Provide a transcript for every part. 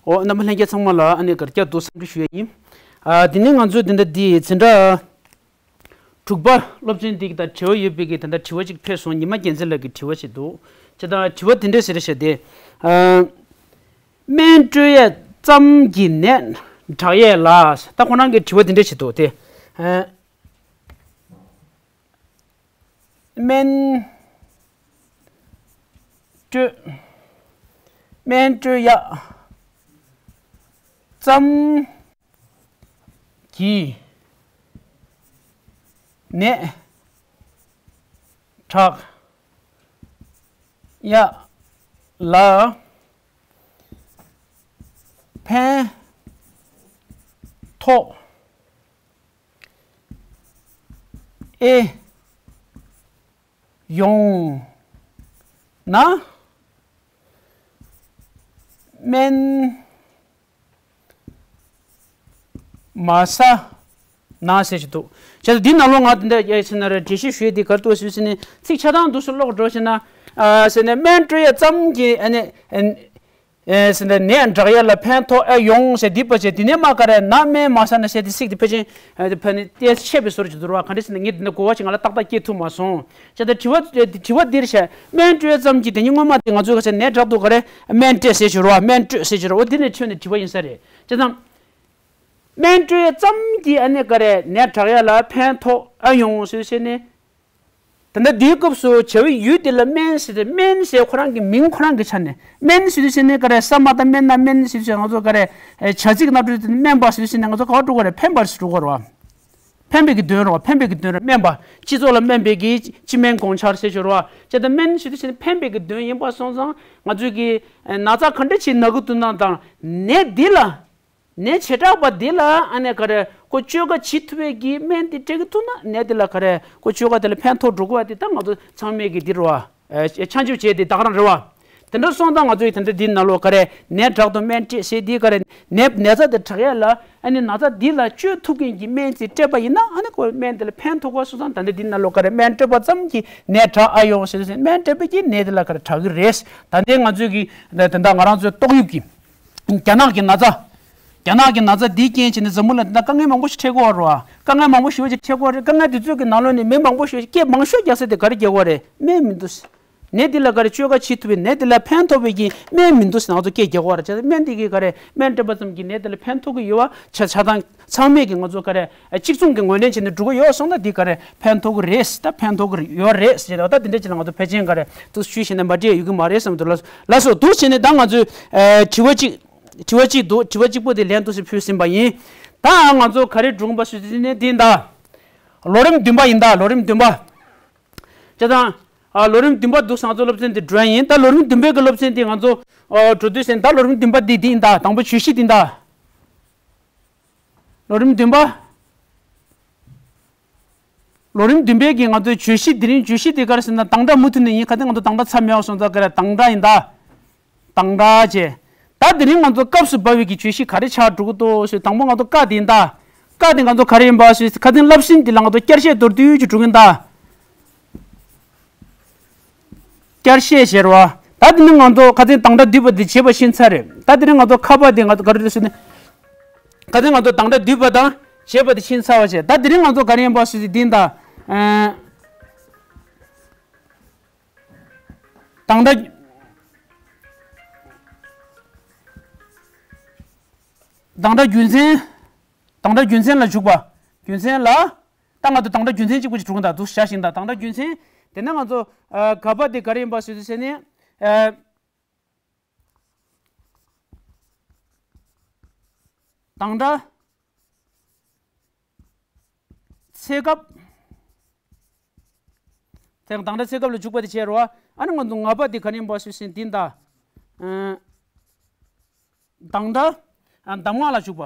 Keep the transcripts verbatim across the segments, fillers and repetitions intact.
ཨོ། རྣམ་པ་ལྷན་རྒྱས་ཚང་མ་ལ་ཨ་ནི་གར་སྐྱབས་འདུག་འཚམས་འདྲི་ཞུ་ཡ་ཡིན། ཨ། དེ་ནས་ང་ཚོས་དེ་འདྲ་འདི་འཛིན་གྲྭ་དྲུག་པ་སློབ་ཚན་འདི་དང་འབྲེལ་བ་ཡོད་པའི་གི་དེ་འདྲ་དྲི་བ་ཅིག་ཕེབས་སོང་། ཉི་མ་རྒྱལ་མཚན་ལགས་ཀྱི་དྲི་བ་ཞིག་འདུག་བྱས་ཙང་དྲི་བ་དེ་འདྲ་ཟེར་བཤད་དེ། ཨ། སྨན་སྤྲོད་ཡས་ཙམ་གྱིས་ནད་དྲག་ཡས་ལ། ད་ཁོ་རང་གི་དྲི་བ་དེ་འདྲ་ཞིག་འདུག་སྟེ། ཨ། སྨན་སྤྲོད། སྨན་སྤྲོད་ཡ་ཙམ་གྱིས་ནད་དྲག་ཡ་ལ་ཕན་ཐོགས་ཨེ་ཡོང་ན། སྨན་མ་ཟ་ན་ཟེར་གྱི་འདུག་བྱས་ཙང་འདི་ནང་ལོགས་ང་དེ་འདྲ་ཡ་ཟེར་ན་རེ་འགྲེལ་བཤད་ཞུ་ཡས་དེ་ག་རེ་འདུག་ཟེར་ཟེར་ནས་ཚིག་ཆ་ཚང་འདུག་སེ་ཀློག་འགྲོ་ཞེ་ན། ཨ། ཟེར་ནས་སྨན་སྤྲོད་ཡས་ཙམ་གྱིས་ཨ་ནི། ཨ། ཨེ། ཟེར་ནས་ནད་དྲག་ཡས་ལ་ཕན་ཐོགས་ཨེ་ཡོང་ཟེར་འདི་པ་བྱས། དེ་ནས་མ་ག་རེ་ན་སྨན་མ་ཟ་ན་ཟེར་དེ་ཚིག་དེ་ཕལ་ཆེར། ཨ། དེ་ཕ་ནི་ཏེ་ཆད་པའི་བཟོ་འདྲ་ཅིག་འདུག་ར། ག་འདྲ་ཟེར་ན་ངས་འདི་འདྲ་གོ་བ་ཞིག་ང་ལ་ཏག་ཏག་སྐྱེ་ཐུབ་མ་སོང་། བྱས་ཙང་དྲི་བ་དྲི་བ་འདིར་བཤད། སྨན་སྤྲོད་ཙམ་གྱིས་དེ་ཉིད་སྔོན་མ་དེ་ང་ཚོས་ག་ཟེར་ནད་དྲག་འདུག་ག་རེ་སྨན་སྤྲད་ཟེར་ཞུ་ར། སྨན་སྤྲོད་ཟེར་ཞུ་ར། འོ་འདི་ནས་ཁྲིད་ནས་དྲི་བ་ཡིན་ས་རེད། བྱས་ཙང་། སྨན་སྤྲོད་ཙམ་གྱིས་ཨ་ནི་ག་རེ་ནད་དྲག་ཡས་ལ་ཕན་ཐོགས་ཨེ་ཡོང་ཟེར་ཟེར་ནས། ད་ལྟ་འདིའི་སྐབས་སུ་བྱ་བའི་ཡུལ་དེ་ལ་སྨན་ཟེར་ཏེ། སྨན་ཟེར་ཁོ་རང་གི་མིང་ཁོ་རང་གི་ཆ་ནས་སྨན་ཟེར་དུས་ཟེར་ནས་ག་རེ་ས་མ་ད་སྨན་ན་སྨན་ཟེར་དུས་ང་ཚོ་ག་རེ་བྱ་ཚིག་རྣམ་གྲངས་དེ་སྨན་པ་ཟེར་དུས་ཟེར་ནས་ང་ཚོ་ག་པར་འགྲོ་གི་རེད། ཕན་པར་འགྲོ་གི་རེད་བ། ཕན་པའི་གི་དོན་རེད་བ། ཕན་པའི་གི་དོན་རེད། སྨན་པ་སྤྱི་ཚོགས་ལ་སྨན་པའི་གི་སྤྱི་སྨན་དགོངས་འཆར་ཟེར་ཞོར་བ། བྱས་ཙང་སྨན་ཟེར་དུས་ཟེར་ནས་ཕན་པའི་གི་དོན་ཡིན་པ་སོང་ཙང་ང་ཚོས་གི་ན་ཚ་ག་འདྲ་ཅིག་ན་གི་འདུག་ན་དང་ནད་འདི་ལ། ནད་བྱེ་བྲག་པ་འདི་ལ་ཨ་ནི་ག་རེ་ཁོ་བཅོས་ཀ་བྱེད་ཐུབ་པའི་གི་སྨན་དེ་སྤྲད་ཀྱི་འདུག་ན་ནད་དེ་ལ་ག་རེ་ཁོ་བཅོས་ཀ་དེ་ལ་ཕན་ཐོགས་འགྲོ་གི་བ་དེ་ད་ང་ཚོ་ཚང་མས་གི་འདི་རེད་བ། ཨ། ཆ་འཇོག་བྱས་དེ་ད་ག་རང་རེད་བ། དེ་འདྲ་སོང་ཙང་ང་ཚོ་ཡི་དེ་འདྲ་འདི་ནང་ལོགས་ག་རེ་ནད་དྲག་ཏུ་སྨན་སྤྲད་ཟེར་དེ་ག་རེ་ནད་ན་ཚ་དེ་དྲག་ཡས་ལ་ཨ་ནི་ན་ཚ་འདི་ལ་བཅོས་ཐུབ་མཁན་གྱི་སྨན་ཅིག་སྤྲད་པ་ཡིན་ན་ཨ་ནི་ཁོ་སྨན་དེ་ལ་ཕན་ཐོགས་པ་སོང་ཙང་ད་ལྟ་འདི་ནང་ལོགས་ག་རེ་སྨན་སྤྲད་པ་ཙམ་གྱིས་ནད་དྲག་ཨེ་ཡོང་ཟེར་ཟེར་སྨན་སྤྲད་པ་གིས་ནད་དེ་ལ་ག་རེ་དྲག་གི་རེད། ད་ལྟའི་ང་ཚོས་གི་དེ་འདྲ་ང་རང་ཚོའི་ཏོག་དབྱིབས་ཀྱི། རྒྱ་ནག་གི་ན་ཚ། རྒྱ་ནག་གི་ན་ཚ་འདིའི་རྐྱེན་བྱས་ནས་འཛམ་བུ་གླིང་འདི་ན་དཀའ་ངལ་མང་པོ་ཞིག་འཕྲད་ཀྱི་ཡོད་རེད་བ། དཀའ་ངལ་མང་པོ་ཞེ་པོ་ཅིག་འཕྲད་ཀྱི་ཡོད་རེད། དཀའ་ངལ་དེ་ཚོའི་གི་ནང་ལོགས་ནས་མི་མང་པོ་ཞིག་སྐད་མང་ཤོས་རྒྱག་ས་དེ་ག་རེ་རྒྱག་གི་ཡོད་རེད། སྨན་མི་འདུག་ནད་འདི་ལ་ག་རེ་བཅོས་ཀ་བྱེད་ཐུབ་པའི་ནད་འདི་ལ་ཕན་ཐོགས་པའི་གི་སྨན་མི་འདུག་ཟེར་ང་ཚོ་སྐད་རྒྱག་གི་ཡོད་རེད། བྱས་ཙང་སྨན་འདི་གི་ག་རེ་སྨན་སྤྲད་པ་ཙམ་གྱིས་ནད་འདི་ལ་ཕན་ཐོགས་ཀྱི་ཡོད་བ་ཆ་ཆ་དང་ཚང་མས་གི་ང་ཚོ་ག་རེ་གཅིག་མཚུངས་གི་ངོས་ལེན་བྱས་ནས་འགྲོ་གི་ཡོད་སོང་ན་འདི་ག་རེ་ཕན་ཐོགས་ཀྱི་རེད། ད་ཕན་ཐོགས་ཀྱི་ཡོད་རེད་ཟེར་ད་འདི་འདྲ་བྱས་ན་ང་ཚོ་ཕལ་ཆེར་ག་རེ་འདུག་ཞུས་བྱས་ནས་མ་འདྲེས་ཡོད་ཀྱི་མ་རེད་བསམ་འདུག་ལགས་ལགས་སོ། འདུག་བྱས་ནས་ད་ང་ཚོས་དྲི་བ་གཅིག་དྲི་བ་གཅིག་འདུག་དྲི་བ་གཅིག་པོ་དེ་ལན་འདུག་སེ་ཕུལ་ཟིན་པ་ཡིན། ད་ང་ཚོ་ག་རེ་སྒྲུང་པ་སུ་དེ་ནས་འདི་ད། ལོ་རིམ་བདུན་པ་ཡིན་ད། ལོ་རིམ་བདུན་པ། བྱས་ཙང་། ཨ། ལོ་རིམ་བདུན་པ་འདུག་ང་ཚོ་སློབ་ཚན་འདི་འགྲོ་ཡ་ཡིན། ད་ལོ་རིམ་བདུན་པའི་གི་སློབ་ཚན་འདི་ང་ཚོ། ཨ། འགྲོ་དུས་ཟིན་ད་ལོ་རིམ་བདུན་པ་འདི་འདི་ཡིན་ད། དང་པོ་བརྗོད་གཞི་འདི་ཡིན་ད། ལོ་རིམ་བདུན་པ། ལོ་རིམ་བདུན་པའི་གི་ང་ཚོའི་བརྗོད་གཞི་འདི་རིང་བརྗོད་གཞི་འདི་ག་རེ་ཟེར་ན་དང་སྒྲ་མུ་མཐུད་ནས་ཡིན། ག་དེ་ང་ཚོ་དང་སྒྲ་ཚར་མེད་པ་སོང་ཙང་ག་རེ་དང་སྒྲ་ཡིན་ད། དང་སྒྲ་བྱས། ད་དེ་རིང་ང་ཚོ་སྐབས་སུ་བབས་པའི་གི་བརྗོད་གཞི་ག་རེ་ཆགས་འགྲོ་གི་འདུག་ཟེར་དང་པོ་ང་ཚོ་ཀ་དེ་ཡིན་ད། ཀ་དེ་ང་ཚོ་ག་རེ་ཡིན་པ་ཟེར་ཁ་སང་བསླབ་ཟིན་འདི་ལ་ང་ཚོ་བསྐྱར་བཤད་མདོར་བསྡུས་ཅིག་འགྲོ་གི་ཡིན་ད། བསྐྱར་བཤད་བྱས་རེད་བ། ད་དེ་ནི་ང་ཚོ་ཁ་སང་དང་སྒྲ་བསྡུས་པ་དེ་བྱས་པ་ཤེས་ཚར་རེད། ད་དེ་རིང་ང་ཚོ་ཁ་པ་དེ་ང་ཚོ་ག་རེ་རེད་ཟེར་ན། ཁ་སང་ང་ཚོ་དང་སྒྲ་བསྡུས་པ་དང་བྱས་པ་དེ་ཤེས་ཚར་བ་བྱས། ད་དེ་རིང་ང་ཚོ་ག་རེ་ཡིན་པ་ཟེར་དེ་འདི་ཡིན་ད། ཨ། དང་སྒྲ། དང་སྒྲ་རྒྱུ་མཚན། དང་སྒྲ་རྒྱུ་མཚན་ལ་འཇུག་པ། རྒྱུ་མཚན་ལ། ད་ང་ཚོ་དང་སྒྲ་རྒྱུ་མཚན་གཅིག་པུ་ཅིག་གྲུབ་ཀྱི་འདུག་བྱ་ཞིང་དང་དང་སྒྲ་རྒྱུ་མཚན། དེ་ནས་ང་ཚོ་ཨ། ག་པ་དེ་ག་རེ་ཡིན་པ་ཟེར་དུས་ཟེར་ནས། ཨ། དང་སྒྲ་ཚེ་སྐབས། དེ་དང་སྒྲ་ཚེ་སྐབས་ལ་འཇུག་པ་དེ་བྱས་རོ། ཨ་ནི་ང་ཚོ་ང་པ་དེ་ག་རེ་ཡིན་པ་ཟེར་དུས་ཟེར་ནས་འདི་ཡིན་ད། ཨ། དང་སྒྲ། ཨ། གདམས་ངག་ལ་འཇུག་པ།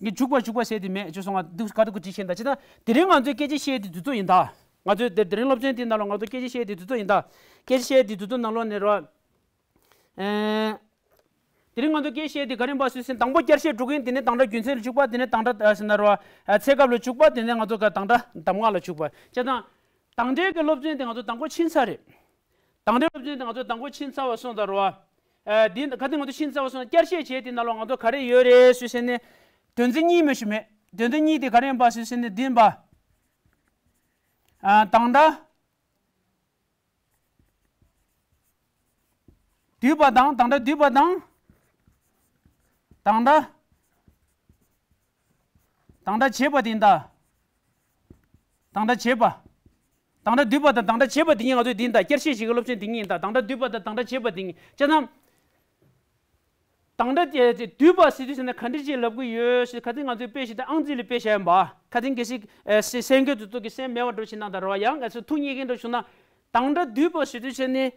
ངས་འཇུག་པ་འཇུག་པ་ཟེར་དེ་མེད་ཅེས་སོང་ང་འདུག་ག་འདུག་གི་བྲིས་ཤེས་ད་ཅི་ད། དེ་རིང་ང་ཚོའི་སྐད་ཆ་བཤད་དེ་དུས་ཚོད་ཡིན་ད། ང་ཚོའི་དེ་དེ་རིང་སློབ་ཚན་དེ་ནང་ལ་ང་ཚོ་སྐད་ཆ་བཤད་དེ་དུས་ཚོད་ཡིན་ད། སྐད་ཆ་བཤད་དེ་དུས་ཚོད་ནང་ལོགས་ནས་རོ། ཨེ། དེ་རིང་ང་ཚོ་སྐད་ཆ་བཤད་དེ་ག་རེ་ཡིན་པ་ཟེར་དུས་ཟེར་ན་དང་པོ་བསྐྱར་བཤད་འགྲོ་གི་ཡིན། དེ་ནས་དང་སྒྲ་རྒྱུ་མཚན་ལ་འཇུག་པ། དེ་ནས་དང་སྒྲ་ཟེར་ན་རོ། ཚེ་སྐབས་ལ་འཇུག་པ། དེ་ནས་ང་ཚོ་ག་དང་སྒྲ་གདམས་ངག་ལ་འཇུག་པ་བྱས་ཙང་། དང་སྒྲའི་གི་སློབ་ཚན་དེ་ང་ཚོ་དང་པོ་ཕྱིན་ཚར་རེད། དང་སྒྲའི་སློབ་ཚན་དེ་ང་ཚོ་དང་པོ་ཕྱིན་ཚར་བ་སོང་ད་རོ། ཨ་འདི་ག་དེ་ང་ཚོ་ཕྱིན་ཚར་བ་སོང་བསྐྱར་བཤད་བྱས་དེ་ནང་ལོགས་ང་ཚོ་ག་རེ་ཡོད་རེད་ཟེར་ཟེར་ནས། དོན་ཚན་གཉིས་མི་ཞུ་མེད། དོན་ཚན་གཉིས་དེ་ག་རེ་ཡིན་པ་ཟེར་ཟེར་ནས་འདི་ཡིན་པ། ཨ་དང་སྒྲ་བསྡུས་པ་དང་། དང་སྒྲ་བསྡུས་པ་དང་། དང་སྒྲ། དང་སྒྲ་བྱས་པ་དེ་ཡིན་ད། དང་སྒྲ་བྱས་པ། དང་སྒྲ་བསྡུས་པ་དང་དང་སྒྲ་བྱས་པ་དེ་གཉིས་ང་ཚོས་དེ་ཡིན་ད། བསྐྱར་བཤད་བྱེད་ཀྱི་སློབ་ཚན་དེ་གཉིས་ཡིན་ད། དང་སྒྲ་བསྡུས་པ་དང་དང་སྒྲ་བྱས་པ་དེ་གཉིས་བྱས་ཙང་། དང་སྒྲ་དེ་བསྡུས་པ་ཟེར་དུས་ཟེར་ན་ག་འདྲ་ཅིག་ལབ་ཀྱི་ཡོད་ཟེར། ཁ་སང་ང་ཚོས་དཔེ་ཞིག་དང་ཨང་རྩིས་ལ་དཔེ་བཞག་ཡིན་པ། ཁ་སང་གལ་སྲིད་ཨེ་སེ་སེང་གེ་དུ་ཏོག་གི་སེམས་མེད་པ་འགྲོ་ཕྱིན་ན་ད་རོ་ཡང་ང་ཚོས་ཐུགས་མཉེས་མཁན་འགྲོ་བྱུང་ན། དང་སྒྲ་བསྡུས་པ་ཟེར་དུས་ཟེར་ནས།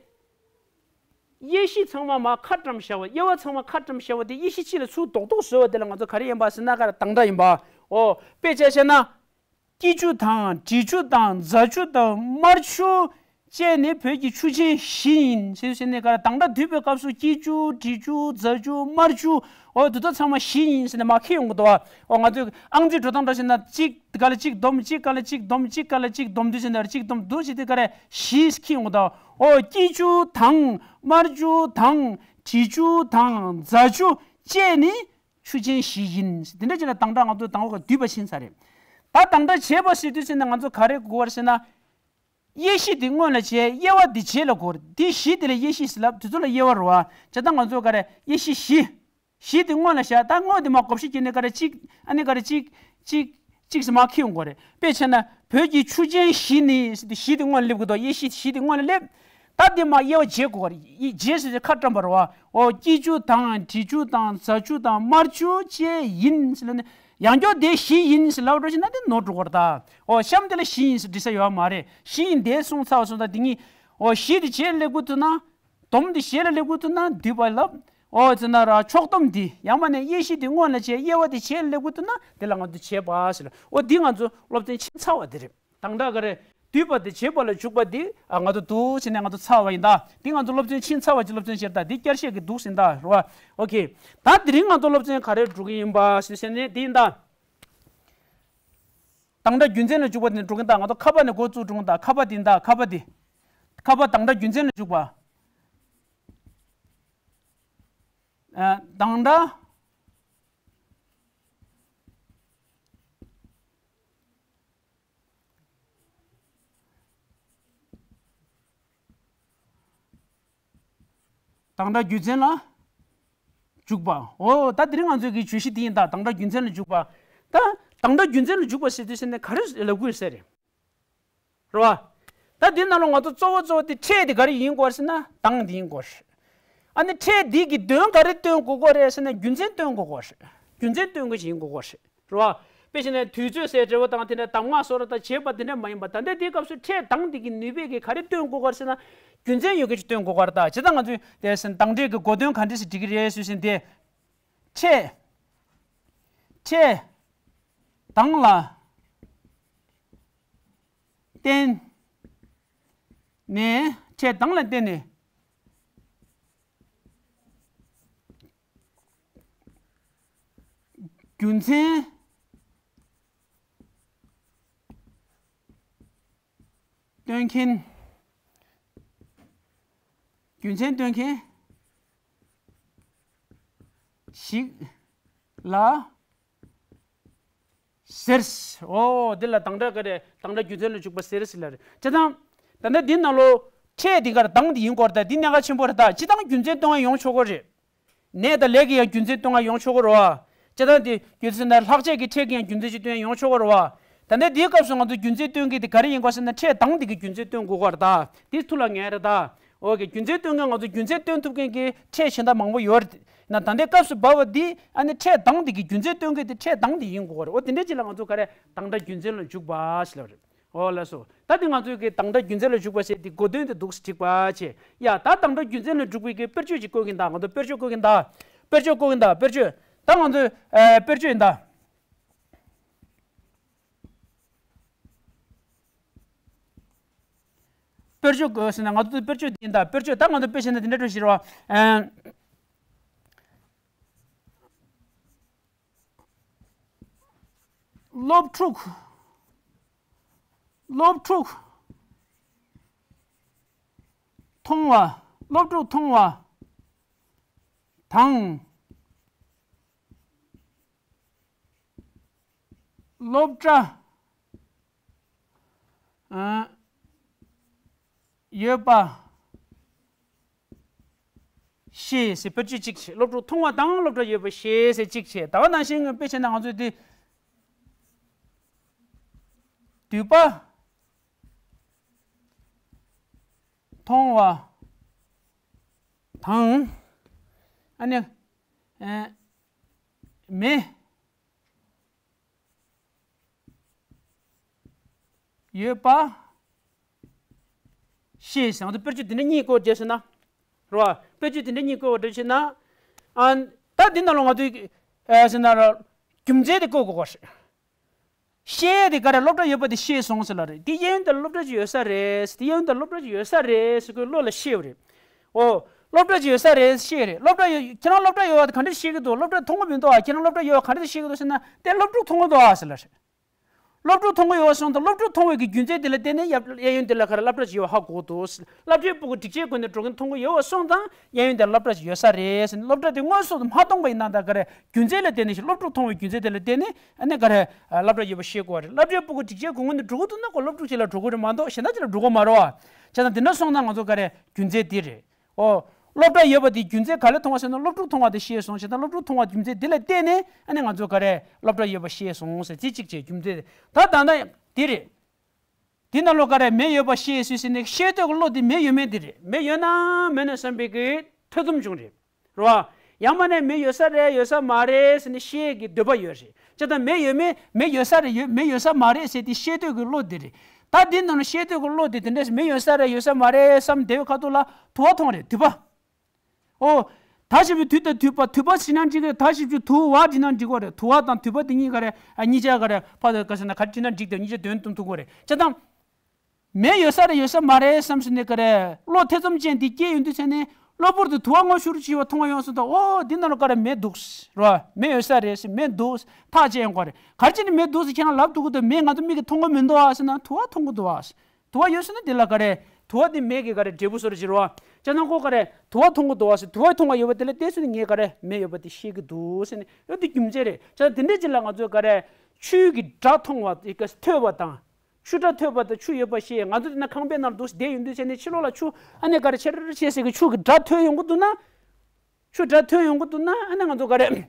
དབྱེ་གཞི་ཚང་མ་མར་ཁ་བཀྲམ་བཞག་པ། དབྱེ་བ་ཚང་མ་ཁ་བཀྲམ་བཞག་པ་དེ་དབྱེ་གཞི་གཅིག་ལ་ཚུར་རྡོག་རྡོག་བཟོས་པ་དེ་ལ་ང་ཚོ་ག་རེ་ཡིན་པ་ཟེར་ན་ག་རེ་དང་སྒྲ་ཡིན་པ། ཨོ་དཔེ་ཆ་བཤད་ན། སྐྱིད་ཆུ་དང་དྲི་ཆུ་དང་རྫ་ཆུ་དང་དམར་ཆུ་བཅས་ནི་བོད་ཀྱི་ཆུ་ཆེན་བཞི་ཡིན་ཟེར་ཟེར་ནས་ག་རེ་དང་སྒྲ་བསྡུས་པའི་སྐབས་སུ་སྐྱིད་ཆུ་དྲི་ཆུ་རྫ་ཆུ་དམར་ཆུ། ཨོ་དེ་དག་ཚང་མ་བཞི་ཡིན་ཟེར་ནས་མར་འཁྱེར་ཡོང་གི་འདུག་བ། ཨོ་ང་ཚོས་ཨང་རྩིས་འགྲོ་སྟངས་འདྲ་བྱས་ན་གཅིག་དེ་ག་ལ་གཅིག་སྡོམ། གཅིག་ག་ལ་གཅིག་སྡོམ། གཅིག་ག་ལ་གཅིག་སྡོམ་དུས་ཟེར་ན་གཅིག་སྡོམ་དུ་བྱས་ཏེ་ག་རེ་བཞི་འཁྱེར་ཡོང་གི་འདུག་ཨོ་སྐྱིད་ཆུ་དང་དམར་ཆུ་དང་དྲི་ཆུ་དང་རྫ་ཆུ་བཅས་ནི་ཆུ་ཆེན་བཞི་ཡིན། དེ་འདྲ་བྱས་ན་དང་སྒྲ་ང་ཚོ་དང་པོ་ག་བསྡུས་པ་ཕྱིན་ཚར་རེད། ད་དང་སྒྲ་བྱས་པ་ཟེར་དུས་ཟེར་ན་ང་ཚོ་ག་རེ་དགོས་པ་རེད་ཟེར་ན། དབྱེ་གཞི་དེ་སྔོན་ལ་བྱས། དབྱེ་བ་དེ་རྗེས་ལ་དགོས་རེད། དེ་བཞི་དེ་ལ་དབྱེ་གཞི་ཟེར་ལབ། དེ་ཚོ་ལ་དབྱེ་བ་རེད་བ། བྱས་ཙང་ང་ཚོ་ག་རེ་དབྱེ་གཞི་བཞི། བཞི་དེ་སྔོན་ལ་བཞག་ད་སྔོན་དེ་མར་བགོ་བཤའ་བརྒྱབ་ནས་ག་རེ་གཅིག་ཨ་ནི་ག་རེ་གཅིག་གཅིག་གཅིག་ཟེར་མར་འཁྱེར་ཡོང་གི་རེད། དཔེ་བྱས་ན་བོད་ཀྱི་ཆུ་ཆེན་བཞི་ནི་ཟེར་དུས་བཞི་དེ་སྔོན་ལ་སླེབས་ཀྱི་འདུག་དབྱེ་གཞི་བཞི་དེ་སྔོན་ལ་སླེབས། ད་དེ་མར་དབྱེ་བ་འབྱེད་དགོས་པ་རེད། དབྱེ་འབྱེད་ཟེར་ཏེ་ཁ་བཀྲམ་པ་རེད་བ། ཨོ་སྐྱིད་ཆུ་དང་དྲི་ཆུ་དང་རྫ་ཆུ་དང་དམར་ཆུ་བཅས་ཡིན་ཟེར་ལབ་ནས། ཡང་བསྐྱར་དེ་བཞི་ཡིན་ཟེར་ལབ་འགྲོ་ཕྱིན་ན་དེ་ནོར་འགྲོ་གི་རེད་ད། ཨོ་གཤམ་དེ་ལ་བཞི་ཡིན་ཟེར་འབྲི་ས་ཡོད་མ་རེད། བཞི་ཡིན་དེ་གསུངས་ཚར་བ་སོང་ད་དེ་གཉིས། ཨོ་བཞི་དེ་རྗེས་ལ་སླེབས་དགོས་ཐུག་ན། སྡོམ་དེ་རྗེས་ལ་སླེབས་དགོས་ཐུག་ན་བསྡུས་པ་ལབ། ཨོ་ཟེར་ན་ར་ཕྱོགས་སྡོམ་དེ་ཡང་མ་ནས་དབྱེ་གཞི་དེ་སྔོན་ལ་བྱས། དབྱེ་བ་དེ་རྗེས་ལ་སླེབས་དགོས་ཐུག་ན་དེ་ལ་ང་ཚོ་བྱས་པ་ཟེར། ཨོ་འདི་ང་ཚོ་སློབ་ཚན་ཕྱིན་ཚར་བ་དེ་རེད། དང་སྒྲ་ག་རེ། བསྡུས་པ་དེ་བྱེད་པ་ལ་འཇུག་པ་དེ་ཨ་ང་ཚོ་འདུག་བྱས་ནས་ང་ཚོ་ཚར་བ་ཡིན་ད། འདི་ང་ཚོ་སློབ་ཚན་ཕྱིན་ཚར་བ་གྱི་སློབ་ཚན་ཞིག་རེད་ད། འདི་བསྐྱར་བཤད་ཀྱི་འདུག་ཟིན་ད་རེད་བ། ཨོ་ཁེ། ད་དེ་རིང་ང་ཚོ་སློབ་ཚན་ག་རེ་འགྲོ་གི་ཡིན་པ་ཞེས་ཟེར་ནས་འདི་ཡིན་ད། དང་སྒྲ་རྒྱུ་མཚན་ལ་འཇུག་པ་དེ་ནས་འགྲོ་གི་ཡིན་ད། ང་ཚོ་ཁ་པ་ནས་འགོ་བཙུགས་འགྲོ་གི་ཡིན་ད། ཁ་པ་དེ་ཡིན་ད། ཁ་པ་དེ། ཁ་པ་དང་སྒྲ་རྒྱུ་མཚན་ལ་འཇུག་པ། ཨ་དང་སྒྲ། དང་སྒྲ་རྒྱུ་མཚན་ལ་འཇུག་པ། འོ་ད་དེ་རིང་ང་ཚོའི་གི་བརྗོད་གཞི་དེ་ཡིན་ད། དང་སྒྲ་རྒྱུ་མཚན་ལ་འཇུག་པ། ད་དང་སྒྲ་རྒྱུ་མཚན་ལ་འཇུག་པ་ཟེར་དུས་ཟེར་ནས་ག་རེ་ལབ་དགོས་ཟེར་རེད། རེད་བ། ད་དེ་ནང་ལ་ང་ཚོ་གཙོ་བོ་གཙོ་བོ་དེ་ཕྲད་དེ་ག་རེ་ཡིན་དགོས་ཟེར་ན་དང་དེ་ཡིན་དགོས་རེད། ཨ་ནི་ཕྲད་འདི་གི་དོན་ག་རེ་སྟོན་དགོས་ཀྱི་རེད་ཟེར་ན་རྒྱུ་མཚན་སྟོན་དགོས་ཀྱི་རེད། རྒྱུ་མཚན་སྟོན་དགོས་ཀྱི་ཡིན་དགོས་ཀྱི་རེད། རེད་བ། དཔེ་བྱས་ན་དུས་ཚོད་ཟེར་འབྲེལ་བ་དང་དེ་འདྲ་གདམས་ངག་སོགས་ར་དང་བྱེད་པ་དེ་འདྲ་མ་ཡིན་པ། ད་ལྟའི་དེའི་སྐབས་སུ་ཕྲད་དང་དེ་གི་ནུས་པས་གི་ག་རེ་སྟོན་དགོས་ཀྱི་རེད་ཟེར་ན། རྒྱུ་མཚན་ཡོད་མཁན་ཞིག་སྟོན་དགོས་ཀྱི་རེད་ད། བྱས་ཙང་ང་ཚོས་དེ་ཟེར་དང་སྒྲའི་གི་གོ་དོན་ག་འདྲས་སེ་འགྲིག་གི་རེད་ཟེར་བཞིན་དེ། ཕྲད། ཕྲད་དང་ལ་བརྟེན་ནས། ཕྲད་དང་ལ་བརྟེན་ནས། རྒྱུ་མཚན་སྟོན་མཁན། རྒྱུ་མཚན་སྟོན་མཁན་ཞིག་ལ་ཟེར། འོ་འདི་ལ་དང་སྒྲ་ག་རེ། དང་སྒྲ་རྒྱུ་མཚན་ལ་འཇུག་པ་ཟེར་ཟེར་ལ་རེད། བྱས་ཙང་ད་ལྟ་འདི་ནང་ལོ་ཕྲད་འདི་གར་དང་འདི་ཡིན་སྐོར་ད་འདི་གནད་འགག་ཆེན་པོ་རེད་ད། སྤྱིར་བཏང་རྒྱུ་མཚན་སྟོན་ཡ་ཡོང་ཆོག་གི་རེད། ནས་དང་ལས་ཀྱི་ཡང་རྒྱུ་མཚན་སྟོན་ཡ་ཡོང་ཆོག་གི་རེད་བ། སྤྱིར་བཏང་དེ་རྒྱུ་མཚན་ན་ལྷག་བཅས་ཀྱི་ཕྲད་ཀྱི་ཡང་རྒྱུ་མཚན་ཞིག་སྟོན་ཡ་ཡོང་ཆོག་གི་རེད་བ། ད་ལྟ་འདིའི་སྐབས་སུ་ང་ཚོ་རྒྱུ་མཚན་སྟོན་མཁན་དེ་ག་རེ་ཡིན་དགོས་ཟེར་ན་ཕྲད་དང་འདི་གི་རྒྱུ་མཚན་སྟོན་དགོས་ཀྱི་རེད་ད། དེ་ཐུགས་ལ་ངེས་རེད་ད། འོ་གི་རྒྱུ་མཚན་སྟོན་མཁན་ང་ཚོ་རྒྱུ་མཚན་སྟོན་ཐུབ་མཁན་གྱི་ཕྲད་གཞན་དག་མང་པོ་ཡོད་རེད། ན་ད་ལྟའི་སྐབས་སུ་བབས་པ་འདི་ཨ་ནི་ཕྲད་དང་འདི་གི་རྒྱུ་མཚན་སྟོན་མཁན་དེ་ཕྲད་དང་འདི་ཡིན་དགོས་ཀྱི་རེད། འོ་དེ་འདྲའི་ཅིག་ལ་ང་ཚོ་ག་རེ་དང་སྒྲ་རྒྱུ་མཚན་ལ་འཇུག་པ་ཞེས་ལབ་རེད། འོ་ལགས་སོ། ད་དེ་ང་ཚོའི་གི་དང་སྒྲ་རྒྱུ་མཚན་ལ་འཇུག་པ་ཟེར་དེ་གོ་དོན་དེ་འདུག་སེ་འགྲིག་པ་བྱས། ཡ་ད་དང་སྒྲ་རྒྱུ་མཚན་ལ་འཇུག་པའི་གི་དཔེར་བརྗོད་ཅིག་བཀོད་ཀྱིན་གདའ། ང་ཚོ་དཔེར་བརྗོད་བཀོད་ཀྱིན་གདའ། དཔེར་བརྗོད་བཀོད་ཀྱིན་གདའ། དཔེར་བརྗོད། ད་ང་ཚོའི་ཨ་དཔེར་བརྗོད་ཡིན་གདའ། དཔེར་བརྗོད་བཀོད་ཟེར་ན་ང་ཚོ་དཔེར་བརྗོད་འདི་ཡིན་གདའ། དཔེར་བརྗོད། ད་ང་ཚོ་དཔེ་བྱས་ན་དེ་འདྲ་འགྲོ་ཞིག་རེད་བ། ཨ། སློབ་ཕྲུག་སློབ་ཕྲུག་མཐོང་བ། སློབ་ཕྲུག་མཐོང་བ་དང་། སློབ་གྲྭ་ཡོད་པ་ཤེས་ཟེར་དཔེར་བརྗོད་གཅིག་བྱས། སློབ་ཕྲུག་མཐོང་བ་དང་སློབ་གྲྭ་ཡོད་པ་ཤེས་ཟེར་གཅིག་བྱས། ད་ག་ནང་བཞིན་དཔེ་བྱས་ན་ང་ཚོས་འདི་དུས་པ་མཐོང་བ་དང་། ཨ་ནི་ཨེ་མེ་ཡོད་པ་ཤེས་ཟེར། ང་ཚོ་དཔེར་བརྗོད་འདི་འདྲ་གཉིས་བཀོད་བྱས་ཟེར་ན། རེད་བ། དཔེར་བརྗོད་འདི་འདྲ་གཉིས་བཀོད་པ་འདྲ་བྱས་ན། ཨ། ད་འདི་ནང་ལ་ང་ཚོས་ཨ་ཟེར་ན་ར། རྒྱུ་མཚན་དེ་བཀོད་དགོས་པ་རེད། ཤེས་དེ་ག་རེ། སློབ་གྲྭ་ཡོད་པ་དེ་ཤེས་སོང་ཟེར་ལ་རེད། དེ་གཡས་གཡོན་དེར་སློབ་གྲྭ་ཅིག་ཡོད་ས་རེད། དེ་གཡས་གཡོན་དེར་སློབ་གྲྭ་ཅིག་ཡོད་ས་རེད་ཟེར་ཁོའི་བློ་ལ་ཤེས་པ་རེད། ཨོ། སློབ་གྲྭ་ཅིག་ཡོད་ས་རེད་ཤེས་རེད། སློབ་གྲྭ་ཡོད། ཁྱེད་རང་སློབ་གྲྭ་ཡོད་པ་དེ་ག་འདྲ་ཤེས་ཀྱི་འདུག་སློབ་གྲྭ་མཐོང་གི་མི་འདུག་ཨ། ཁྱེད་རང་སློབ་གྲྭ་ཡོད་པ་ག་འདྲ་ཤེས་ཀྱི་འདུག་ཟེར་ན། དེ་སློབ་ཕྲུག་མཐོང་གི་འདུག་ཨ་ཟེར་ལ་རེད། སློབ་ཕྲུག་མཐོང་གི་ཡོད་པ་སོང་ཙང་སློབ་ཕྲུག་མཐོང་བའི་གི་རྒྱུ་མཚན་དེ་ལ་བརྟེན་ནས་གཡས་གཡོན་དེ་ལ་ག་རེ་སློབ་གྲྭ་ཅིག་ཡོད་པ་ཧ་གོ་འདུག་སློབ་གྲྭའི་སྤུ་གུ་སྒྲིག་ཆས་གོན་ནས་འགྲོ་མཁན་མཐོང་གི་ཡོད་པ་སོང་ཙང་གཡས་གཡོན་དེར་སློབ་གྲྭ་ཅིག་ཡོད་ས་རེད་ཟེར་ནས། སློབ་གྲྭ་དེ་དངོས་སུ་མ་མཐོང་པ་ཡིན་ན། ད་ག་རེ་རྒྱུ་མཚན་ལ་བརྟེན་ནས་ཤིག་སློབ་ཕྲུག་མཐོང་བའི་རྒྱུ་མཚན་དེ་ལ་བརྟེན་ནས་ཨ་ནི་ག་རེ་སློབ་གྲྭ་ཡོད་པ་ཤེས་དགོས་པ་རེད། སློབ་གྲྭའི་སྤུ་གུ་སྒྲིག་ཆས་གོན་གོན་ནས་འགྲོ་གི་འདུག་ན་ཁོ་སློབ་ཕྲུག་ཅིག་ལ་འགྲོ་གི་རེད་མ་གཏོགས་གཞན་དག་ཅིག་ལ་འགྲོ་གི་མ་རེད་བ། བྱས་ཙང་དེ་འདྲ་སོང་ཙང་ང་ཚོ་ག་རེ་རྒྱུ་མཚན་དེ་རེད། ཨོ། སློབ་གྲྭ་ཡོད་པ་དེ་རྒྱུ་མཚན་ག་ལ་མཐོང་བ་ཟེར་ན། སློབ་ཕྲུག་མཐོང་བ་དེ་ཤེས་སོང་། བྱས་ཙང་སློབ་ཕྲུག་མཐོང་བ་རྒྱུ་མཚན་དེ་ལ་བརྟེན་ནས་ཨ་ནི་ང་ཚོ་ག་རེ་སློབ་གྲྭ་ཡོད་པ་ཤེས་སོང་ཟེར། དེ་གཅིག་བྱས་རྒྱུ་མཚན་དེ། ད་ད་ལྟ་དེ་རེད། དེ་ནང་ལོགས་ག་རེ་མེ་ཡོད་པ་ཤེས་སོང་ཟེར་ནས་ཤེས་འདོད་ཀྱི་བློ་དེ་མེ་ཡོད་མེད་དེ་རེད། མེ་ཡོད་ན་མེད་ན་བསམ་པའི་གི་ཐེ་ཚོམ་བྱུང་རེད། རེད་བ། ཡང་མིན་ན་མེ་ཡོད་ས་རེད་ཡོད་ས་མ་རེད་ཟེར་ནས་ཤེས་ཀྱི་འདོད་པ་ཡོད་རེད། བྱས་ཙང་མེ་ཡོད་མེད། མེ་ཡོད་ས་རེད་ཡོད། མེ་ཡོད་ས་མ་རེད་ཟེར་དེ་ཤེས་འདོད་ཀྱི་བློ་དེ་རེད། ད་དེ་ནང་ལ་ཤེས་འདོད་ཀྱི་བློ་དེ་དེ་འདྲས་མེ་ཡོད་ས་རེད་ཡོད་ས་མ་རེད་བསམ་བསྡད་པའི་ཁ་ཐུག་ལ་དུ་བ་མཐོང་རེད། དུ་བ། ཨོ། ད་ཞིབ་ཀྱི་དུས་དང་དུས་པ། དུ་བ་བྲིས་ན་འགྲིག་གི་རེད། ད་ཞིབ་ཀྱི་དུ་བ་བྲིས་ན་འགྲིག་གི་རེད། དུ་བ་དང་དུ་བ་དེ་གཉིས་ག་རེ། ཨ། གཉིས་ཆ་ག་རེ། ཕ་ག་ཟེར་ན་ག་རེ་བྲིས་ན་འགྲིག་དང་གཉིས་ཆ་དོན་མཐུན་ཐུག་གི་རེད། བྱས་ཙང་། མེ་ཡོད་ས་རེད་ཡོད་ས་མ་རེད་བསམ་ཟིན་ནས་ག་རེ། བློ་ཐེ་ཚོམ་ཅན་དེ་སྐྱེས་ཡོང་དུས་ཚེ་ནས་གློ་བུར་དུ་དུ་བ་སྔོ་ཤུར་ཞིག་བ་མཐོང་བ་ཡོང་སོང་། ད་ཨོ་འདི་ནང་ལ་ག་རེ་མེ་འདུག་རེད་བ། མེ་ཡོད་ས་རེད་ཟེར། མེ་འདུག་ཐག་བཅད་ཡོང་གི་རེད། ག་རེ་བྱས་ནས་མེ་འདུག་ཟེར་ཁྱེད་རང་ལབ་ཐུབ་ཀྱི་འདུག་མེ་ང་ཚོ་མིག་གིས་མཐོང་གི་མི་འདུག་ཨ་ཟེར་ན་དུ་བ་མཐོང་གི་འདུག་ཨ། དུ་བ་ཡོད་ས་ན་འདི་ལ་ག་རེ། དུ་བ་འདི་མེ་གི་ག་རེ་འབྲས་བུ་བཟོ་འདྲ་ཅིག་རེད་བ། བྱས་ན་ཁོ་ག་རེ་དུ་བ་མཐོང་གི་འདུག་བ་ཟེར། དུ་བ་མཐོང་བ་ཡོད་པ་དེ་ལ་བལྟས་ཚེ་ངས་ག་རེ་མེ་ཡོད་པ་དེ་ཤེས་ཀྱི་འདུག་ཟེར་ནས་ཡོད་དེ་རྒྱུ་མཚན་རེད། བྱས་ཙང་དེ་འདྲ་ཅིག་ལ་ང་ཚོས་ག་རེ་ཆོས་ཀྱི་སྒྲ་མཐོང་བ་ཐོས་པ་དང་། ཆུ་སྒྲ་ཐོས་པ་དང་ཆུ་ཡོད་པ་ཤེས། ང་ཚོ་དེ་ན་ཁང་པའི་ནང་འདུག་བསྡད་ཡོང་དུས་ཚེ་ནས་ཕྱི་ལོགས་ལ་ཆུ་ཨ་ནེ་ག་རེ་ཆེར་ཆེར་ཟེར་གི་ཆུ་གི་སྒྲ་ཐོས་ཡོང་གི་འདུག་ན། ཆུ་སྒྲ་ཐོས་ཡོང་གི་འདུག་ན་ཨ་ནེ་ང་ཚོ་ག་རེ།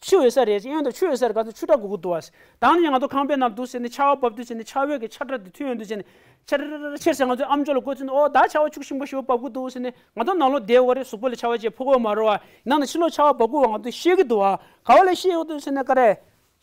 ཆུ་ཡོད་ས་རེད། གཡོན་དུ་ཆུ་ཡོད་ས་རེད། ག་ཚོད་ཆུ་སྒྲ་གོ་གི་འདུག་བ། ད་ནི་ང་ཚོ་ཁང་པའི་ནང་འདུག་ཟེར་ནས་ཆར་པ་བབས་དུས་ཟེར་ནས་ཆར་པའི་གི་ཆར་སྒྲ་དེ་ཐོས་ཡོང་དུས་ཟེར་ནས་ཆར་ཆེར་ཟེར་ང་ཚོའི་ཨམ་ཅོག་ལ་བཀོད་ཚུལ་ནི་ཨོ་ད་ཆར་པ་ཤུགས་ཆེན་པོ་ཞིག་བབས་གི་འདུག་ཟེར་ནས། ང་ཚོ་ནང་ལོགས་བསྡད་ཡོད་རེད། གཟུགས་པོ་ལ་ཆར་པ་ཅིག་ཕོག་གི་ཡོད་མ་རེད་བ། ཡིན་ན་ནི་ཕྱི་ལོགས་ཆར་པ་བབས་གི་ཡོད་པ་ང་ཚོས་ཤེས་ཀྱི་འདུག་བ། ག་བ་ལ་ཤེས་ཡོང་དུས་ཟེར་ནས་ག་རེ།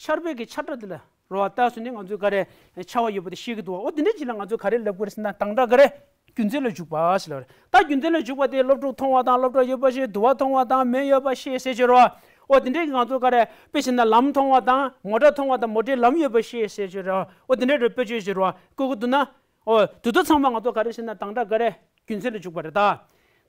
ཆར་པའི་གི་ཆར་སྒྲ་དེ་ལ་རེད་བ། ད་སོ་ནི་ང་ཚོས་ག་རེ་ཆར་པ་ཡོད་པ་དེ་ཤེས་ཀྱི་འདུག་བ། ཨོ་དེ་འདྲ་ཅིག་ལ་ང་ཚོས་ག་རེ་ལབ་དགོས་རེད་ཟེར་ན་དང་སྒྲ་ག་རེ། རྒྱུ་མཚན་ལ་འཇུག་པ་ཞེས་ལབ་རེད། ད་རྒྱུ་མཚན་ལ་འཇུག་པ་དེ་སློབ་ཕྲུག་མཐོང་བ་དང་སློབ་གྲྭ་ཡོད་པ་ཞེས། དུ་བ་མཐོང་བ་དང་མེ་ཡོད་པ་ཞེས་ཟེར་གྱི་རེད་བ། འོ་དེ་འདྲའི་ང་ཚོ་ག་རེ་དཔེ་བྱས་ན་ལམ་མཐོང་བ་དང་མོ་ཊ་མཐོང་བ་དང་མོ་ཊའི་ལམ་ཡོད་པ་ཞེས་ཟེར་གྱི་རེད་བ། འོ་དེ་འདྲའི་རེ་དཔེ་བརྗོད་བྱེད་རེད་བ། བཀོད་ཀྱི་འདུག་ན། འོ་དེ་ཚོ་ཚང་མ་ང་ཚོ་ག་རེ་ཟེར་ན་དང་སྒྲ་ག་རེ་རྒྱུ་མཚན་ལ་འཇུག་པ་རེད་ད།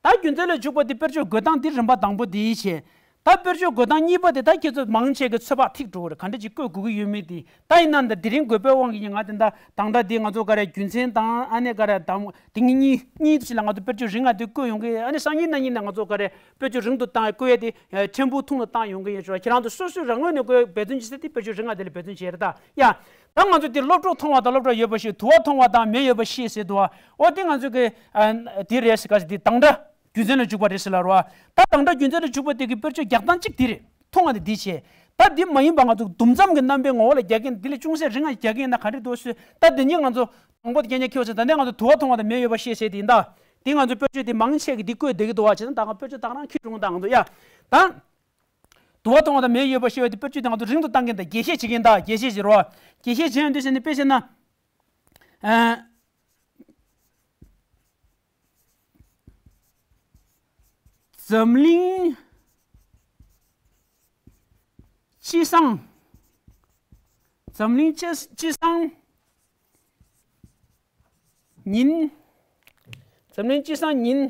ད་རྒྱུ་མཚན་ལ་འཇུག་པ་དེ་དཔེར་བརྗོད་འགོད་སྟངས་དེ་རིམ་པ་དང་པོ་དེ་བྱས། ད་དཔེར་བརྗོད་འགོད་སྟངས་གཉིས་པ་དེ་ད་ཁྱེད་ཚོ་མང་ཆེ་གི་ཚོད་དཔག་ཐིག་འགྲོ་གི་རེད། ག་འདྲ་ཅིག་བཀོད་དགོས་ཀྱི་ཡོད་མེད་དེ། ད་ཡིན་ན་འདི་དེ་རིང་དགོས་པའི་དབང་གིས་ང་དེ་འདྲ་དང་སྒྲ་དེ་ང་ཚོ་ག་རེ་རྒྱུ་མཚན་དང་ཨ་ནེ་ག་རེ་དང་དེ་གཉིས་གཉིས་གཉིས་ཞིག་ལ་ང་ཚོ་དཔེར་བརྗོད་རིང་ང་དེ་བཀོད་ཡོང་གི། ཨ་ནེ་སང་ཉིན་གནངས་ཉིན་ལ་ང་ཚོ་ག་རེ་དཔེར་བརྗོད་རིང་དུ་བཏང་བཀོད་ཡས་དེ་ཕྲན་བུ་ཐུང་དུ་བཏང་ཡོང་གི་ཡིན་ཞུ་བ། ཁྱེད་རང་ཚོ་སོ་སོའི་རང་ངོས་ནས་བཀོད་འབད་བརྩོན་བྱེད་ས་དེ་དཔེར་བརྗོད་རིང་ང་དེ་ལ་འབད་བརྩོན་བྱེད་རེད་ད། ཡ། ད་ང་ཚོ་དེ་སློབ་ཕྲུག་མཐོང་བ་དང་སློབ་གྲྭ་ཡོད་པ་ཞེས། དུ་བ་མཐོང་བ་དང་མེ་ཡོད་པ་ཞེས་ཟེར་འདུག་བ། འོ་དེ་ང་ཚོ་གི་ཨ་དེ་རེད་ཟེར་ག་ཟེར་དེ་དང་སྒྲ་རྒྱུ་མཚན་ལ་འཇུག་པ་རེད་ཟེར་ལབ་རེད་བ། ད་དང་སྒྲ་རྒྱུ་མཚན་ལ་འཇུག་པ་དེ་གི་དཔེར་བརྗོད་རྒྱག་སྟངས་གཅིག་དེ་རེད། མཐོང་བ་དེ་འདི་བྱས། ད་འདི་མ་ཡིན་པ་ང་ཚོ་དུམ་མཚམས་ཀྱི་རྣམ་པའི་ངོ་བོ་ལ་རྒྱག་གིན། འདི་ལས་ཅུང་ཟད་རིང་ང་རྒྱག་གིན་ན་ག་འདྲ་འདུག་ཟེར། ད་འདི་ཉིད་ང་ཚོ་དང་པོ་དེ་རྐྱང་རྐྱང་ཁྱེར་ཡོང་ཟེར། ད་འདི་ང་ཚོ་དུ་བ་མཐོང་བ་དང་མེ་ཡོད་པ་ཤེས་ཟེར་དེ་ཡིན་ད། འདི་ང་ཚོ་དཔེར་བརྗོད་དེ་མང་ཆེ་གི་འདི་བཀོད་བསྡད་ཀྱི་འདུག་བ། བྱས་ཙང་ད་ང་དཔེར་བརྗོད་དག་རང་ཁྱེར་འགྲོ་ད་ང་ཚོ་ཡ། ད། དུ་བ་མཐོང་བ་དང་མེ་ཡོད་པ་ཤེས་པ་དེ་དཔེར་བརྗོད་དེ་ང་ཚོ་རིང་དུ་བཏང་གིན་ད། རྒྱས་བཤད་བྱེད་ཀྱིན་ད། རྒྱས་བཤད་བྱེད་རོགས། རྒྱས་བཤད་བྱེད་ཡོང་དུས་ཟེར་ནས་དཔེ་བཤད་ན། ཨ། འཛམ་གླིང་སྤྱི་བསང་། འཛམ་གླིང་སྤྱི་སྤྱི་བསང་ཉིན། འཛམ་གླིང་སྤྱི་བསང་ཉིན།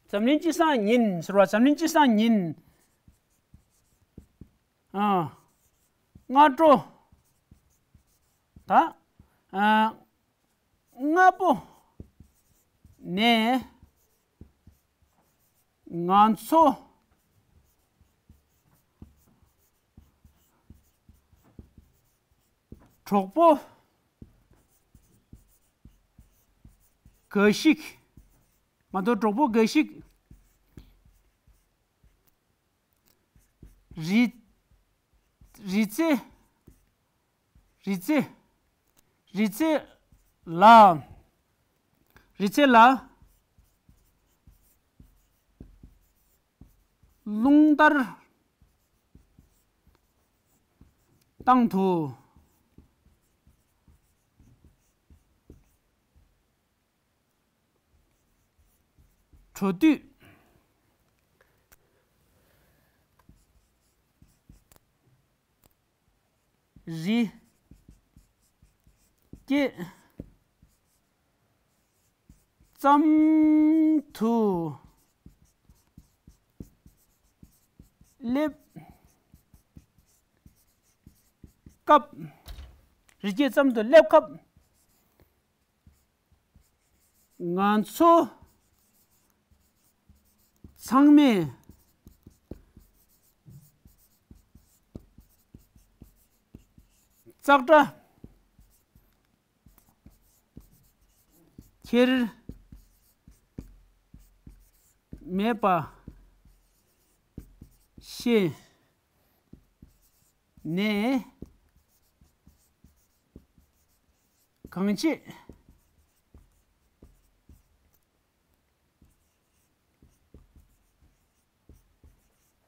འཛམ་གླིང་སྤྱི་བསང་ཉིན་ཟེར་བ། འཛམ་གླིང་སྤྱི་བསང་ཉིན། ཨ། སྔ་དྲོ། ད། ཨ། སྔ་པོ། ནས་ང་ཚོ་གྲོགས་པོ་འགའ་ཞིག་ང་ཚོ་གྲོགས་པོ་འགའ་ཞིག་རི་རི་རྩེ་རི་རྩེ་རི་རྩེ་ལ་རི་རྩེ་ལ་རླུང་ལྟར་བཏང་དུ། འགྲོ་དུས། རི་སྐེད་ཙམ་དུ་སླེབས་སྐབས། རི་སྐེད་ཙམ་དུ་སླེབས་སྐབས། ང་ཚོ་ཚང་མས་ཙག་སྒྲ་ཁྱེར་མེད་པ་ཤེས་ནས། གང་བྱེད་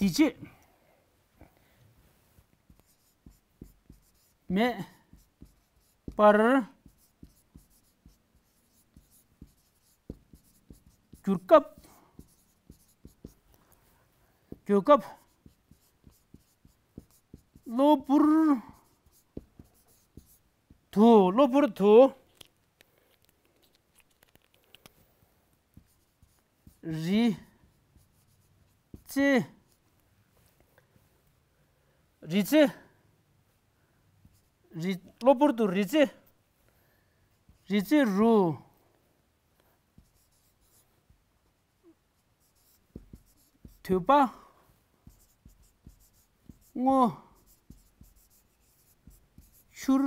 འདི་བྱེད་མེད་པར་གྱུར་སྐབས། གྱུར་སྐབས། གློ་བུར་དུ། གློ་བུར་དུ་རི་རྩེ། རི་རྩེ། རི། གློ་བུར་དུ་རི་རྩེ། རི་རྩེ་རུ། དུད་པ་སྔོ་ཆུར་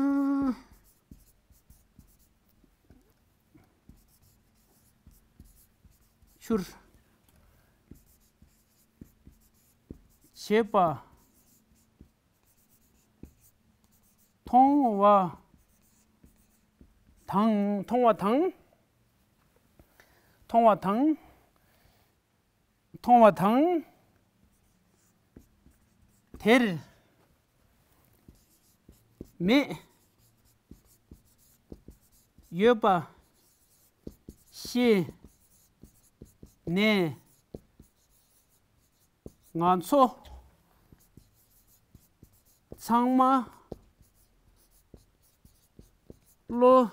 ཆུར་བྱེད་པ། མཐོང་བ་དང་། མཐོང་བ་དང་། མཐོང་བ་དང་། མཐོང་བ་དང་། དེར་མེད་ཡོད་པ་ཤེས་ནས། ང་ཚོ་ཚང་མ་བློ་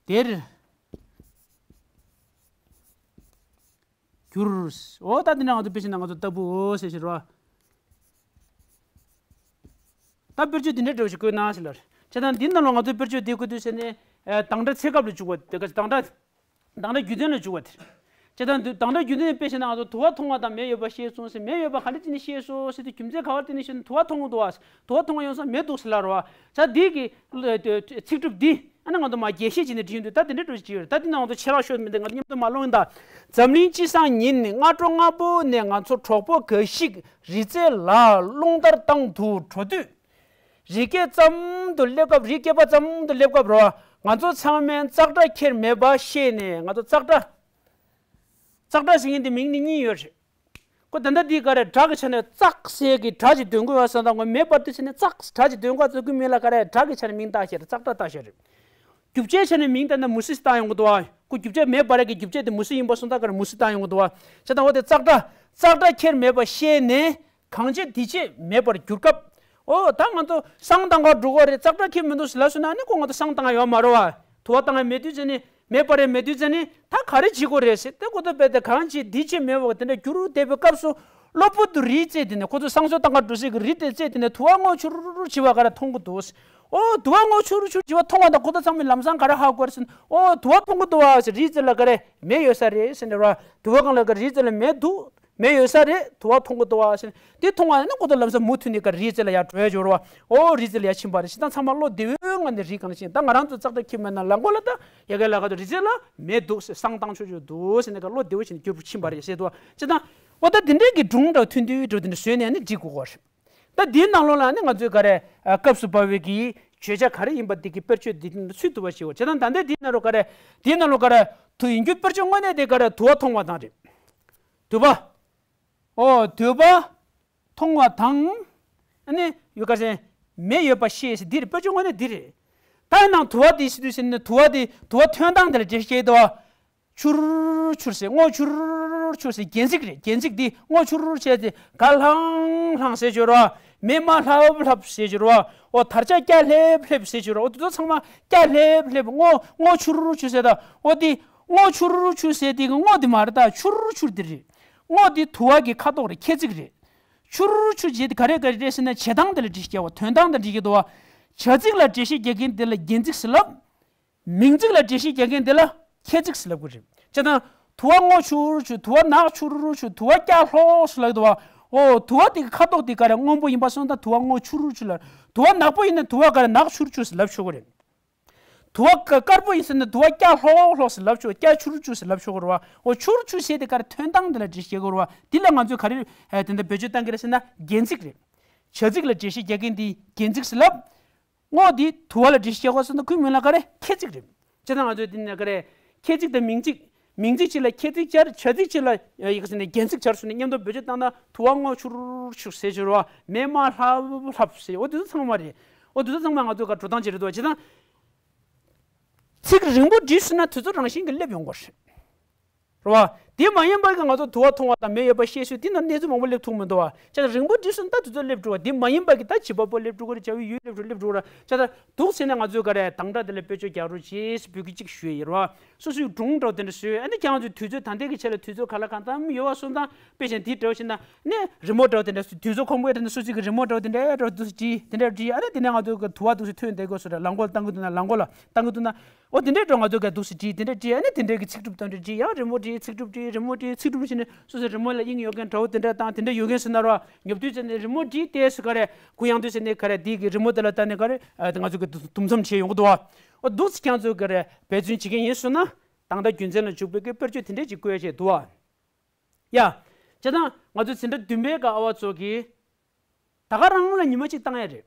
བདེར་གྱུར། འོ་ད་འདི་འདྲ་ང་ཚོ་དཔེ་བྱས་ན་ང་ཚོ་ལྟ་བུའོ་ཟེར་ཞེས་རོ། ད་དཔེར་བརྗོད་འདི་འདྲ་འདྲ་བོ་ཞིག་བཀོད་ན་ཟེར་ལ། བྱས་ཙང་འདི་ནང་ལ་ང་ཚོའི་དཔེར་བརྗོད་འདི་བཀོད་དུས་ཟེར་ནས། ཨ། དང་སྒྲ་ཚེ་སྐབས་ལ་འཇུག་པ་དེ་ག་དང་སྒྲ། དང་སྒྲ་རྒྱུ་མཚན་ལ་འཇུག་པ་དེ། བྱས་ཙང་དང་སྒྲ་རྒྱུ་མཚན་དཔེ་བྱས་ན་ང་ཚོ་དུ་བ་མཐོང་བ་དང་མེ་ཡོད་པ་ཤེས་སོང་ཟེར། མེ་ཡོད་པ་ག་འདྲ་བྱས་ནས་ཤེས་སོང་ཟེར་དུས་རྒྱུ་མཚན་ག་བར་བརྟེན་ནས་ཤེས་ན། དུ་བ་མཐོང་འདུག་བ། དུ་བ་མཐོང་ཡོང་ས་མེ་འདུག་ཟེར་ལ་རོ། བྱས་ཙང་འདི་གི་ཚིག་གྲུབ་འདི། ཨ་ནི་ང་ཚོ་མ་རྒྱས་བཤད་བྱས་ནས་བྲིས་ཡོང་དུས་ད་དེ་འདྲ་འགྲོ་བཞིན་ཡོད་རེད། ད་འདི་ནང་ང་ཚོ་ཆེ་རག་ཤོད་མི་འདུག་ང་ཚོ་མཉམ་དུ་མ་ལོང་ཡིན་ད། འཛམ་གླིང་སྤྱི་བསང་ཉིན་སྔ་དྲོ་སྔ་པོ་ནས་ང་ཚོ་གྲོགས་པོ་འགའ་ཞིག་རི་རྩེ་ལ་རླུང་ལྟར་བཏང་དུ་འགྲོ་དུས། རི་སྐེད་ཙམ་དུ་སླེབས་སྐབས། རི་སྐེད་པ་ཙམ་དུ་སླེབས་སྐབས་རོ། ང་ཚོ་ཚང་མས་ཙག་སྒྲ་ཁྱེར་མེད་པ་ཤེས་ནས། ང་ཚོ་ཙག་སྒྲ། ཙག་སྒྲ་ཟེར་མཁན་དེ་མིང་ནི་གཉིས་ཡོད་རེད། ཁོ་ད་ལྟ་འདི་ག་རེ་སྒྲ་གི་ཆ་ནས་ཙག་ཟེར་གི་སྒྲ་ཅིག་འདོན་གི་ཡོད་བསམ་ད། ངོ་མེད་པར་དུ་ཟེར་ནས་ཙག་སྒྲ་ཅིག་འདོན་ག་བཙུགས་གི་མིན་ལ། ག་རེ་སྒྲ་གི་ཆ་ནས་མིང་བཏགས་ཤེས་རེད། ཙག་སྒྲ་བཏགས་ཤེས་རེད། རྒྱུ་ཆའི་ཆ་ནས་མིང་བཏགས་ན་མུ་ཟི་ཞིག་བཏགས་ཡོང་གི་འདུག་བ། ཁོ་རྒྱུ་ཆ་མེད་པ་རེད་གི། རྒྱུ་ཆ་དེ་མུ་ཟི་ཡིན་པ་སོང་ད་ག་རེ་མུ་ཟི་བཏགས་ཡོང་གི་འདུག་བ། བྱས་ཙང་འོ་དེ་ཙག་སྒྲ། ཙག་སྒྲ་ཁྱེར་མེད་པ་ཤེས་ནས། གང་བྱེད་འདི་བྱེད་མེད་པར་གྱུར་སྐབས། ཨོ་ད་ང་ཚོ་བསང་བཏང་ག་འགྲོ་གི་རེད། ཙག་སྒྲ་ཁྱེར་མི་འདུག་ཟེར་ལབ་སོང་ན། ཨ་ནི་ཁོ་ང་ཚོ་བསང་བཏང་ཡོད་མ་རེད་བ། དུ་བ་བཏང་ཡ་མེད་དུས་ཙ་ནི། མེད་པ་རེད། མེད་དུས་ཙ་ནི་ད་ག་རེ་བྱེད་དགོས་རེད་ཟེར་དེ་གོ་ཐོས་པས། དེ་གང་བྱེད་འདི་བྱེད་མེད་པ་དེ་འདྲ་གྱུར་བསྡད་པའི་སྐབས་སུ། གློ་བུར་དུ་རི་རྩེ་དེ་ནས། ཁོ་ཚོ་བསང་གསོལ་བཏང་ག་འགྲོ་སའི་གི་རི་དེ་རྩེ་དེ་ནས་དུ་བ་སྔོ་ཆུར་ཆུར་བྱེད་པ་ག་རེ་མཐོང་གི་འདུག་ཟེར། ཨོ་དུ་བ་སྔོ་ཕྱུར་ཕྱུར་བྱེད་པ་མཐོང་བ་དང་ཁོ་ཐག་ཚང་མས་ལམ་སང་ག་རེ་ཧ་གོ་རེད་ཟེར་ན། ཨོ་དུ་བ་མཐོང་གི་འདུག་བ་ཟེར། རིའི་རྩེ་ལ་ག་རེ་མེ་ཡོད་ས་རེད་ཟེར་ནས་ར། དུ་བ་སྒང་ལ་ག་རེ་རིའི་རྩེ་ལ་མེ་འདུག་མེ་ཡོད་ས་རེད། དུ་བ་མཐོང་གི་འདུག་བ་ཟེར་ནས་དེ་མཐོང་བ་ཡིན་ན་ཁོ་ཐག་ལམ་སང་མུ་མཐུད་ནས་ག་རེ་རིའི་རྩེ་ལ་ཡར་འགྲོ་ཡ་འབྱོར་བ། ཨོ་རིའི་རྩེ་ལ་ཡར་ཕྱིན་པ་རེད། ཞེ་སྡང་ཚང་མ་བློ་བདེ་བོའི་ངང་ནས་རིའི་སྒང་ལ་ཕྱིན། ད་ང་རང་ཚོ་ཙག་ཙག་ཁྱེར་མེད་ན་ལ་མགོ་ལ་ད་ཡ་ག་ལ་ག་ད་རིའི་རྩེ་ལ་མེ་འདུག་ཟེར། བསང་བཏང་ཆོག་ཆོག་འདུག་ཟེར་ནས་ག་བློ་བདེ་བོ་བྱས་ནས་འགྱུར་བ་ཕྱིན་པ་རེད་ཟེར་འདུག་བ། ཅེ་དང་། ཨོ་ད་དེ་འདྲའི་གི་སྒྲུང་འདྲ་ཐུང་ཐུང་འདྲ་དེ་འདྲ་བཟོས་ནས་ནི་འབྲི་དགོས་ཀྱི་རེད། ད་དེའི་ནང་ལོགས་ལ་ནི་ང་ཚོའི་ག་རེ་ཨ་སྐབས་སུ་བབས་པའི་གི་བརྗོད་བྱ་ག་རེ་ཡིན་པ་དེ་གི་དཔེར་བརྗོད་འདི་ཚུད་ཐུབ་པ་ཞིག་ཡོད། བྱས་ཙང་ད་ལྟ་དེའི་ནང་ལོགས་ག་རེ། དེའི་ནང་ལོགས་ག་རེ་དུ་ཡིན་རྒྱུ་དཔེར་བརྗོད་དངོས་གནས་དེ་ག་རེ་དུ་བ་མཐོང་བ་དང་རེད། དུ་བ། ཨོ་དུ་བ་མཐོང་བ་དང་། ཨ་ནི་ཡོད་ག་ཟེར། མེ་ཡོད་པ་ཤེས་ཟེར་འདི་རེད། དཔེར་བརྗོད་དངོས་གནས་འདི་རེད། ད་ནང་དུ་བ་དེ་ཤི་དུས་ཟེར་ནས་དུ་བ་དེ་དུ་བ་ཐོན་སྟངས་དེ་ལ་འགྲེལ་བཤད་བྱེད་དུ་བ། ཕྱུར་ཕྱུར་ཟེར། སྔོ་ཕྱུར་ཕྱུར་ཟེར། རྒྱན་ཚིག་རེད། རྒྱན་ཚིག་འདི་སྔོ་ཕྱུར་བྱས་ཏེ་ག་ལྷང་ལྷང་ཟེར་བྱོས་རོ། མེ་དམར་ལྷབ་ལྷབ་ཟེར་བྱོས་རོ། ཨོ་དར་ལྕོག་སྐྱ་ལྷེབ་ལྷེབ་ཟེར་བྱོས་རོ། ཨོ་དེ་ཚོ་ཚང་མ་སྐྱ་ལྷེབ་ལྷེབ། སྔོ་སྔོ་ཕྱུར་ཕྱུར་ཟེར། ད་ཨོ་དེ་སྔོ་ཕྱུར་ཕྱུར་ཟེར་དེ་གི་སྔོ་དེ་མ་རེད། ད་ཕྱུར་ཕྱུར་དེ་རེད། སྔོ་དེ་དུ་བ་གི་ཁ་དོག་རེད། ཁྱད་ཚིག་རེད། ཕྱུར་ཕྱུར་བྱེད་དེ་ག་རེ་ག་རེ་རེད་ཟེར་ན་བྱེད་སྟངས་དེ་ལ་འགྲེལ་བཤད་རྒྱག་པ། དོན་སྟངས་དེ་འགྲེལ་བཤད་རྒྱག་དུ་བ། བྱ་ཚིག་ལ་འགྲེལ་བཤད་རྒྱག་མཁན་དེ་ལ་རྒྱན་ཚིག་ཟེར་ལབ། མིང་ཚིག་ལ་འགྲེལ་བཤད་རྒྱག་མཁན་དེ་ལ་ཁྱད་ཚིག་ཟེར་ལབ་དགོས་རེད། བྱས་ཙང་དུ་བ་སྔོ་ཕྱུར་ཕྱུར། དུ་བ་ནག་ཕྱུར་ཕྱུར། དུ་བ་སྐྱ་ལྷོག་ལྷོག་ཟེར་ལབ་དུ་བ། ཨོ་དུ་བ་དེ་གི་ཁ་དོག་དེ་ག་རེ། སྔོན་པོ་ཡིན་པ་སོང་ཙང་དུ་བ་སྔོ་ཕྱུར་ཕྱུར་ལབ། དུ་བ་ནག་པོ་ཡིན་ན་དུ་བ་ག་རེ། ནག་ཕྱུར་ཕྱུར་ཟེར་ལབ་ཆོག་གི་རེད། དུ་བ་དཀར་པོ་ཡིན་ཟེར་ན་དུ་བ་སྐྱ་ལྷོག་ལྷོག་ཟེར་ལབ་ཆོག་སྐྱ་ཕྱུར་ཕྱུར་ཟེར་ལབ་ཆོག་གི་རེད་བ། ཨོ་ཕྱུར་ཕྱུར་ཟེར་དེ་ག་རེ། དོན་སྟངས་དེ་ལ་འགྲེལ་བཤད་དགོས་རེད་བ། འདི་ལ་ང་ཚོས་ག་རེ་ཨ་དེ་འདྲ་བེད་སྤྱོད་བཏང་གི་རེད་ཟེར་ན་རྒྱན་ཚིག་རེད། བྱ་ཚིག་ལ་འགྲེལ་བཤད་རྒྱག་མཁན་དེ་རྒྱན་ཚིག་ཟེར་ལབ། སྔོ་དེ་དུ་བ་ལ་འགྲེལ་བཤད་རྒྱག་དགོས་ཟེར་ན་ཁོའི་མིང་ལ་ག་རེ། ཁྱད་ཚིག་རེད། བྱས་ཙང་ང་ཚོས་འདི་ནས་ག་རེ། ཁྱད་ཚིག་དང་མིང་ཚིག་མིང་ཚིག་གཅིག་ལ་ཁྱད་ཚིག་སྦྱར། བྱ་ཚིག་གཅིག་ལ་ཡི་གེ་ཟེར་ནས་རྒྱན་ཚིག་སྦྱར་སོང་ནས་མཉམ་དུ་བེད་སྤྱོད་བཏང་ན་དུ་བ་སྔོ་ཕྱུར་ཕྱུར་ཟེར་བྱོས་རོ། མེ་དམར་ལྷབ་ལྷབ་ཟེར། འོ་དེ་ཚོ་ཚང་མ་རེད། འོ་དེ་ཚོ་ཚང་མ་ང་ཚོ་ག་འགྲོ་སྟངས་ཅིག་རེད་འདུག་བྱས་ཙང་། ཚིག་རིང་པོ་བྲིས་སོང་ན་དུས་ཚོད་རང་བཞིན་གྱིས་སླེབས་ཡོང་གི་རེད། རེད་བ། དེ་མ་ཡིན་པ་གི་ང་ཚོ་དུ་བ་མཐོང་བ་དང་མེ་ཡོད་པ་ཤེས་ཚུལ་དེ་ན་གནས་ཚུལ་མང་པོ་སླེབས་ཐུབ་མི་འདུག་བ། བྱས་ཙང་རིང་པོ་བྲིས་སོང་ན་ད་དུས་ཚོད་སླེབས་འགྲོ་བ། དེ་མ་ཡིན་པ་གི་ད་བྱེད་པ་པོ་སླེབས་འགྲོ་གི་རེད། བྱ་བའི་ཡུལ་སླེབས་འགྲོ་སླེབས་འགྲོ་ར། བྱས་ཙང་འདུག་ཟེར་ནས་ང་ཚོས་ག་རེ་དང་སྒྲ་དེ་ལ་དཔེ་བརྗོད་རྒྱག་རོགས་བྱེད་ཟེར་འབོད་སྐུལ་གཅིག་ཞུ་ཡི་ཡོད་རེད་བ། སོ་སོའི་སྒྲུང་འདྲ་བོ་དེ་འདྲ་བཟོས། ཨ་ནི་ཁྱེད་རང་ཚོའི་དུས་ཚོད་ད་ལྟའི་གི་ཆེད་ལ་དུས་ཚོད་ག་ལ་གང་འཚམ་ཡོད་པ་སོང་ཙང་། དཔེ་བཞིན་དེའི་འདྲ་བོ་བྱས་ན་ནི་རི་མོ་འདྲ་བོ་དེ་འདྲ། དུས་ཚོད་ཁོམ་པའི་འདྲ་ན་སོ་སོའི་གི་རི་མོ་འདྲ་བོ་དེ་འདྲ་འདྲ་བོ་འདུག་སེ་བྲིས། དེ་འདྲ་བྲིས། ཨ་ནི་དེ་ནས་ང་ཚོ་གི་དུ་བ་འདུག་སེ་ཐོན་བསྡད་དགོས་སོ་ར། ལང་ཀོ་ལ་བཏང་གི་འདུག་ན་ལང་ཀོ་ལ་བཏང་གི་འདུག་ན། འོ་དེ་འདྲའི་འགྲོ་ང་ཚོ་ག་འདུག་སེ་བྲིས། དེ་འདྲ་བྲིས། ཨ་ནི་དེ་འདྲའི་གི་ཚིག་གྲུབ་དང་འདྲ་བྲིས། ཡང་རི་མོ་བྲིས། ཚིག་གྲུབ་བྲིས། རི་མོ་བྲིས། ཚིག་གྲུབ་བྱས་ནས་སོ་སོའི་རི་མོ་ལ་དབྱིངས་ཡོད་མཁན་འདྲ་བོ་དེ་འདྲ་དང་། དེ་འདྲ་ཡོད་མཁན་སོང་ན་ར། ཉོབ་དུས་ཚེ་ནས་རི་མོ་བྲིས་ཏེ་སུ་ག་རེ་གུ་ཡངས་དུས་ཚེ་ནས་ག་རེ་དེའི་གི་རི་མོ་དེ་ལ་ལྟ་ནས་ག་རེ་ཨ་ང་ཚོ་གི་དུམ་མཚམས་བྱས་ཡོང་གི་འདུག་བ། འོ་འདུག་སེ་ཁྱེད་ཚོ་ག་རེ་འབད་བརྩོན་བྱེད་མཁན་ཡིན་སོང་ན། དང་སྒྲ་རྒྱུ་མཚན་ལ་འཇུག་པའི་གི་དཔེར་བརྗོད་དེ་འདྲས་ཅིག་བཀོད་ཡ་བྱས་འདུག་བ། ཡ། བྱས་ཙང་ང་ཚོ་འཛིན་གྲྭ་བདུན་པའི་གི་ཨ་བ་ཚོ་གིས་ད་ག་རང་ལ་ཉི་མ་གཅིག་བཏང་ཡ་རེད།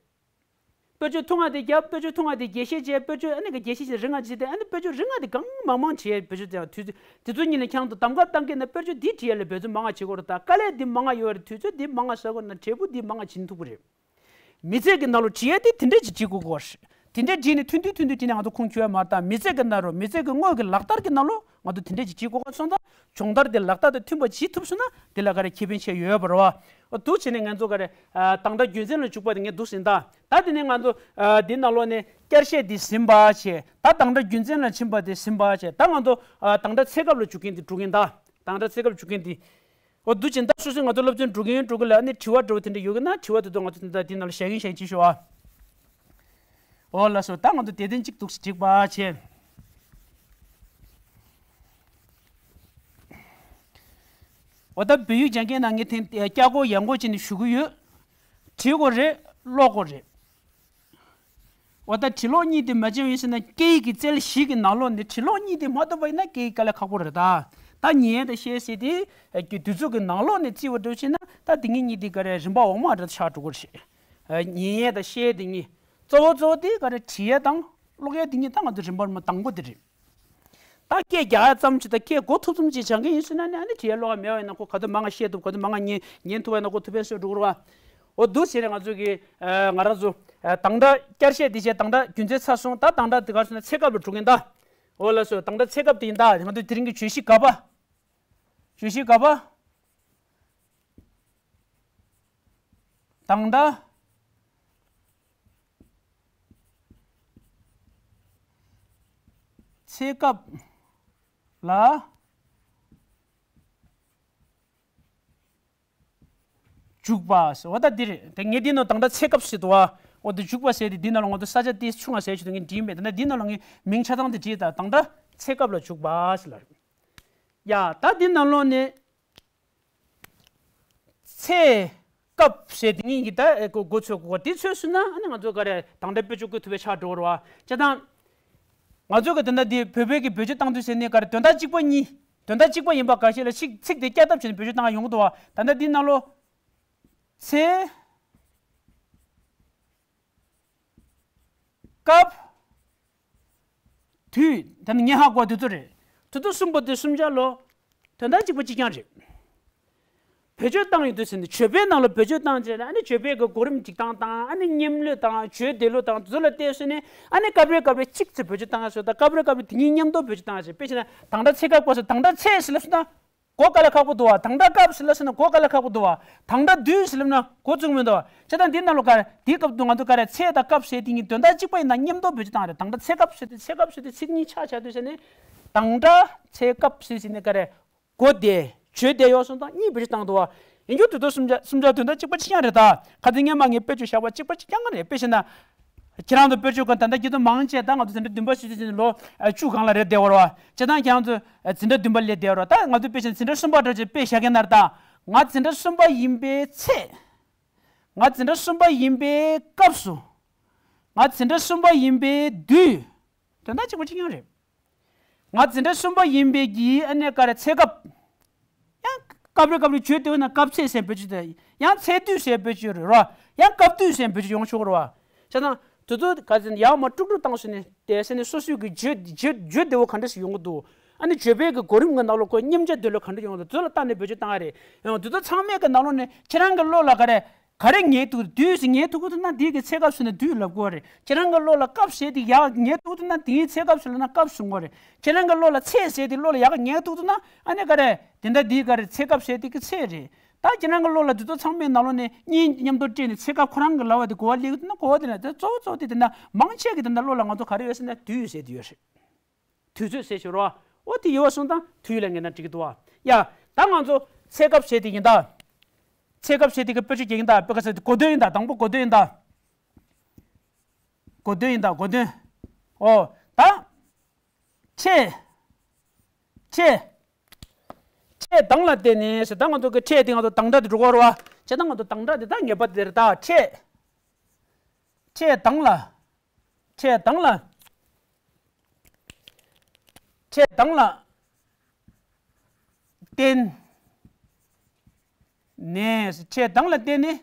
དཔེར་བརྗོད་ཐུང་ང་དེ་རྒྱབ། དཔེར་བརྗོད་ཐུང་ང་དེ་རྒྱས་བཤད་བྱས། དཔེར་བརྗོད་ཨ་ནི་གི་རྒྱས་བཤད་བྱས་རིང་ང་བྱས་ཏེ། ཨ་ནི་དཔེར་བརྗོད་རིང་ང་དེ་གང་མང་མང་བྱས། དཔེར་བརྗོད་དེ་ཡང་དུས་ཚོད་དེ་ཚོ་གཉིས་ལ་ཁྱེད་རང་ཚོ་གདམ་ག་བཏང་གི་ན་དཔེར་བརྗོད་འདི་བྲིས་ཡ་ལ་འབད་བརྩོན་མང་ང་བྱེད་དགོས་རེད། ད་དཀའ་ལས་འདི་མང་ང་ཡོད་རེད། དུས་ཚོད་འདི་མང་ང་ཟ་དགོས་ན་འབྲས་བུ་འདི་མང་ང་བྱིན་ཐུབ་ཀྱི་རེད། མི་ཚེ་གི་ནང་ལོགས་བྲིས་ཡ་དེ་དེ་འདྲས་ཅིག་བྲིས་དགོས་ཀྱི་རེད། དེ་འདྲས་བྲིས་ནས་ཐུང་ཐུང་ཐུང་ཐུང་བྲིས་ནས་ང་ཚོ་ཁུངས་འཁྱོལ་ཡ་མ་རེད། ད་མི་ཚེ་གི་ནང་ལོགས། མི་ཚེ་གི་དངོས་ཀྱི་ལག་བསྟར་གྱི་ནང་ལོགས་ང་ཚོ་དེ་འདྲས་ཅིག་བྲིས་དགོས་ཀྱི་སོང་ཙང་། སྦྱོང་བརྡར་དེ་ལག་བསྟར་དང་མཐུན་པ་བྱེད་ཐུབ་སོང་ན་དེ་ལ་ག་རེ་ཁེ་ཕན་ཆེ་ཡོད་པ་རེད་བ། འོ་འདུག་བྱས་ནས་ང་ཚོ་ག་རེ་ཨ་དང་སྒྲ་རྒྱུ་མཚན་ལ་འཇུག་པ་དེ་ངས་འདུག་ཟིན་ད། ད་དེ་ནས་ང་ཚོ་ཨ་འདི་ནང་ལོགས་ནས་བསྐྱར་བཤད་འདི་ཟིན་པ་བྱས། ད་དང་སྒྲ་རྒྱུ་མཚན་ལ་ཕྱིན་པ་དེ་ཟིན་པ་བྱས། ད་ང་ཚོ་ཨ་དང་སྒྲ་ཚེ་སྐབས་ལ་འཇུག་མཁན་དེ་འགྲོ་གིན་ད། དང་སྒྲ་ཚེ་སྐབས་འཇུག་མཁན་དེ། འོ་འདུག་བྱས་ད་སོ་སོའི་ང་ཚོ་སློབ་ཚན་འགྲོ་གིན་འགྲོ་གིན་ལ་ཨ་ནི་དྲི་བ་འདྲ་བོ་དེ་འདྲ་ཡོད་གི་ན་དྲི་བ་དེ་ཚོ་ང་ཚོ་ད་འདི་ནང་ལ་བཞག་གིན་བཞག་གིན་བྱེད་ཤོག་ཨ། འོ་ལགས་སོ། ད་ང་ཚོ་དེ་དོན་གཅིག་འདུག་སེ་འགྲིག་པ་བྱས། འོ་ད་བོད་ཡིག་སྦྱང་མཁན་ནང་ངས་ཐེངས་ཨ་སྐྱ་སྒོ་ཡང་སྒོ་བྱས་ནས་ཞུ་གི་ཡོད། བྲིས་དགོས་རེད། ཀློག་དགོས་རེད། འོ་ད་བྲིས་ཀློག་གཉིས་དེ་མ་བྱུང་བ་ཡིན་ཟེར་ན་སྐད་ཡིག་གི་རྩལ་བཞི་གི་ནང་ལོགས་ནས་བྲིས་ཀློག་གཉིས་དེ་མ་ཐོབ་པ་ཡིན་ན་སྐད་ཡིག་དཀའ་ལས་ཁག་པོ་རེད་ད། ད་ཉན་ཡས་དང་བཤད་ཡས་དེ་ཨ་དུས་ཚོད་ཀྱི་ནང་ལོགས་ནས་བརྩི་བ་འདྲ་བྱས་ན་ད་དེ་གཉིས་གཉིས་དེ་ག་རེ་རིམ་པ་འོག་མ་འདྲ་ཆགས་འགྲོ་གི་རེད། ཨ་ཉན་ཡས་དང་བཤད་ཡས་དེ་གཉིས། གཙོ་བོ་གཙོ་བོ་དེ་ག་རེ་བྲིས་ཡས་དང་ཀློག་ཡས་དེ་གཉིས་ད་ང་ཚོ་རིམ་པ་རིམ་པ་དང་པོ་དེ་རེད། ད་སྐད་རྒྱག་ཡ་ཙམ་ཅིག་དང་སྐད་གོ་ཐུབ་ཙམ་ཅིག་སྦྱང་མཁན་ཡིན་ཟེར་ན་ནི་ཨ་ནི་བྲིས་ཡ་ཀློག་ཡ་མེད་པ་ཡིན་ན་ཁོ་ག་ཚོད་མང་ང་བཤད་ཐུབ། ག་ཚོད་མང་ང་ཉན་ཉན་ཐུབ་པ་ཡིན་ན་ཁོ་ཐུབ་པ་ཡིན་ཟེར་འགྲོ་གི་རེད་བ། འོ་འདུག་བྱས་ནས་ང་ཚོ་གི་ཨ་ང་རང་ཚོ་ཨ་དང་སྒྲ་བསྐྱར་བཤད་དེ་བྱས་དང་སྒྲ་རྒྱུ་མཚན་ཚར་སོང་། ད་དང་སྒྲ་དེ་ག་རེ་ཟེར་ན་ཚེ་སྐབས་ལ་འགྲོ་མཁན་ད། འོ་ལགས་སོ། དང་སྒྲ་ཚེ་སྐབས་དེ་ཡིན་ད། ང་ཚོ་དེ་རིང་གི་བརྗོད་གཞི་ག་པ། བརྗོད་གཞི་ག་པ། དང་སྒྲ་ཚེ་སྐབས་ལ་འཇུག་པ་ཟེར་བ་ད་འདི་རེད། དེ་ངས་འདི་ནང་དང་སྒྲ་ཚེ་སྐབས་ཟེར་འདུག་བ། འོ་དེ་འཇུག་པ་ཟེར་དེ་འདི་ནང་ལ་ང་ཚོ་ས་ཆ་དེ་ཆུང་བ་ཟེར་ཆུ་དུ་ངས་འབྲིས་མེད། ད་ནི་འདི་ནང་ལ་ངས་མིང་ཆ་ཚང་དེ་བྲིས། ད་དང་སྒྲ་ཚེ་སྐབས་ལ་འཇུག་པ་ཟེར་ལ། ཡ་ད་འདི་ནང་ལོགས་ནས། ཚེ་སྐབས་ཟེར་དེ་གཉིས་ཀྱི་ད་ཨེ་གོ་གོ་ཚོད་གོ་དེ་ཚོད་སུ་ན་ཨ་ནི་ང་ཚོ་ག་རེ་དང་སྒྲ་དཔེ་བརྗོད་བཀོད་ཐུབ་པའི་ཆ་འགྲོ་བར་བ་ཅེ་དང་། ང་ཚོ་གི་དེ་འདྲ་དེ་བོད་པའི་གི་བེད་སྤྱོད་བཏང་དུས་ཟེར་ནས་ག་རེ་དོན་དག་གཅིག་པ་གཉིས། དོན་དག་གཅིག་པ་ཡིན་པ་ག་ཤེད་ལ་ཚིག་ཚིག་དེ་བསྐྱར་ལྡབ་བྱས་ནས་བེད་སྤྱོད་བཏང་ཡོང་གི་འདུག་བ། ད་ལྟ་འདི་ནང་ལོ། ཚེ་སྐབས། དུས། ད་ནི་ངེས་ཧ་གོ་དུས་ཚོད་རེད། དུས་ཚོད་གསུམ་པོ་དེ་གསུམ་ཆ་ལོ། དོན་དག་གཅིག་པ་གཅིག་རྐྱང་རེད། བེད་སྤྱོད་བཏང་ཡོང་དུས་ཟེར་ནས་བརྗོད་པའི་ནང་ལ་བེད་སྤྱོད་བཏང་བྱས་ནས་ཨ་ནི་བརྗོད་པའི་གི་གོ་རིམ་སྒྲིག་སྟངས་དང་ཨ་ནི་སྙེམས་ལོས་དང་བརྗོད་བདེ་ལོས་དང་དེ་ཚོ་ལ་བལྟས་ཟེར་ནས་ཨ་ནི་སྐབས་རེ་སྐབས་རེ་གཅིག་ཙམ་བེད་སྤྱོད་བཏང་ཡ་སོ། ད་སྐབས་རེ་སྐབས་རེ་དེ་གཉིས་མཉམ་དུ་བེད་སྤྱོད་བཏང་ཡ་ཟེར། དཔེ་བྱས་ན་དང་སྒྲ་ཚེ་སྐབས་སྐབས་སུ་དང་སྒྲ་ཚེ་ཟེར་ལབ་སོང་ན། གོ་དཀའ་ལས་ཁག་པོ་འདུག་བ། དང་སྒྲ་སྐབས་ཟེར་ལབ་སོང་ན་གོ་དཀའ་ལས་ཁག་པོ་འདུག་བ། དང་སྒྲ་དུས་ཟེར་ལབ་ན་གོ་བཙུགས་མི་འདུག་བ། བྱས་ཙང་འདི་ནང་ལོ་ག་རེ་དེའི་སྐབས་དུ་ང་ཚོ་ག་རེ་ཚེ་དང་སྐབས་ཟེར་དེ་གཉིས་དོན་དག་གཅིག་པ་ཡིན་ན་མཉམ་དུ་བེད་སྤྱོད་བཏང་རེད། དང་སྒྲ་ཚེ་སྐབས་ཟེར་དེ་ཚེ་སྐབས་ཟེར་དེ་ཚིག་གཉིས་ཆ་ཆ་དུས་ཟེར་ནས་དང་སྒྲ་ཚེ་སྐབས་ཟེར་ཟེར་ནས་ག་རེ་གོ་བདེ་བརྗོད་བདེ་ཡོད་སོང་དང་གཉིས་བེད་སྤྱོད་བཏང་འདུག་བ། ཡིན་རྒྱུ་དུས་ཚོད་གསུམ་ཆ་གསུམ་ཆ་དོན་དག་གཅིག་པ་གཅིག་རྐྱང་རེད། ད་ཁ་ཚིག་སྔས་མ་ངས་དཔེ་བརྗོད་བཞག་པ་གཅིག་པ་གཅིག་རྐྱང་རེད། དཔེ་བྱས་ན། ཁྱེད་རང་ཚོ་དཔེ་བརྗོད་ཀྱི་ད་ལྟ་སྐྱིད་སྡུག་མང་ཆེ་ད་ང་ཚོ་འཛིན་གྲྭ་བདུན་པ་ཞུ་དུས་ལོ་བཅུ་སྒང་ལ་རེད་བསྡད་པ་རེད་བ། བྱས་ཙང་ཁྱེད་རང་ཚོ་འཛིན་གྲྭ་བདུན་པ་ལ་བསྡད་པ་རེད་བ། ད་ང་ཚོ་དཔེ་བཞིན་འཛིན་གྲྭ་གསུམ་པ་འདྲ་ཅིག་དཔེ་བཞག་གི་ན་རེད། ད་ང་འཛིན་གྲྭ་གསུམ་པ་ཡིན་པའི་ཚེ། ང་འཛིན་གྲྭ་གསུམ་པ་ཡིན་པའི་སྐབས་སུ། ང་འཛིན་གྲྭ་གསུམ་པ་ཡིན་པའི་དུས། དོན་དག་གཅིག་པ་གཅིག་རྐྱང་རེད། ང་འཛིན་གྲྭ་གསུམ་པ་ཡིན་པའི་གི་ཨ་ནེ་ག་རེ་ཚེ་སྐབས། ཡང་སྐབས་རེ་སྐབས་རེ་བརྗོད་དེ་བས་ན་སྐབས་ཚེ་ཟེར་བེད་སྤྱོད་དེ། ཡང་ཚེ་དུས་ཟེར་བེད་སྤྱོད་རེད་རོ། ཡང་སྐབས་དུས་ཟེར་བེད་སྤྱོད་ཡོང་ཆོག་རོ། བྱས་ཙང་དེ་ཚོ་ག་ཚོད་ཡར་མར་དཀྲུག་དཀྲུག་བཏང་སོང་ནས་དེ་ཟེར་ནས་སོ་སོའི་གི་བརྗོད་བརྗོད་བརྗོད་བདེ་བོ་ག་འདྲ་ཞིག་ཡོང་གི་འདུག་ཨ་ནི་བརྗོད་པའི་གི་གོ་རིམ་གི་ནང་ལོགས་ཁོ་སྙེམས་ཆ་དེ་ལོ་ག་འདྲ་ཡོང་གི་འདུག་དེ་ཚོ་ལ་བལྟས་ནས་བེད་སྤྱོད་བཏང་ཡ་རེད། ཡང་དེ་ཚོ་ཚང་མའི་གི་ནང་ལོགས་ནས་ཁྱེད་རང་གི་བློ་ལ་ག་རེ། ག་རེ་ངེས་ཐུག་དུས་སུ་ངེས་ཐུག་གི་འདུག་ན་དེའི་གི་ཚེ་སྐབས་སུ་ན་དུས་ལབ་དགོས་རེད། ཁྱེད་རང་གི་བློ་ལ་སྐབས་ཟེར་དེ་ཡག་ངེས་ཐུག་འདུག་ན་དེའི་ཚེ་སྐབས་སུ་ལབ་ན་སྐབས་གསུང་དགོས་རེད། ཁྱེད་རང་གི་བློ་ལ་ཚེ་ཟེར་དེ་བློ་ལ་ཡག་ངེས་ཐུག་འདུག་ན་ཨ་ནི་ག་རེ། དེ་འདྲ་དེའི་ག་རེ་ཚེ་སྐབས་ཟེར་དེ་གི་ཚེ་རེད། ད་ཁྱེད་རང་གི་བློ་ལ་དེ་ཚོ་ཚང་མའི་ནང་ལོགས་ནས་གཉིས་མཉམ་དུ་སྤྲད་ནས་ཚེ་སྐབས་ཁོ་རང་གི་ལབ་པ་དེ་གོ་བ་ལེགས་འདུག་ན་གོ་བ་དེ་ན་དེ་གཙོ་བོ་གཙོ་བོ་དེ་དེ་འདྲ་མང་ཆེ་གི་དེ་འདྲ་བློ་ལ་ང་ཚོ་ག་རེ་ཡོད་ཟེར་ན་དུས་ཟེར་དེ་ཡོད་རེད། དུས་ཚོད་ཟེར་ཞོར་བ། འོ་དེ་ཡོད་པ་སོང་ཙང་དུས་ལ་ངེས་ན་འགྲིག་གི་འདུག་བ། ཡ། ད་ང་ཚོ་ཚེ་སྐབས་བྱས་དེ་ཡིན་ད། ཚེ་སྐབས་བྱས་དེ་གི་དཔེ་ཆ་རྒྱག་གིན་ད་དཔེ་ཁ་ཚེ་གོ་དོན་ཡིན་ད་དང་པོ་གོ་དོན་ཡིན་ད། གོ་དོན་ཡིན་ད་གོ་དོན། འོ། ད། ཕྲད། ཕྲད། ཕྲད་དང་ལ་བརྟེན་ནས་ཟེར་ད་ང་ཚོ་གི་ཕྲད་དེ་ང་ཚོ་དང་སྒྲ་དེ་འགྲོ་གི་རེད་བ། བྱས་ད་ང་ཚོ་དང་སྒྲ་དེ་ད་ངེས་པ་དེ་རེད་ད་ཕྲད། ཕྲད་དང་ལ། ཕྲད་དང་ལ། ཕྲད་དང་ལ་བརྟེན་ནས། ཕྲད་དང་ལ་བརྟེན་ནས་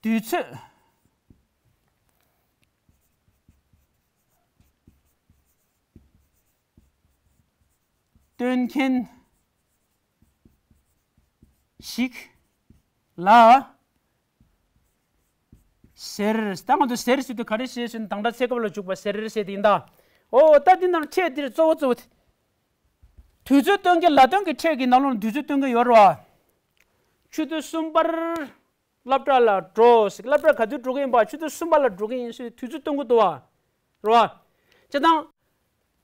དུས་ཚོད་སྟོན་མཁན་ཞིག་ལ་ཟེར། ད་ང་ཚོ་ཟེར་ཟེར་དུས་ག་རེ་བྱེད་ཟེར་ན་དང་སྒྲ་ཚེ་སྐབས་ལ་འཇུག་པ་ཟེར་ཟེར་དེ་ཡིན་ད། འོ་ད་འདི་ནང་ཕྲད་འདིར་གཙོ་བོ་གཙོ་བོ་དེ། དུས་ཚོད་སྟོན་མཁན་ལ་སྟོན་གྱི་ཕྲད་ཀྱི་ནང་ལོགས་ནས་དུས་ཚོད་སྟོན་མཁན་ཡོད་རེད་བ། ཆུ་ཚོད་གསུམ་པར་སློབ་གྲྭ་ལ་འགྲོ་ཟེར། སློབ་གྲྭ་ག་དུས་འགྲོ་གི་ཡིན་པ། ཆུ་ཚོད་གསུམ་པ་ལ་འགྲོ་གི་ཡིན་ཟེར་དུས་ཚོད་སྟོན་གྱི་འདུག་བ། རེད་བ། བྱས་ཙང་།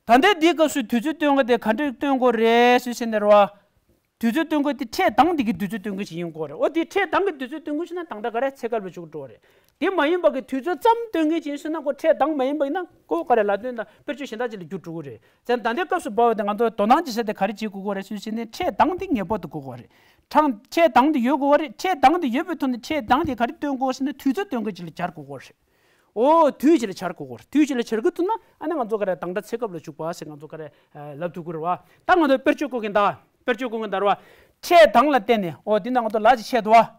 ད་ལྟའི་འདིའི་སྐབས་སུ་དུས་ཚོད་སྟོན་དགོས་དེ་ག་འདྲས་སྟོན་དགོས་རེད་ཟེར་བྱས་ནས་རེད་བ། དུས་ཚོད་སྟོན་དགོས་དེ་ཕྲད་དང་དེ་གི་དུས་ཚོད་སྟོན་དགོས་ཞིག་ཡིན་དགོས་རེད། འོ་དེ་ཕྲད་དང་གི་དུས་ཚོད་སྟོན་དགོས་ཞིག་ན་དང་སྒྲ་ག་རེ་ཚེ་སྐབས་ལ་འཇུག་འགྲོ་རེད། དེ་མ་ཡིན་པ་གི་དུས་ཚོད་ཙམ་སྟོན་མཁན་ཅིག་ཡིན་ན་ཁོ་ཕྲད་དང་མ་ཡིན་པ་ཡིན་ན་ཁོ་ག་རེ་ལ་སྟོན་དང་དཔེར་བརྗོད་གཞན་དག་ཅིག་ལ་འགྱུར་འགྲོ་གི་རེད། བྱས་ཙང་ད་ལྟའི་སྐབས་སུ་བབས་པ་དེ་ང་ཚོ་དོ་སྣང་བྱེད་ས་དེ་ག་རེ་བྱེད་དགོས་ཀྱི་རེད་ཟེར་བྱས་ནས་ཕྲད་དང་དེ་ངེས་པར་དུ་དགོས་ཀྱི་རེད། ཕྲད་དང་དེ་ཡོད་པའི་ཐོག་ནས་ཕྲད་དང་དེ་ག་རེ་སྟོན་དགོས་ཟེར་ན་དུས་ཚོད་སྟོན་མཁན་ཅིག་ལ་སྦྱར་དགོས་ཀྱི་རེད། འོ་དུས་ཅིག་ལ་སྦྱར་དགོས་ཀྱི་རེད། དུས་ཅིག་ལ་སྦྱར་གྱི་འདུག་ན་ཨ་ནི་ང་ཚོ་ག་རེ་དང་སྒྲ་ཚེ་སྐབས་ལ་འཇུག་པ་ཟེར་ང་ཚོ་ག་རེ་ལབ་ཐུབ་ཀྱི་རེད་བ། ད་ང་ཚོ་དཔེར་བརྗོད་བཀོད་མཁན་ད། དཔེར་བརྗོད་བཀོད་མཁན་ད་རེད་བ། ཕྲད་དང་ལ་བརྟེན་ནས་འོ་འདི་ན་ང་ཚོ་ལ་ཅིག་ཆད་འདུག་བ།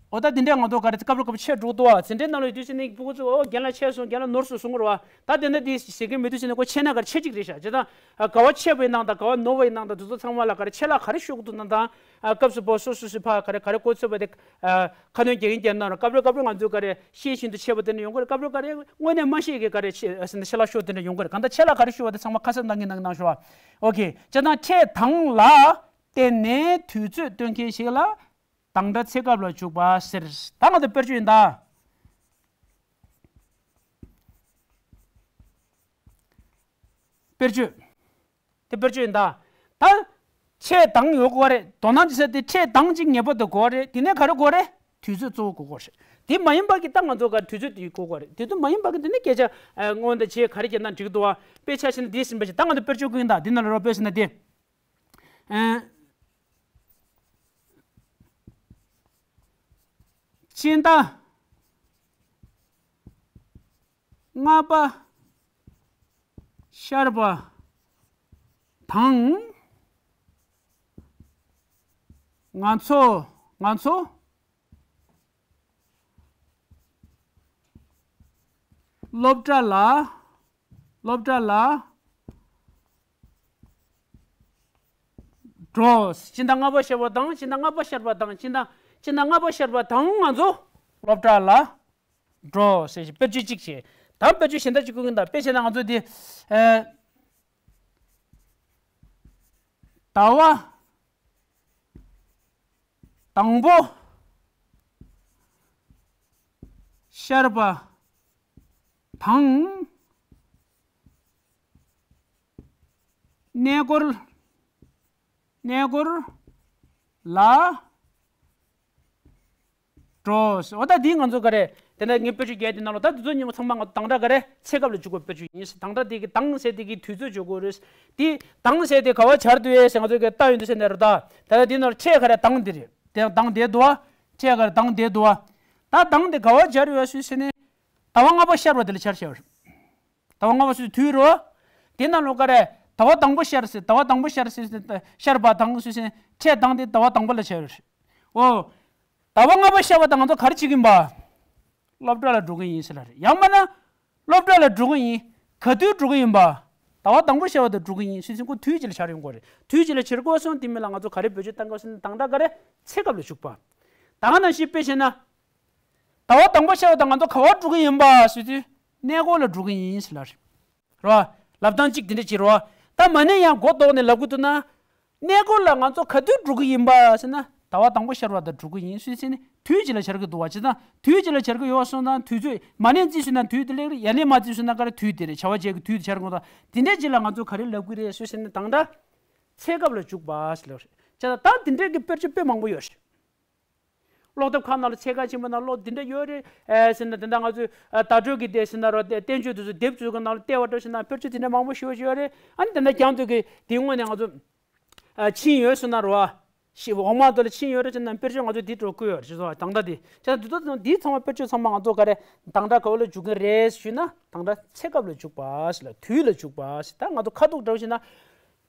འོ་ད་འདི་འདྲས་ང་ཚོ་ག་རེ་སྐབས་རེ་སྐབས་ཆད་འགྲོ་འདུག་བ། འཛིན་གྲྭའི་ནང་ལ་ཡོད་དུས་ཙམ་ནས་སྤུ་གུ་ཚོས་འོ་རྒན་ལགས་ཆད་སོང་རྒན་ལགས་ནོར་སོང་གསུང་གི་རེད་བ། ད་དེ་འདྲ་དེ་ཟེར་མཁན་མེད་དུས་ཙམ་ནས་ཁོ་ཆད་ན་ག་རེ་ཆད་ཅིག་རེད་ཤག་བྱས་ཙང་། ཨ་ག་བ་ཆད་པ་ཡིན་ནའང་དང་ག་བ་ནོར་བ་ཡིན་ནའང་དང་དེ་ཚོ་ཚང་མ་ལ་ག་རེ་ཆད་ལྷག་ག་རེ་ཤོར་གི་འདུག་ན་དང་། ཨ་སྐབས་སུ་བབས་སོ་སོ་སོའི་ཕར་ག་རེ་ག་རེ་གོ་ཚོད་པ་དེ། ཨ་ཁ་སྣོན་རྒྱག་གིན་རྒྱག་གནང་རོགས། སྐབས་རེ་སྐབས་རེ་ང་ཚོས་ག་རེ་ཤེས་བཞིན་དུ་ཆད་པ་དེ་འདྲ་ཡོང་གི་རེད། སྐབས་རེ་ག་རེ་དངོས་གནས་མ་ཤེས་ཀྱི་ག་རེ་ཆད་ཨ་ཟེར་ན་ཆད་ལྷག་ཤོར་དེ་འདྲ་ཡོང་གི་རེད། གང་ལྟར་ཆད་ལྷག་ག་རེ་ཤོར་བ་དེ་ཚང་མ་ཁ་གསབ་གནང་གིན་གནང་གནང་ཤོག་ཨ། ཨོ་ཁེ། བྱས་ཙང་ཕྲད་དང་ལ་བརྟེན་ནས་དུས་ཚོད་སྟོན་མཁན་ཞིག་ལ་དང་སྒྲ་ཚེ་སྐབས་ལ་འཇུག་པ་ཟེར། ད་ང་ཚོ་དཔེར་བརྗོད་ཡིན་ད། དཔེར་བརྗོད། དེ་དཔེར་བརྗོད་ཡིན་ད། ད། ཕྲད་དང་ཡོད་དགོས་རེད། དོ་སྣང་བྱེད་ས་དེ་ཕྲད་དང་གཅིག་ངེས་པར་དུ་དགོས་རེད། དེ་ནས་ག་རེ་དགོས་རེད། དུས་ཚོད་གཙོ་བོ་དགོས་དགོས་རེད། དེ་མ་ཡིན་པ་གི་ད་ང་ཚོ་ག་དུས་ཚོད་དེ་དགོས་དགོས་རེད། དུས་ཚོད་མ་ཡིན་པ་གི་དེ་ནས་སྐད་ཆ་ཨ་སྔོན་དང་བྱས་ག་རེ་བརྒྱབ་ན་འགྲིག་འདུག་བ། དཔེ་ཆ་བཞག་ན་འདི་ཟིན་པ་ཞིག་ད་ང་ཚོ་དཔེར་བརྗོད་བཀོད་ཡིན། ད་འདི་ནང་ལ་རོ་དཔེ་བཞག་ན་དེ། ཨ། སྤྱི་ཟླ་ལྔ་པ་ཤར་བ་དང་། ང་ཚོ་ང་ཚོ་སློབ་གྲྭ་ལ་སློབ་གྲྭ་ལ་འགྲོ། སྤྱི་ཟླ་ལྔ་པ་ཤར་བ་དང་། སྤྱི་ཟླ་ལྔ་པ་ཤར་བ་དང་། སྤྱི་ཟླ་སྤྱི་ཟླ་ལྔ་པ་ཤར་བ་དང་ང་ཚོ་སློབ་གྲྭ་ལ་འགྲོ་ཟེར་ཞིག་དཔེར་བརྗོད་གཅིག་བྱས། ད་དཔེར་བརྗོད་གཞན་དག་ཅིག་བཀོད་ཀྱིན། ད་དཔེ་བྱས་ན་ང་ཚོ་འདི་ཨ་ཟླ་བ་དང་པོ་ཤར་བ་དང་། གནས་སྐོར་གནས་སྐོར་ལ་འགྲོ། འོ་ད་འདི་ང་ཚོ་ག་རེ། དེ་ནས་ངས་དཔེར་བརྗོད་བརྒྱབ་དེ་ནང་ལ་ད་དེ་ཚོ་གཉིས་པོ་ཚང་མ་ང་ཚོ་དང་སྒྲ་ག་རེ། ཚེ་སྐབས་ལ་འཇུག་པའི་དཔེར་བརྗོད་ཡིན། དང་སྒྲ་དེ་གི་དང་ཟེར་དེ་གི་དུས་ཚོད་འཇོག་དགོས་རེད། དེ་དང་ཟེར་དེ་ག་བ་སྦྱར་འདུག་ཟེར་ང་ཚོ་གི་ལྟ་ཡོང་དུས་ཟེར་ནས་རེད། ད་ད་ལྟ་འདི་ནང་ལ་ཕྲད་ག་རེ་དང་འདི་རེད། དེ་དང་དེ་འདུག་བ། ཕྲད་ག་རེ་དང་དེ་འདུག་བ། ད་དང་དེ་ག་བ་སྦྱར་ཡོད་སུས་ཟེར་ནས། ཟླ་བ་ལྔ་པ་ཤར་བ་དེ་ལ་སྦྱར་བྱས་པ་རེད། ཟླ་བ་ལྔ་པ་སུས་དུས་རོ། དེ་ནང་ལོ་ག་རེ། ཟླ་བ་དང་པོ་ཤར་ཟེར། ཟླ་བ་དང་པོ་ཤར་ཟེར། ཤར་བ་དང་སུས་ཟེར། ཕྲད་དང་དེ་ཟླ་བ་དང་པོ་ལ་བྱས་པ་རེད། འོ། ཟླ་བ་ལྔ་པ་ཤར་བ་དང་ང་ཚོ་ག་རེ་བྱེད་ཀྱི་ཡིན་པ། སློབ་གྲྭ་ལ་འགྲོ་གི་ཡིན་ཟེར་ལ་རེད། ཡང་མིན་ན། སློབ་གྲྭ་ལ་འགྲོ་གི་ཡིན། ག་དུས་འགྲོ་གི་ཡིན་པ། ཟླ་བ་དང་པོ་ཤར་བ་དང་འགྲོ་གི་ཡིན་ཟེར་ཟིན་ཁོ་དུས་གཅིག་ལ་སྦྱར་ཡོང་གི་རེད། དུས་གཅིག་ལ་སྦྱར་དགོས་སོང་། དེ་མིན་ལ་ང་ཚོ་ག་རེ་བེད་སྤྱོད་གཏང་དགོས་སོང་། དང་སྒྲ་ག་རེ། ཚེ་སྐབས་ལ་འཇུག་པ། ད་ག་ནང་བཞིན་དཔེ་བྱས་ན། ཟླ་བ་དང་པོ་ཤར་བ་དང་ང་ཚོ་ག་བར་འགྲོ་གི་ཡིན་པ་ཟེར་དུས། གནས་སྐོར་ལ་འགྲོ་གི་ཡིན་ཟེར་ལ་རེད། རེད་བ། ལབ་སྟངས་གཅིག་དེ་འདྲ་བྱེད་རེད་བ། ད་མ་ཎི་ཡང་མགོ་བཏོགས་ནས་ལབ་གི་འདུག་ན། གནས་སྐོར་ལ་ང་ཚོ་ག་དུས་འགྲོ་གི་ཡིན་པ་ཟེར་ན། ཟླ་བ་དང་པོ་ཤར་བ་དང་འགྲོ་གི་ཡིན་ཟེར་ཟེར་ནས་དུས་གཅིག་ལ་སྦྱར་གི་འདུག་བ། བྱས་ཙང་དུས་གཅིག་ལ་སྦྱར་གི་ཡོད་སོང་ཙང་དུས་ཚོད་མ་ཎི་བརྩིས་སོང་ན་དུས་དེ་ལེགས་རེད། ཡ་ཎི་མ་བརྩིས་སོང་ན་ག་རེ་དུས་དེ་རེད། བྱ་བ་བྱེད་ཀྱི་དུས་དེ་སྦྱར་དགོས། ད་དེ་འདྲ་གཅིག་ལ་ང་ཚོ་ག་རེ་ལབ་གི་རེད་ཟེར་ཟེར་ནས་དང་སྒྲ། ཚེ་སྐབས་ལ་འཇུག་པ་ཟེར་ལབ་རེད། བྱས་ཙང་ད་དེ་འདྲའི་གི་དཔེར་བརྗོད་དཔེ་མང་པོ་ཡོད་རེད། ཀློག་དེབ་ཁག་ནང་ལ་ཚད་བཀག་ཆེན་པོ་ནང་ཀློག་འདི་འདྲ་ཡོད་རེད། ཨེ་ཟེར་ན་དེ་འདྲ་ང་ཚོས་ཨ་བརྡ་སྤྲོད་ཀྱི་དེ་ཟེར་ན་རོ། དེ་བསྟན་བཅོས་དེ་ཚོ་དེབ་ཚོའི་གི་ནང་ལ་བལྟས་པ་འདྲ་ཞིག་ན་དཔེར་བརྗོད་དེ་འདྲ་མང་པོ་ཞེ་པོ་ཅིག་ཡོད་རེད། ཨ་ནི་དེ་འདྲ་རྐྱང་དུ་གི་དེའི་ངོས་ནས་ང་ཚོ་ཨ་ཕྱིན་ཡོད་ཟེར་ན་རོ། ཨ་ཤི་འོག་མ་དེ་ལ་ཕྱིན་ཡོད་རེད་ཟེར་ན་དཔེར་བརྗོད་ང་ཚོས་དེ་འགྲོ་དགོས་ཡོད་རེད་ཟེར་སོང་། དང་ད་དེ་བྱས་ན་དེ་ཚོ་དེ་ཚང་མ་དཔེར་བརྗོད་ཚང་མ་ང་ཚོ་ག་རེ་དང་སྒྲ་ག་བ་ལ་འཇུག་གི་རེད་ཞུས་ན། དང་སྒྲ་ཚེ་སྐབས་ལ་འཇུག་པ་ཟེར་ལ་དུས་ལ་འཇུག་པ་ཟེར། ད་ང་ཚོ་ཁ་ཐུག་འདྲ་བོ་ཞིག་ན།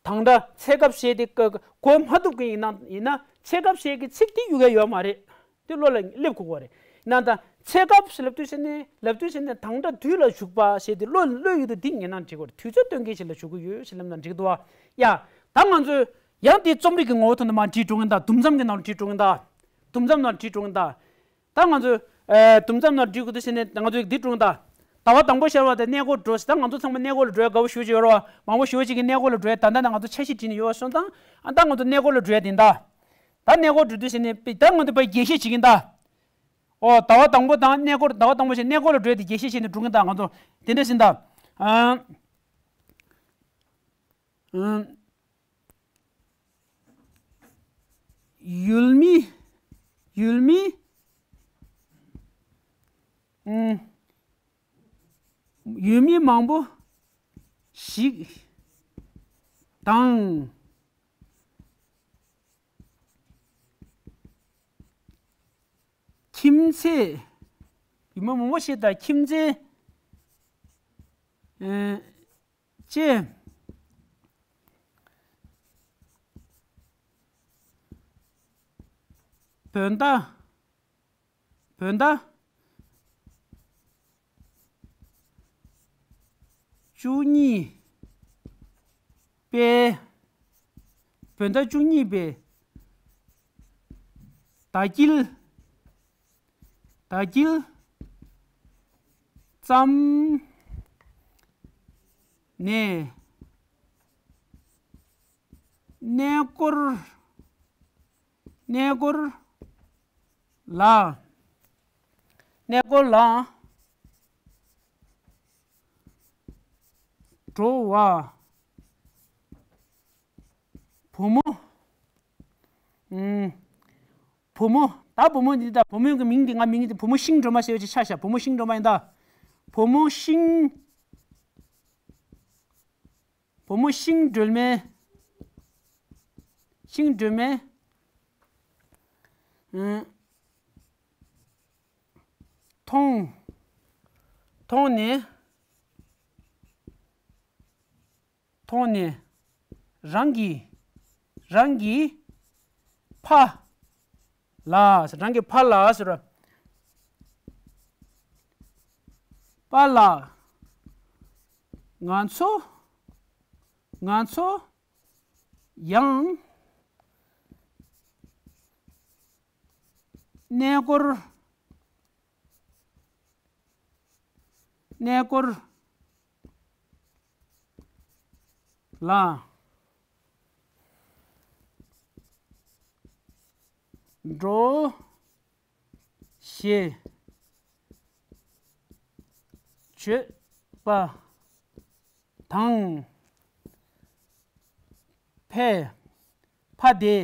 དང་སྒྲ་ཚེ་སྐབས་ཞེས་དེ་ཀ་གོ་མ་ཐུབ་མཁན་ཡིན་ན། ཡིན་ན་ཚེ་སྐབས་ཞེས་ཀྱི་ཚིག་དེ་ཡོད་ཀྱི་ཡོད་མ་རེད། དེ་བློ་ལ་སླེབས་དགོས་པ་རེད། ཡིན་ན་ད་ཚེ་སྐབས་ལབ་དུས་ཟེར་ནས་ལབ་དུས་ཟེར་ནས་དང་སྒྲ་དུས་ལ་འཇུག་པ་ཞེས་དེ་བློ་བློ་ཡུལ་དུ་འདི་ངེས་ན་འགྲིག་གི་རེད། དུས་ཚོད་སྟོན་མཁན་ཞིག་ལ་འཇུག་གི་ཡོད་ཞེས་ལབ་ན་འགྲིག་འདུག་བ། ཡ། ད་ང་ཚོས་ཡང་དེ་རྩོམ་རིག་གི་ངོ་བོ་ཐོག་ནས་མར་བྲིས་འགྲོ་གིན་གདའ། དུམ་མཚམས་ཀྱི་ནང་ལ་བྲིས་འགྲོ་གིན་གདའ། དུམ་མཚམས་ནང་བྲིས་འགྲོ་གིན་གདའ། ད་ང་ཚོས་ཨ་དུམ་མཚམས་ནང་བྲིས་དགོས་དུས་ཟེར་ནས་ང་ཚོས་འདི་འགྲོ་གིན་གདའ། ཟླ་བ་དང་པོ་ཤར་བ་དང་གནས་སྐོར་འགྲོ་ཟེར། ད་ང་ཚོ་ཚང་མ་གནས་སྐོར་ལ་འགྲོ་ཡ་དགའ་པོ་ཞེ་པོ་ཅིག་ཡོད་རེད་བ། མང་པོ་ཞེ་པོ་ཅིག་གིས་གནས་སྐོར་ལ་འགྲོ་ཡ་ད་ལྟ་ནས་ང་ཚོ་འཆར་གཞི་བྲིས་ནས་ཡོད་པ་སོང་ཙང་། ཨ་ད་ང་ཚོ་གནས་སྐོར་ལ་འགྲོ་ཡ་དེ་ཡིན་ད། ད་གནས་སྐོར་འགྲོ་དུས་ཟེར་ནས་ད་ང་ཚོ་ཕར་རྒྱས་བཤད་བྱེད་ཀྱིན་གདའ། ཨོ་ཟླ་བ་དང་པོ་དང་གནས་སྐོར། ཟླ་བ་དང་པོ་ཞེས་གནས་སྐོར་ལ་འགྲོ་ཡ་དེ་རྒྱས་བཤད་བྱས་ནས་འགྲོ་གིན་གདའ། ང་ཚོ་དེ་འདྲ་ཟེར་གདའ། ཨ། ཨ། ཡུལ་མི། ཡུལ་མི། ཨུམ། ཡུལ་མི་མང་པོ་ཞིག་དང་ཁྱིམ་མཚེས། ཡུལ་མི་མང་པོ་ཞིག་དང་ཁྱིམ་མཚེས། ཨེ། ཅེས། བོད་ཟླ། བོད་ཟླ་བཅུ་གཉིས་པའི། བོད་ཟླ་བཅུ་གཉིས་པའི་ཟླ་དཀྱིལ། ཟླ་དཀྱིལ་ཙམ་ནས་གནས་སྐོར། གནས་སྐོར་ལ། གནས་སྐོར་ལ་འགྲོ་བ། བུ་མོ། བུ་མོ། ད་བུ་མོ་འདི་ད་བུ་མོ་གི་མིང་འདི། ང་མིང་འདི་བུ་མོ་ཤིང་སྒྲོལ་མ་ཟེར་བ་ཅིག་ཆགས་ཤག་བུ་མོ་ཤིང་སྒྲོལ་མ་ཡིན་ད། བུ་མོ་ཤིང་། བུ་མོ་ཤིང་སྒྲོལ་མའི། ཤིང་སྒྲོལ་མའི། ཨུམ། མཐོང་། མཐོང་ནས། མཐོང་ནས། རང་གི། རང་གི་ཕ་ལ། རང་གི་ཕ་ལ་ཟེར། པཱ་ལགས། ང་ཚོ། ང་ཚོ་ཡང་གནས་སྐོར། གནས་སྐོར་ལ་འགྲོ་ཞེས་བརྗོད་པ་དང་། ཕ། ཕ་དེ།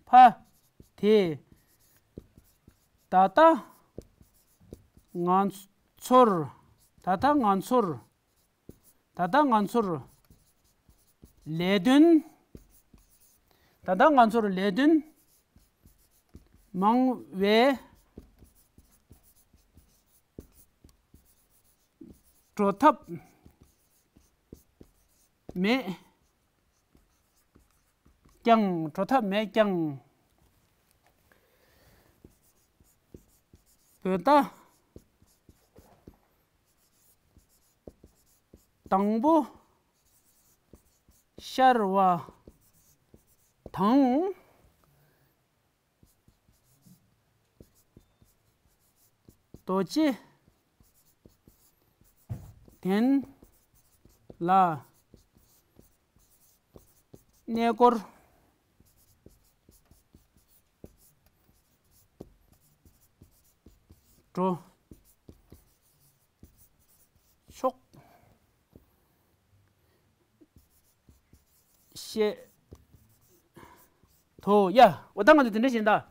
ཕ་དེ། ད་ལྟ་ང་ཚོར། ད་ལྟ་ང་ཚོར། ད་ལྟ་ང་ཚོར་ལས་དོན། ད་ལྟ་ང་ཚོར་ལས་དོན་མང་བས་འགྲོ་ཐབས་མེད། ཀྱང་། འགྲོ་ཐབས་མེད་ཀྱང་། བོད་ཟླ་དང་པོ་ཤར་བ་དང་། རྡོ་རྗེ་གདན་ལ་གནས་སྐོར་འགྲོ་ཆོག་ཤེས་དོ། ཡ། འོ་ད་ང་ཚོ་དེ་འདྲ་བྱེད་ད། བྱེད་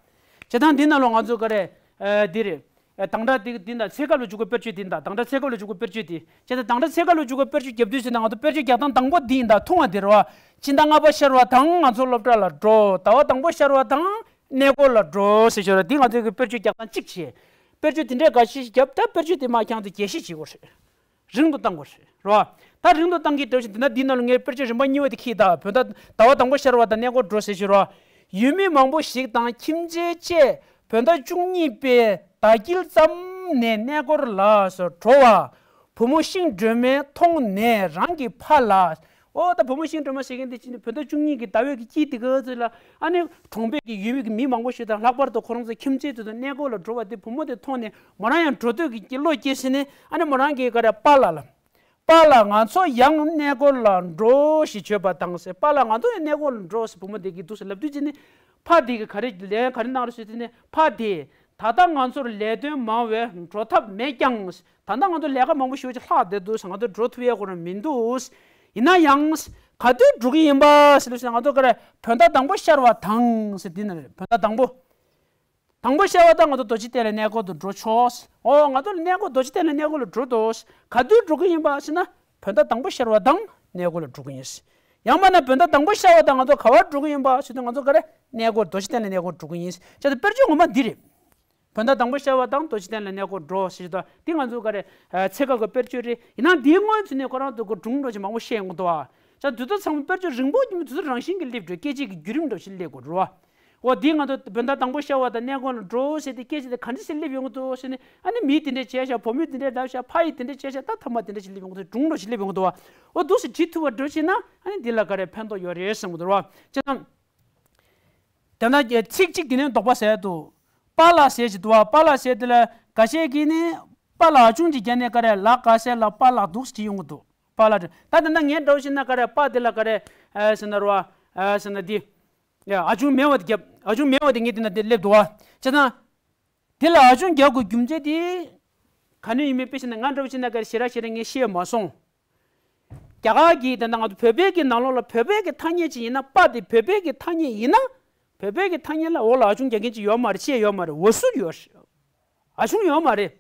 སྟངས་འདི་ནང་ལོགས་ང་ཚོ་ག་རེ། ཨ། འདི་རེད། ཨ། དང་སྒྲ་འདི་འདི་ད་ཚེ་སྐབས་ལ་འཇུག་པའི་དཔེར་བརྗོད་འདི་ད། དང་སྒྲ་ཚེ་སྐབས་ལ་འཇུག་པའི་དཔེར་བརྗོད་འདི། བྱས་ཙང་དང་སྒྲ་ཚེ་སྐབས་ལ་འཇུག་པའི་དཔེར་བརྗོད་རྒྱབ་དུས་ཟེར་ན་ང་ཚོ་དཔེར་བརྗོད་རྒྱག་སྟངས་དང་པོ་འདི་ཡིན་ད། ཐུང་བ་འདི་རེད་བ། ཕྱི་ཟླ་ལྔ་པ་ཤར་བ་དང་ང་ཚོ་སློབ་གྲྭ་ལ་འགྲོ། ཟླ་བ་དང་པོ་ཤར་བ་དང་གནས་སྐོར་ལ་འགྲོ་ཟེར་ཞོར་འདི་ང་ཚོའི་གི་དཔེར་བརྗོད་རྒྱག་སྟངས་གཅིག་བྱས། དཔེར་བརྗོད་འདི་འདྲའི་འགའ་ཤས་ཤིག་རྒྱབ། ད་དཔེར་བརྗོད་འདི་མ་འཁྱངས་ཏེ་རྒྱས་བཤད་བྱེད་དགོས་རེད། རིང་དུ་བཏང་དགོས་རེད། རེད་བ། ད་རིང་དུ་བཏང་གི་འདྲ་བ་ཞིག་འདི་ན་འདི་ནང་ལ་ངས་དཔེར་བརྗོད་རིམ་པ་གཉིས་པ་དེ་ཁྱེར་ད། བོད་ཟླ་ཟླ་བ་དང་པོ་ཤར་བ་དང་གནས་སྐོར་འགྲོ་ཟེར་ཞོར་བ། ཡུལ་མི་མང་པོ་ཞིག་དང་ཁྱིམ་མཚེས་བཅས་བོད་ཟླ་བཅུ་གཉིས་པའི་ཟླ་དཀྱིལ་ཙམ་ནས་གནས་སྐོར་ལ་སོགས་འགྲོ་བ། བུ་མོ་ཤིང་སྒྲོལ་མས་མཐོང་ནས་རང་གི་ཕ་ལ། ཨོ་ད་བུ་མོ་ཤིང་སྒྲོལ་མ་ཟེར་མཁན་དེ་ཅི་ནས་བོད་ཟླ་བཅུ་གཉིས་ཀྱི་ཟླ་བའི་གི་དཀྱིལ་དེ་ག་ཚོད་ལ་ཨ་ནི་གྲོང་པའི་གི་ཡུལ་མི་གི་མི་མང་པོ་ཞིག་དང་ལྷག་པར་དུ་ཁོ་རང་ཚོ་ཁྱིམ་མཚེས་ཚོ་དང་གནས་སྐོར་ལ་འགྲོ་བ་དེ་བུ་མོ་དེ་མཐོང་ནས་མོ་རང་ཡང་འགྲོ་འདོད་ཀྱི་བློ་སྐྱེས་ཟེར་ནས། ཨ་ནི་མོ་རང་གིས་ག་རེ་པཱ་ལགས་ལ། པཱ་ལགས་ང་ཚོ་ཡང་གནས་སྐོར་ལ་འགྲོ་ཞེས་བརྗོད་པ་དང་ཟེར། པཱ་ལགས་ང་ཚོ་ཡང་གནས་སྐོར་ལ་འགྲོ་ཟེར་བུ་མོ་དེ་གིས་འདུག་ཟེར་ལབ་དུས་ཙི་ནི། ཕ་དེ་གིས་ག་རེ་ལན་ག་རེ་གནང་རེད་ཟེར་དུས་ནི། ཕ་དེས་ད་ལྟ་ང་ཚོར་ལས་དོན་མང་བས་འགྲོ་ཐབས་མེད་ཀྱང་། ད་ལྟ་ང་ཚོ་ལས་ཀ་མང་པོ་ཞེ་པོ་ཅིག་ལྷག་བསྡད་འདུག་ཟེར། ང་ཚོ་འགྲོ་ཐུབ་ཡས་ཁོ་རང་མི་འདུག། ཡིན་ན་ཡང་ག་དུས་འགྲོ་གི་ཡིན་པ་ཟེར་ལབ་ཟེར། ང་ཚོ་ག་རེ་བོད་ཟླ་དང་པོ་ཤར་བ་དང་ཟེར་འདི་ན་རེད། བོད་ཟླ་དང་པོ། དང་པོ་ཤར་བ་དང་ང་ཚོ་རྡོ་རྗེ་གདན་ལ་གནས་སྐོར་དུ་འགྲོ་ཆོག། ཨོ་ང་ཚོ་ལ་གནས་སྐོར་རྡོ་རྗེ་གདན་ལ་གནས་སྐོར་ལ་འགྲོ་འདུག། ག་དུས་འགྲོ་གི་ཡིན་པ་ཟེར་ན་བོད་ཟླ་དང་པོ་ཤར་བ་དང་གནས་སྐོར་ལ་འགྲོ་གི་ཡིན། ཡང་མིན་ན་བོད་ཟླ་དང་པོ་ཤར་བ་དང་ང་ཚོ་ག་བར་འགྲོ་གི་ཡིན་པ་ཟེར་དུས་ང་ཚོ་ག་རེ་གནས་སྐོར་རྡོ་རྗེ་གདན་ལ་གནས་སྐོར་འགྲོ་གི་ཡིན། བྱས་ཙང་དཔེར་བརྗོད་ངོ་མ་འདི་རེད། བོད་ཟླ་དང་པོ་ཤར་བ་དང་རྡོ་རྗེ་གདན་ལ་གནས་སྐོར་འགྲོ་ཟེར་དུས་འདི་ང་ཚོ་ག་རེ་ཚེ་སྐབས་ཀྱི་དཔེར་བརྗོད་རེད། ཡིན་ན་འདིའི་སྔོན་ཚུད་ནས་ཁོ་རང་ཚོ་གི་སྒྲུང་འདྲ་ཞིག་མང་པོ་བཤད་ཡོང་གི་འདུག་ཨ། ད་དུས་ཚོད་ཚང་མ་དཔེར་བརྗོད་རིང་པོ་ཉིན་མོ་དུས་ཚོད་རང་བཞིན་གྱིས་སླེབས་འགྲོ། སྐད་ཆའི་གི་བརྒྱུད་རིམ་འདྲ་ཞིག་སླེབས་དགོས་རེད་བ། འོ་འདི་ང་ཚོ་བོད་ཟླ་དང་པོ་ཤར་བ་དང་གནས་སྐོར་ལ་འགྲོ་ཟེར་ཏེ་སྐད་ཆ་དེ་ག་འདྲ་ཞིག་སླེབས་ཡོང་གི་འདུག་ཟེར་ནས། ཨ་ནི་མིས་དེ་འདྲ་བྱས་ཤག་བུ་མོས་དེ་འདྲ་ལབ་ཤག་ཕ་ཡིས་དེ་འདྲ་བྱས་ཤག་ད་ཐ་མ་དེ་འདྲ་ཞིག་སླེབས་ཡོང་གི་འདུག་སྒྲུང་འདྲ་ཞིག་སླེབས་ཡོང་གི་འདུག་བ། འོ་འདུག་སེ་བྲིས་ཐུབ་པ་འདྲ་བྱས་ན་ཨ་ནི་འདི་ལ་ག་རེ་ཕན་ཐོགས་ཡོད་རེད་བསམ་གི་འདུག་བ། བྱས་ཙང་དེ་ན་ཚིག་གཅིག་དེ་ནས་དོགས་པ་ཟེར་འདུག། པཱ་ལགས་ཟེར་ཞིག་འདུག་བ། པཱ་ལགས་ཟེར་དེ་ལ་འགའ་ཤས་ཀྱིས་ནི་པཱ་ལགས་ཨ་ཆུང་གི་རྒྱབ་ནས་ག་རེ་ལ་ག་ཟེར་ལ་པཱ་ལགས་འདུག་སེ་བྲིས་ཡོང་གི་འདུག། པཱ་ལགས་ད་དེ་ན་ངས་འདྲ་བོ་བྱས་ན་ག་རེ་པཱ་དེ་ལ་ག་རེ་ཟེར་ན་རོ། ཟེར་ན་འདི། ཨ་ཆུང་མེད་པ་དེ་རྒྱབ། ཨ་ཆུང་མེད་པ་དེ་ངས་དེ་ན་དེ་སླེབས་འདུག་བ། བྱས་ཙང་། དེ་ལ་ཨ་ཆུང་རྒྱག་དགོས་རྒྱུ་མཚན་དེ། ག་ནས་ཡིན་མིན་དཔེ་བྱས་ན་ང་འདྲ་བོ་བྱས་ན་ག་རེ་ཞེ་དྲག་ཞེ་དྲག་ངས་ཤེས་མ་སོང་། རྒྱ་གར་གྱི་དེ་ན་ང་ཚོ་བོད་པའི་གི་ནང་ལོགས་ལ་བོད་པའི་གི་ཐ་སྙད་ཅིག་ཡིན་ན་པཱ་དེ་བོད་པའི་གི་ཐ་སྙད་ཡིན་ན། བོད་པའི་གི་ཐ་སྙད་ལ་འོག་ལ་ཨ་ཆུང་རྒྱག་མཁན་ཅིག་ཡོད་མ་རེད། ཅི་ཡང་ཡོད་མ་རེད། འོ་ཟུར་ཡོད་རེད། ཨ་ཆུང་ཡོད་མ་རེད།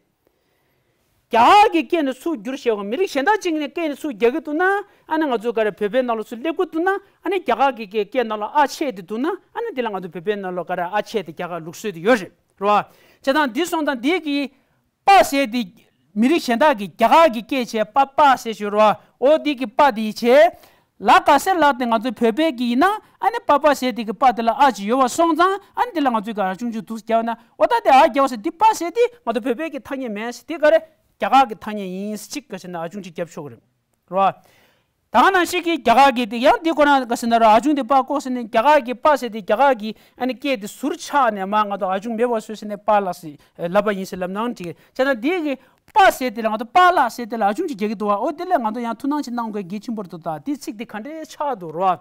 རྒྱ་གར་གྱི་སྐད་ནས་ཚུར་བསྒྱུར་བྱས་པ། མི་རིགས་གཞན་དག་ཅིག་ནས་སྐད་ནས་ཚུར་རྒྱག་གི་འདུག་ན། ཨ་ནི་ང་ཚོ་ག་རེ་བོད་པའི་ནང་ལ་ཚུར་སླེབས་ཀྱི་འདུག་ན། ཨ་ནི་རྒྱ་གར་གྱི་སྐད་སྐད་ནང་ལ་ཨ་ཆད་དེ་འདུག་ན། ཨ་ནི་དེ་ལ་ང་ཚོ་བོད་པའི་ནང་ལ་ག་རེ་ཨ་ཆད་དེ་རྒྱ་གར་ལུགས་སྲོལ་དེ་ཡོད་རེད། རེད་བ། བྱས་ཙང་འདི་སོང་ཙང་འདི་གི་པ་ཟེར་དེ་མི་རིགས་གཞན་དག་གི་རྒྱ་གར་གྱི་སྐད་བྱས་པ་པ་ཟེར་ཞུ་རེད་བ། འོ་འདི་གི་པ་དེ་བྱས། ལ་ག་ས་ལ་དེ་ང་ཚོ་བོད་པའི་གི་ཡིན་ན། ཨ་ནི་པ་པ་ཟེར་དེ་གི་པ་དེ་ལ་ཨ་ཅིག་ཡོད་པ་སོང་ཙང་། ཨ་ནི་དེ་ལ་ང་ཚོས་ག་རེ་ཨ་ཆུང་ཅིག་འདུག་རྒྱབ་ན། འོ་ད་དེ་ཨ་རྒྱབ་ཟེར་དེ་པ་ཟེར་དེ་ང་ཚོ་བོད་པའི་གི་ཐ་སྙད་མིན་ཟེར། དེ་ག་རེ་རྒྱ་གར་གི་ཐ་སྙད་ཡིན་ཟེར་གཅིག་ག་ཟེར་ན་ཨ་ཆུང་ཅིག་རྒྱབ་ཆོག་གི་རེད། རེད་བ། ད་ག་ནང་བཞིན་གྱི་རྒྱ་གར་གྱི་དེ་ཡང་འདི་ཁོ་ན་ག་ཟེར་ན་ར། ཨ་ཆུང་དེ་པ་ཀོ་ཟེར་ནས་རྒྱ་གར་གྱི་པ་ཟེར་དེ་རྒྱ་གར་གྱི་ཨ་ནི་སྐད་དེ་ཟུར་ཆག་ནས་མ་ང་ཚོ་ཨ་ཆུང་མེད་པ་བཟོས་ཟེར་ནས་པ་ལ་ཟེར་ལབ་པ་ཡིན་ཟེར་ལབ་ན་འགྲིག་གི། བྱས་ན་འདི་གི་པ་ཟེར་དེ་ལ་ང་ཚོ་པ་ལ་ཟེར་དེ་ལ་ཨ་ཆུང་ཅིག་རྒྱག་གི་འདུག་བ། འོ་དེ་ལས་ང་ཚོ་ཡང་ཐུགས་སྣང་ཅིག་གནང་དགོས་གལ་ཆེན་པོ་རེད་འདུག་ད་དེ་ཚིག་དེ་ག་འདྲའི་ཆག་འདུག་ར།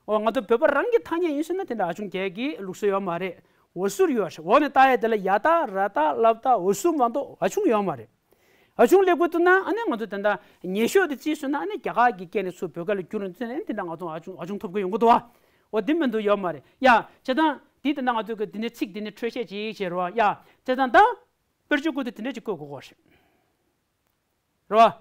འོ་ང་ཚོ་བོད་པ་རང་གི་ཐ་སྙད་ཡིན་ཟེར་ན་དེ་འདྲ་ཨ་ཆུང་རྒྱག་གི་ལུགས་སྲོལ་ཡོད་མ་རེད། འོ་ཟུར་ཡོད་རེད། འོ་ནས་ལྟ་ཡ་དེ་ལ་ཡ་བཏགས་ར་བཏགས་ལ་བཏགས་འོ་ཟུར་མ་གཏོགས་ཨ་ཆུང་ཡོད་མ་རེད། ཨ་ཆུང་སླེབས་དགོས་འདུག་ན། ཨ་ནི་ང་ཚོ་ད་ལྟ་ཉེ་ཤོས་དེ་ཅི་ཟེར་ན། ཨ་ནི་རྒྱ་གར་གྱི་སྐད་ནས་ཚུར་བོད་སྐད་ལ་བསྒྱུར་ནས་ཨ་ནི་དེ་འདྲ་ང་ཚོ་ཨ་ཆུང་ཨ་ཆུང་ཐོབ་ཀྱི་ཡོང་གི་འདུག་བ། འོ་དེ་མི་འདུག་ཡོད་མ་རེད་ཡ། བྱས་ཙང་དེ་ད་ལྟ་ང་ཚོ་གི་དེ་ནས་ཚིག་དེ་ནས་འཕྲོས་བཤད་ཅིག་བྱེད་རོགས་ཡ། བྱས་ཙང་ད་དཔེར་བརྗོད་བཀོད་དེ་དེ་འདྲ་ཅིག་བཀོད་དགོས་ཀྱི་རེད། རེད་བ།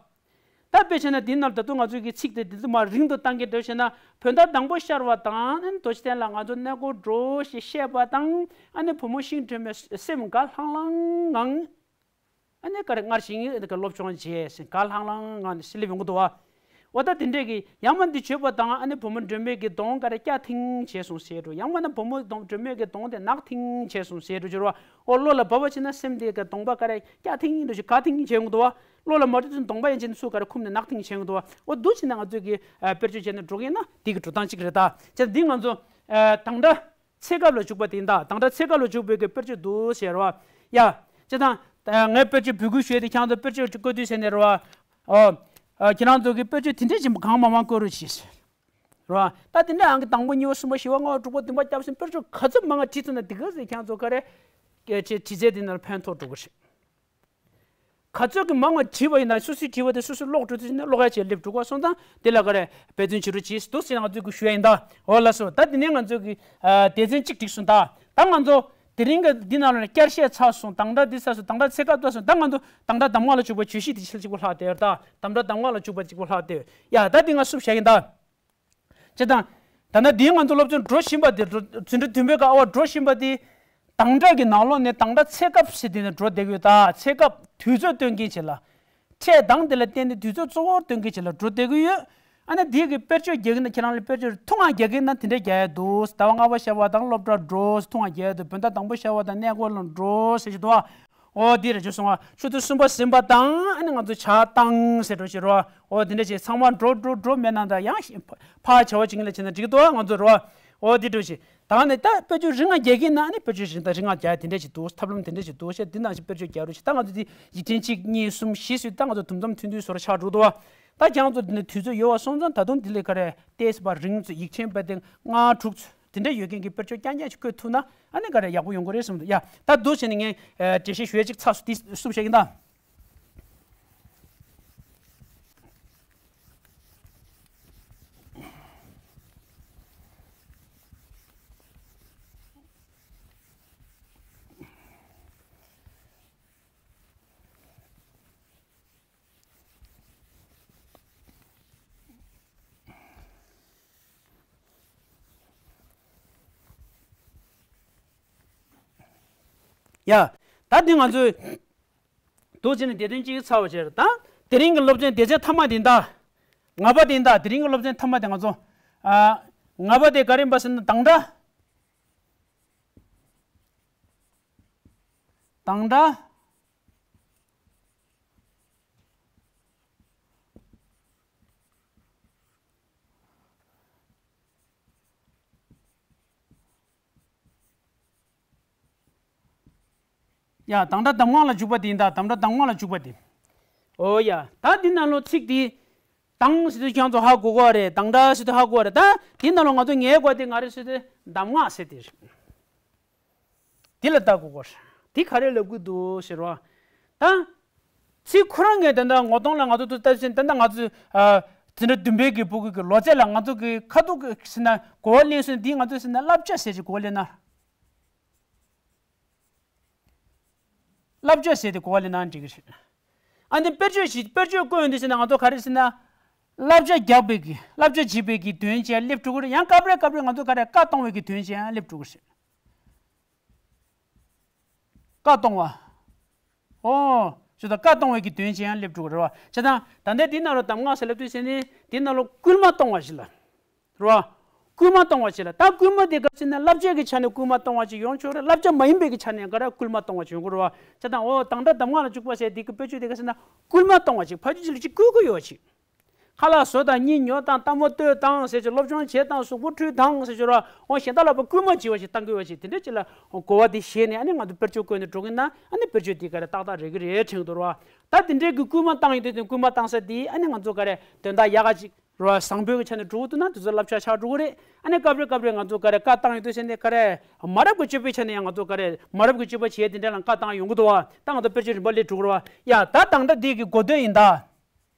ད་དཔེ་བྱས་ན་འདི་ནང་ད་དུང་ང་ཚོ་གི་ཚིག་དེ་འདི་ཚོ་མར་རིང་དུ་བཏང་གི་འདྲ་བྱས་ན། བོད་ཟླ་དང་པོ་ཤར་བ་དང་། ཨ་ནི་དོ་ཅི་ཐན་ལ་ང་ཚོ་གནས་སྐོར་འགྲོ་ཞེས་བཤད་པ་དང་། ཨ་ནི་བུ་མོ་ཤིང་སྒྲོན་མའི་སེམས་དགའ་ལྷང་ལྷང་ངང་། ཨ་ནི་ག་རེ་སྔར་བཞིན་གྱི་སློབ་སྦྱོང་བྱས་ཟེར་དགའ་ལྷང་ལྷང་ངང་ནས་སླེབས་ཡོང་གི་འདུག་བ། འོ་ད་དེ་འདྲས་ཀྱི་ཡང་མ་འདི་བརྗོད་པ་དང་། ཨ་ནི་བུ་མོ་སྒྲོལ་མའི་གི་གདོང་ག་རེ་སྐྱ་ཐིང་བྱས་སོང་ཟེར་འགྲོ། ཡང་མ་ན་བུ་མོ་གདོང་སྒྲོལ་མའི་གི་གདོང་དེ་ནག་ཐིང་བྱས་སོང་ཟེར་འགྲོ་ཅི་རོ། འོ་བློ་ལ་བབས་པ་བྱས་ན་སེམས་དེ་གི་གདོང་པ་ག་རེ་སྐྱ་ཐིང་འགྲོ་ཞིག་དགའ་ཐིང་བྱས་འོང་འདུག་བ། བློ་ལ་མ་འགྲོ་ཚུན་གདོང་པ་ཡན་ཆད་ནས་སུ་ག་རེ་འཁུམས་ནས་ནག་ཐིང་བྱས་འོང་འདུག་བ། འོ་འདུག་བྱས་ན་ང་ཚོས་གི་ཨ་དཔེར་བརྗོད་བྱས་ནས་འགྲོ་གི་ཡིན་ན་དེ་གི་འགྲོ་སྟངས་གཅིག་རེད་ད། བྱས་ཙང་འདི་ང་ཚོ་ཨ་དང་སྒྲ་ཚེ་སྐབས་ལ་འཇུག་པ་དེ་ཡིན་ད། དང་སྒྲ་ཚེ་སྐབས་ལ་འཇུག་པའི་གི་དཔེར་བརྗོད་འདུག་ཟེར་བ། ཡ། བྱས་ཙང་ཨ་ངས་དཔེར་བརྗོད་འབོད་སྐུལ་ཞུས་ཏེ་ཁྱེད་རང་ཚོ་དཔེར་བརྗོད་ཅིག་བཀོད་དུས་ཟེར་ནས་རེད་བ། ཨོ། ཨ་ཁྱེད་རང་ཚོ་གི་དཔེར་བརྗོད་དེ་འདྲས་ཅིག་གང་མང་མང་བཀོད་རོགས་གྱིས། རེད་བ། ད་དེ་འདྲ་ཨང་གི་དང་པོ་གཉིས་པ་གསུམ་པ་བཞི་པ་ལྔ་པ་དྲུག་པ་བདུན་པ་བརྒྱད་པ་ཟེར་དཔེར་བརྗོད་ག་ཚོད་མང་བ་བྲིས་ཐུབ་ན་དེ་ག་ཚོད་ཁྱེད་རང་ཚོ་ག་རེ་ཁྱེད་བྲིས་ཚད་དེ་ནང་ལ་ཕན་ཐོགས་འགྲོ་གི་རེད། ག་ཚོད་ཀྱི་མང་བ་བྲིས་པ་ཡིན་ན་སོ་སོའི་བྲིས་པ་དེ་སོ་སོའི་ཀློག་འགྲོ་དུས་ནས་ཀློག་ཡ་བྱས་སླེབས་འགྲོ་ག་སོང་ཙང་དེ་ལ་ག་རེ་འབད་བརྩོན་བྱེད་རོགས་གྱིས་འདུག་ཟེར་ང་ཚོས་གི་ཞུ་ཡ་ཡིན་ད། འོ་ལགས་སོ། ད་དེ་ནས་ང་ཚོས་གི་ཨ་སྡེ་ཚན་གཅིག་བསྒྲིགས་སོང་ད། ད་ང་ཚོ་དེ་རིང་གི་འདི་ནང་ལ་བསྐྱར་བཤད་ཚར་སོང་། དང་སྒྲ་འདི་ཚར་སོང་། དང་སྒྲ་ཚེ་སྐབས་ཚར་སོང་། ད་ང་ཚོ་དང་སྒྲ་གདམས་ངག་ལ་འཇུག་པ་བརྗོད་གཞི་དེ་ཆེ་གཅིག་པོ་ལྷག་བསྡད་ཡོད་ད། དང་སྒྲ་གདམས་ངག་ལ་འཇུག་པ་གཅིག་པོ་ལྷག་བསྡད་ཡོད་ཡ། ད་འདི་ང་བསུབ་བཞག་ཡིན་ད། བྱས་ཙང་། ད་ལྟ་འདིའི་ང་ཚོ་སློབ་སྦྱོང་འགྲོ་བཞིན་པ་དེ་འགྲོ་འཛིན་གྲྭ་བདུན་པའི་སྐབས་འོ་འགྲོ་བཞིན་པ་དེ། དང་སྒྲ་གི་ནང་ལོགས་ནས་དང་སྒྲ་ཚེ་སྐབས་ཟེར་དེ་ནས་འགྲོ་བསྡད་ཀྱི་ཡོད་ད། ཚེ་སྐབས་དུས་ཚོད་སྟོན་མཁན་བྱེད་ལ། འཕྲད་དང་དེ་ལ་བརྟེན་ནས་དུས་ཚོད་གཙོ་བོར་སྟོན་མཁན་བྱེད་ལ་འགྲོ་བསྡད་ཀྱི་ཡོད། ཨ་ནི་འདི་གི་དཔེར་བརྗོད་རྒྱག་གི་ན་ཁྱེད་རང་ལ་དཔེར་བརྗོད་ཐུང་ང་རྒྱག་གི་ན་དེ་འདྲ་རྒྱག་ཡ་འདུག་ཟླ་བ་ལྔ་པ་ཤར་བ་དང་སློབ་གྲྭར་འགྲོ་ཐུང་ང་རྒྱག་ཡ་འདུག་བོད་ཟླ་དང་པོ་ཤར་བ་དང་གནས་སྐོར་ལ་འགྲོ་ཟེར་གྱི་འདུག་ཨ། འོ་འདི་རེད་ཅེས་གསུངས་པ། ཆུ་ཚོད་གསུམ་པ་ཟིན་པ་དང་ཨ་ནི་ང་ཚོ་ཇ་བཏང་ཟེར་འགྲོ་ཞེས་རོ། འོ་འདི་འདྲ་བྱས་ཚང་མ་འགྲོ་འགྲོ་འགྲོ་མེད་ན་ད་ཡང་ཕར་བྱ་བ་བྱེད་མཁན་ལ་བྱས་ན་འགྲིག་འདུག་ང་ཚོ་རོ། འོ་འདི་འདྲ་བྱས་ད་ནི་ད་དཔེ་ཆ་རིང་ང་རྒྱག་གིན་ན་ཨ་ནི་དཔེ་ཆ་རིང་ད་རིང་ང་རྒྱག་དེ་འདྲ་ཞིག་འདུག་ཐབས་ལམ་དེ་འདྲ་ཞིག་འདུག་བཤད་འདི་ནང་བཞིན་དཔེ་ཆ་རྒྱག་རོགས་ཞེས། ད་ང་ཚོ་འདི་ཡིག་ཕྲེང་གཅིག་གཉིས་གསུམ་བཞི་ཟེར་ད་ང་ཚོ་དུམ་མཚམས་ཐུང་ཐུང་བཟོ་ར་ཆགས་འགྲོ་འདུག་བ། ད་ཁྱེད་རང་ཚོ་འདི་ནས་དུས་ཚོད་ཡོད་པ་སོང་ཙང་ད་དུང་འདི་ལས་ག་རེ་ཏོག་ཙམ་ཡིག་ཕྲེང་དཔེ་དེབ་ལྔ་དྲུག་དེ་འདྲ་ཡོད་མཁན་གྱི་དཔེ་ཆ་རྐྱང་རྐྱང་ཞིག་བཀོད་ཐུབ་ན་ཨ་ནི་ག་རེ་ཡག་པོ་ཡོང་གི་རེད་བསམ་འདུག་ཡ། ད་འདུག་བྱས་ནས་ངས་འགྲེལ་བཤད་ཞུ་ཡ་ཅིག་ཚར་སོང་། དེ་བསུབ་བྱེད་ཀྱི་ད། ཡ། ད་འདི་ང་ཚོས་འདུག་བྱས་ནས་སྡེ་ཚན་གཅིག་ཚར་བ་བྱས་རེད་ད། དེ་རིང་གི་སློབ་ཚན་སྡེ་ཚན་མཐའ་མ་དེ་ད། ལྔ་པ་དེ་ད། དེ་རིང་གི་སློབ་ཚན་མཐའ་མ་དེ་ང་ཚོ། ཨ། ལྔ་པ་དེ་ག་རེ་ཡིན་པ་ཟེར་ན་དང་སྒྲ། དང་སྒྲ། ཡ། དང་སྒྲ་གདམས་ངག་ལ་འཇུག་པ་དེ་ཡིན་ད། དང་སྒྲ་གདམས་ངག་ལ་འཇུག་པ་དེ། ཨོ་ཡ། ད་འདི་ནང་ལོགས་ཚིག་དེ། དང་ཟེར་དུས་ཁྱེད་ཚོ་ཧ་གོ་གོ་རེད། དང་སྒྲ་ཟེར་དུས་ཧ་གོ་རེད། ད་འདི་ནང་ལོགས་ང་ཚོ་ངའི་གོ་དེ་ང་རེ་ཟེར་དུས་གདམས་ངག་ཟེར་དེ་རེད། དེ་ལ་ལྟ་དགོས་ཀྱི་རེད། དེ་ག་རེ་ལབ་ཀྱི་འདུག་ཟེར་བ། ད། ཚིག་ཁོ་རང་གི་ད་ལྟ་ངོ་གདོང་ལ་ང་ཚོ་ལྟ་ཞིང་ད་ལྟ་ང་ཚོ་ཨ། འཛིན་གྲྭ་བདུན་པའི་གི་ཕྲུ་གུ་གི་ལོ་ཚད་ལ་ང་ཚོ་གི་ཁ་ཐུག་གི་ཟེར་ན་གོ་བ་ལེན་སོང་། འདི་ང་ཚོ་ཟེར་ན་བསླབ་བྱ་ཟེར་གྱི་གོ་བ་ལེན་ན། བསླབ་བྱ་ཟེར་ཏེ་གོ་བ་ལེན་ན་འགྲིག་གི་རེད། ཨ་ནི་དཔེར་བརྗོད་ཞིག་དཔེར་བརྗོད་བཀོད་ཡོང་དུས་ཟེར་ན་ང་ཚོ་ག་རེ་ཟེར་ན། བསླབ་བྱ་རྒྱག་པའི་གི་བསླབ་བྱ་བྱེད་པའི་གི་དོན་ཅན་སླེབས་འགྲོ་གི་རེད། ཡང་སྐབས་རེ་སྐབས་རེ་ང་ཚོ་ག་རེ་བཀའ་གཏོང་བའི་གི་དོན་ཅན་ཡང་སླེབས་འགྲོ་གི་རེད། བཀའ་གཏོང་བ། ཨོ། ཞུ་དང་བཀའ་གཏོང་བའི་གི་དོན་ཅན་ཡང་སླེབས་འགྲོ་གི་རེད་བ། བྱས་ཙང་ད་ལྟའི་འདི་ནང་ལ་གདམས་ངག་ཟེར་ལབ་དུས་ཟེར་ནི་འདི་ནང་ལ་སྐུལ་མ་གཏོང་བ་ཞིག་ལ། རེད་བ། སྐུལ་མ་གཏོང་བ་ཞིག་ལ། ད་སྐུལ་མ་དེ་ག་ཅི་ན་བསླབ་བྱ་གི་ཆ་ནས་སྐུལ་མ་གཏོང་བ་ཅིག་ཡོང་ཆོག་རེད། བསླབ་བྱ་མ་ཡིན་པའི་གི་ཆ་ནས་ག་རེ་སྐུལ་མ་གཏོང་བ་ཅིག་ཡོང་གི་རེད་བ། བྱས་ཙང་ཨོ་དང་སྒྲ་གདམས་ངག་ལ་འཇུག་པ་ཟེར་འདི་གི་དཔེ་བརྗོད་དེ་ག་ཟེར་ན་སྐུལ་མ་གཏོང་བ་ཅིག་ཕ་ཆུ་ཅིག་ལ་ཅིག་སྐུལ་གི་ཡོད་ཅིག་ཁ་ལག་ཟོ་དང་གཉིད་ཉོ་དང་ལྟད་མོ་ལྟོས་དང་ཟེར་ཅིག་སློབ་སྦྱོང་བྱེད་དང་གཟུགས་པོ་འཁྲུད་དང་ཟེར་ཅིག་ར་ཨོ་གཞན་དག་ལ་ཕར་སྐུལ་མ་བྱེད་པ་ཞིག་བཏང་གི་ཡོད་ཅིག་དེ་འདྲ་ཅིག་ལ་གོ་བ་དེ་བཞེས་ནས་ཨ་ནི་ང་ཚོ་དཔེར་བརྗོད་བཀོད་ནས་འགྲོ་གི་ན་ཨ་ནི་དཔེར་བརྗོད་དེ་ག་རེ་ཏག་ཏག་རེད་གི་རེད་དྲན་གི་འདུག་ར། ད་དེ་འདྲའི་གི་སྐུལ་མ་བཏང་ཡོང་དུས་དེ་སྐུལ་མ་བཏང་ས་དེ་ཨ་ནི་ང་ཚོ་ག་རེ་དོན་དག་ཡག་ག་ཅིག་ར་བཟང་པོའི་གི་ཆ་ནས་འགྲོ་གི་འདུག་ན་དེ་ཚོ་བསླབ་བྱ་ཆགས་འགྲོ་གི་རེད། ཨ་ནི་སྐབས་རེ་སྐབས་རེ་ང་ཚོ་ག་རེ་བཀའ་བཏང་ཡོང་དུས་ཟེར་ནས་ག་རེ་མ་རབས་གི་སྤྱོད་པའི་ཆ་ནས་ཡང་ང་ཚོ་ག་རེ་མ་རབས་གི་སྤྱོད་པ་བྱས་དེ་འདྲ་ལ་བཀའ་བཏང་ཡོང་གི་འདུག་བ། ད་ང་ཚོ་དཔེར་བརྗོད་རིམ་པ་ལས་འགྲོ་གི་རེད་བ། ཡ་ད་དང་སྒྲ་དེ་གི་གོ་དོན་ཡིན་ད།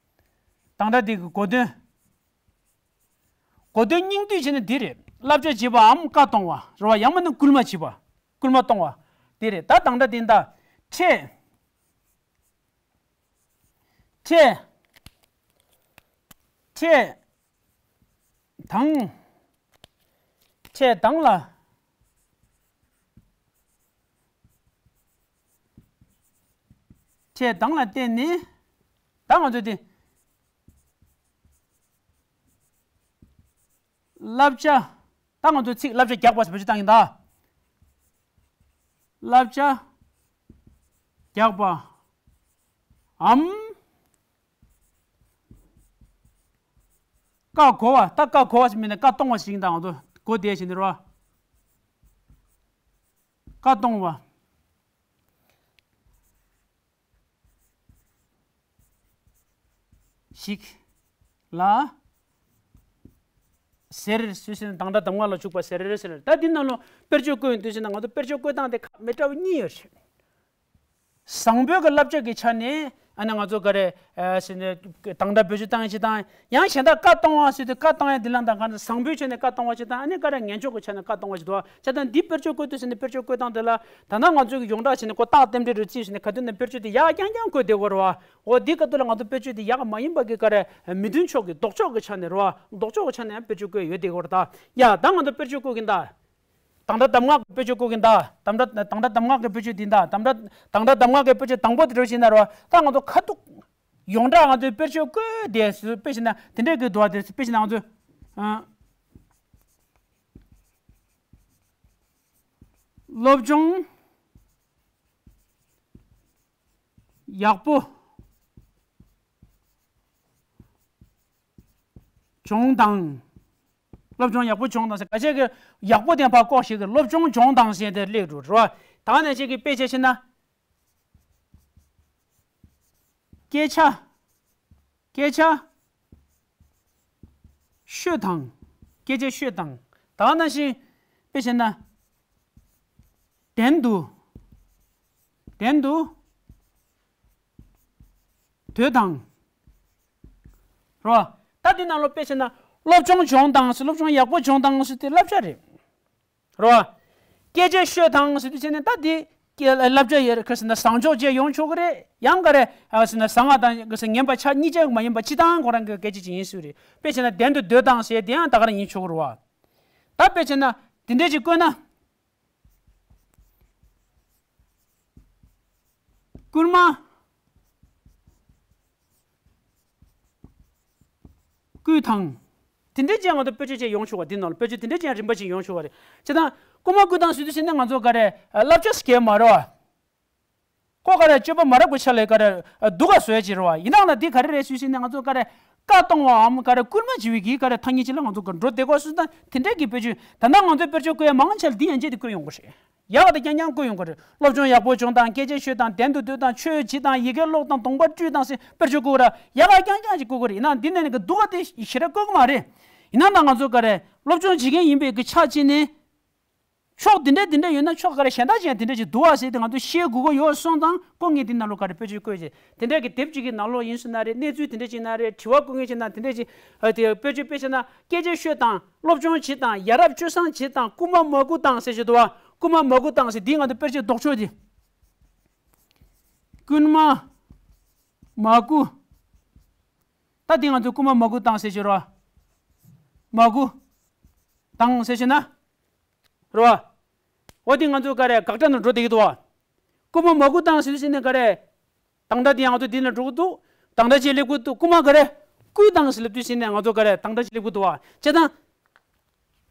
དང་སྒྲ་དེ་གི་གོ་དོན། གོ་དོན་སྙིང་བསྡུས་བྱས་ན་འདི་རེད། བསླབ་བྱ་བྱེད་པའམ་བཀའ་གཏོང་བ་རེད་བ། ཡང་མིན་ན་སྐུལ་མ་བྱེད་པ། སྐུལ་མ་གཏོང་བ། འདི་རེད། ད་དང་སྒྲ་འདི་ད། ཁྲེལ། ཁྲེལ། ཁྲེལ་དང་། ཁྲེལ་དང་ལ། ཁྲེལ་དང་ལ་བརྟེན་ནས། ད་ང་ཚོ་འདི། བསླབ་བྱ། ད་ང་ཚོ་ཚིག་བསླབ་བྱ་རྒྱག་པ་ཟེར་བ་ཅིག་བཏང་ཡིན་ད། བསླབ་བྱ་རྒྱག་པའམ། བཀའ་གོ་བ། ད་བཀའ་གོ་བ་ཟེར་མིན་ན་བཀའ་གཏོང་བ་ཞིག་ཡིན་ད། ང་ཚོ་གོ་བདེ་ཞིག་འདིར་བ། བཀའ་གཏོང་བ། ཞིག་ལ་ཟེར། སུས་ཟེར་ན་དང་སྒྲ་གདམས་ངག་ལ་འཇུག་པ་ཟེར་ཟེར། ད་འདི་ནང་ལོ་དཔེར་བརྗོད་བཀོད་ཡོང་དུས་ཟེར་ན་ང་ཚོ་དཔེར་བརྗོད་བཀོད་སྟངས་དེ་ཁ་མི་འདྲ་བ་གཉིས་ཡོད་རེད། བཟང་པོའི་གི་བསླབ་བྱ་གི་ཆ་ནས་ཨ་ནི་ང་ཚོ་ག་རེ་ཟེར་ན་དང་སྒྲ་བེད་སྤྱོད་བཏང་ཡིན་ཅི་དང་། ཡང་གཞན་དག་བཀའ་གཏོང་བ་ཟེར་དུས་བཀའ་གཏོང་ཡ་འདི་ལ་དང་ག་ན་བཟང་པོའི་ཆ་ནས་བཀའ་གཏོང་བ་ཅི་དང་། ཨ་ནི་ག་རེ་ངན་ཕྱོགས་ཀྱི་ཆ་ནས་བཀའ་གཏོང་བ་ཅི་དང་། བྱས་ཙང་འདི་དཔེར་བརྗོད་བཀོད་དུས་ཟེར་ནས་དཔེར་བརྗོད་བཀོད་སྟངས་དེ་ལ་ད་ལྟ་ང་ཚོ་གི་ཡོངས་གྲགས་བྱས་ནས་ཁོ་རྟགས་རྟེན་འབྲེལ་རུ་བརྩིས་ཟེར་ནས་ག་དུས་ནས་དཔེར་བརྗོད་དེ་ཡག་རྐྱང་རྐྱང་བཀོད་བསྡད་ཡོད་རེད་བ། འོ་འདི་ག་དུས་ལ་ང་ཚོ་དཔེར་བརྗོད་དེ་ཡག་མ་ཡིན་པ་གི་ག་རེ་མི་མཐུན་ཕྱོགས་ཀྱི་ལྡོག་ཕྱོགས་ཀྱི་ཆ་ནས་རེད་བ། ལྡོག་ཕྱོགས་ཀྱི་ཆ་ནས་ཡང་དཔེར་བརྗོད་བཀོད་ཡོད་བསྡད་ཡོད་རེད་ད། ཡ་ད་ང་ཚོ་དཔེར་བརྗོད་བཀོད་གིན་ད། དང་སྒྲ་གདམས་ངག་གི་དཔེར་བརྗོད་བཀོད་གིན་ད། དང་སྒྲ་དང་སྒྲ་གདམས་ངག་གི་དཔེར་བརྗོད་འདི་ད། དང་སྒྲ་དང་སྒྲ་གདམས་ངག་གི་དཔེར་བརྗོད་དང་པོ་དེ་འདྲ་བྱས་ན་རེད་བ། ད་ང་ཚོ་ཁ་ཐུག་ཡོངས་གྲགས་ང་ཚོའི་དཔེར་བརྗོད་བཀོད་དེ་དཔེ་བྱས་ན་དེ་འདྲའི་གི་འདུག་བ། དེ་དཔེ་བྱས་ན་ང་ཚོས་ཨ། སློབ་སྦྱོང་ཡག་པོ་བྱུང་དང་། སློབ་སྦྱོང་ཡག་པོ་བྱུང་དང་ཟེར། ཁ་ཤས་ཀྱིས་ཡག་པོ་དེ་ཕར་ཀོག་ཞིག་གིས་སློབ་སྦྱོང་བྱུང་དང་ཟེར་དེ་སླེབས་འགྲོ་རེད་བ། ད་ནས་ཅིག་གིས་དཔེ་ཆ་བྱས་ན། སྐད་ཆ། སྐད་ཆ། ཤོད་དང་། སྐད་ཆ་ཤོད་དང་། ད་ནང་བཞིན་དཔེ་བྱས་ན། བདེན་དུ། བདེན་དུ། སྡོད་དང་། རོ། ད་འདི་ནང་ལོ་དཔེ་བྱས་ན་སློབ་སྦྱོང་སྦྱོང་དང་ཟེར། སློབ་སྦྱོང་ཡག་པོ་སྦྱོང་དང་ཟེར་དེ་བསླབ་བྱ་རེད། རོ། སྐད་ཆ་ཤོད་དང་ཟེར་དུས་བྱས་ནས་ད་འདི་སྐད་བསླབ་བྱ་ཡོད་རེད། ག་ཟེར་ན་བཟང་ཕྱོགས་བཅས་ཡོང་ཆོག་གི་རེད། ཡང་ག་རེ་ཟེར་ན་བཟང་བ་དང་ག་ཟེར་ངན་པ་ཆ་གཉིས་ཆ་མ་ཡིན་པ་སྤྱི་བཏང་ཁོ་རང་གི་སྐད་ཆ་ཅིག་ཡིན་སྲིད་རེད། དཔེ་བྱས་ན་བདེན་དུ་སྡོད་དང་ཟེར་དེ་ཡང་ད་ག་རང་ཡིན་ཆོག་གི་རེད་བ། ད་དཔེ་བྱས་ན་འདི་འདྲས་ཅིག་བཀོད་ན། སྐུལ་མ། སྐུལ་དང་། དེ་འདྲའི་ཅན་ང་ཚོ་དཔེ་བརྗོད་ཅན་ཡོང་ཆོག་པ། འདི་ནང་ལ་དཔེ་བརྗོད་དེ་འདྲའི་ཅན་རིམ་པ་ཅན་ཡོང་ཆོག་པ་རེད། བྱས་ཙང་སྐུལ་མ་སྐུལ་དང་ཟེར་དུས་ཟེར་ནས་ང་ཚོ་ག་རེ་བསླབ་བྱ་ཟེར་མཁན་མ་རེད་བ། ཁོ་ག་རེ་སྤྱོད་པ་མ་རབས་ཀྱི་ཆ་ལ་ག་རེ་སྡུག་ག་བཟོ་ཡ་ཅིག་རེད་བ། ཡིན་ནའང་ན་འདི་ག་རེ་རེད་ཟེར་ཟེར་ནས་ང་ཚོ་ག་རེ་བཀའ་གཏོང་བའམ་ག་རེ་སྐུལ་མ་བྱེད་པའི་གི་ག་རེ་ཐ་སྙད་ཅིག་ལ་ང་ཚོ་ག་འགྲོ་བསྡད་དགོས་ཟེར་ན། དེ་འདྲའི་གི་དཔེ་བརྗོད་ད་ལྟ་ང་ཚོའི་དཔེ་བརྗོད་བཀོད་ཡ་མང་ཆེ་ལ་འདི་ཡན་ཆད་དེ་བཀོད་ཡོང་གི་རེད། ཡག་དང་རྐྱང་རྐྱང་བཀོད་ཡོང་གི་རེད། སློབ་སྦྱོང་ཡག་པོ་བྱུང་དང་། སྐད་ཆ་ཤོད་དང་། བདེན་དུ་སྡོད་དང་། ཆོས་བྱེད་དང་། ཡི་གེ་ཀློག་དང་། གདོང་པ་བཀྲུས་དང་ཟེར་དཔེར་བརྗོད་བཀོད་ར་ཡག་ག་རྐྱང་རྐྱང་ཅིག་བཀོད་དགོས་རེད། ཡིན་ན་འདི་ནས་ནི་གི་སྡུག་ག་དེ་ཞེ་དྲག་བཀོད་གི་མ་རེད། ཡིན་ན་ད་ང་ཚོ་ག་རེ་སློབ་སྦྱོང་བྱེད་མཁན་ཡིན་པའི་གི་ཆ་ཅིག་ནས་སྐུལ་མ་སྐུལ་དང་། ཕྱོགས་དེ་འདྲ་དེ་འདྲ་ཡོད་ན་ཕྱོགས་ག་རེ་གཞན་དག་ཅན་དེ་འདྲ་ཅིག་འདུག་བ་ཟེར་ཏེ་ང་ཚོ་ཤེས་དགོས་ཀྱི་ཡོད་སོང་ཙང་ཁོ་ངས་དེ་ནང་ལོགས་ག་རེ་དཔེར་བརྗོད་བཀོད་བྱས་དེ་འདྲ་གི་དེབ་ཅིག་གི་ནང་ལོགས་ཡིན་སོང་ན་རེད། གནས་ཚུལ་དེ་འདྲ་ཅིག་ན་རེད། དྲི་བ་བཀོད་མཁན་ཅིག་ན་དེ་འདྲ་ཅིག་ཨ་དེ་དཔེར་བརྗོད་དཔེ་བྱས་ན་སྐད་ཆ་ཤོད་དང་སློབ་སྦྱོང་བྱེད་དང་ཡ་རབས་སྤྱོད་བཟང་བྱེད་དང་རྐུ་མ་མ་རྐུ་དང་ཟེར་བཞིན་འདུག་བ། རྐུ་མ་མ་རྐུ་དང་ཟེར་འདི་ང་ཚོ་དཔེར་བརྗོད་ལྡོག་ཕྱོགས་དེ། རྐུན་མ་མ་རྐུ། ད་འདི་ང་ཚོ་རྐུ་མ་མ་རྐུ་དང་ཟེར་བཞིན་རོ། མ་རྐུ་དང་ཟེར་བཞིན་ན། རོ། འོ་དེ་ང་ཚོ་ག་རེ་དགག་སྒྲ་ནང་འགྲོ་བསྡད་ཀྱི་འདུག་བ། རྐུ་མ་མ་རྐུ་དང་ཟེར་དུས་ཟེར་ནས་ག་རེ། དང་སྒྲ་དེ་ང་ཚོ་འདི་ལ་འགྲོ་གི་འདུག་དང་སྒྲ་བཅས་སླེབས་ཀྱི་འདུག་རྐུ་མ་ག་རེ། རྐུས་དང་ཟེར་ལབ་དུས་ཟེར་ནས་ང་ཚོ་ག་རེ་དང་སྒྲ་བཅས་སླེབས་ཀྱི་འདུག་བ། བྱས་ཙང་།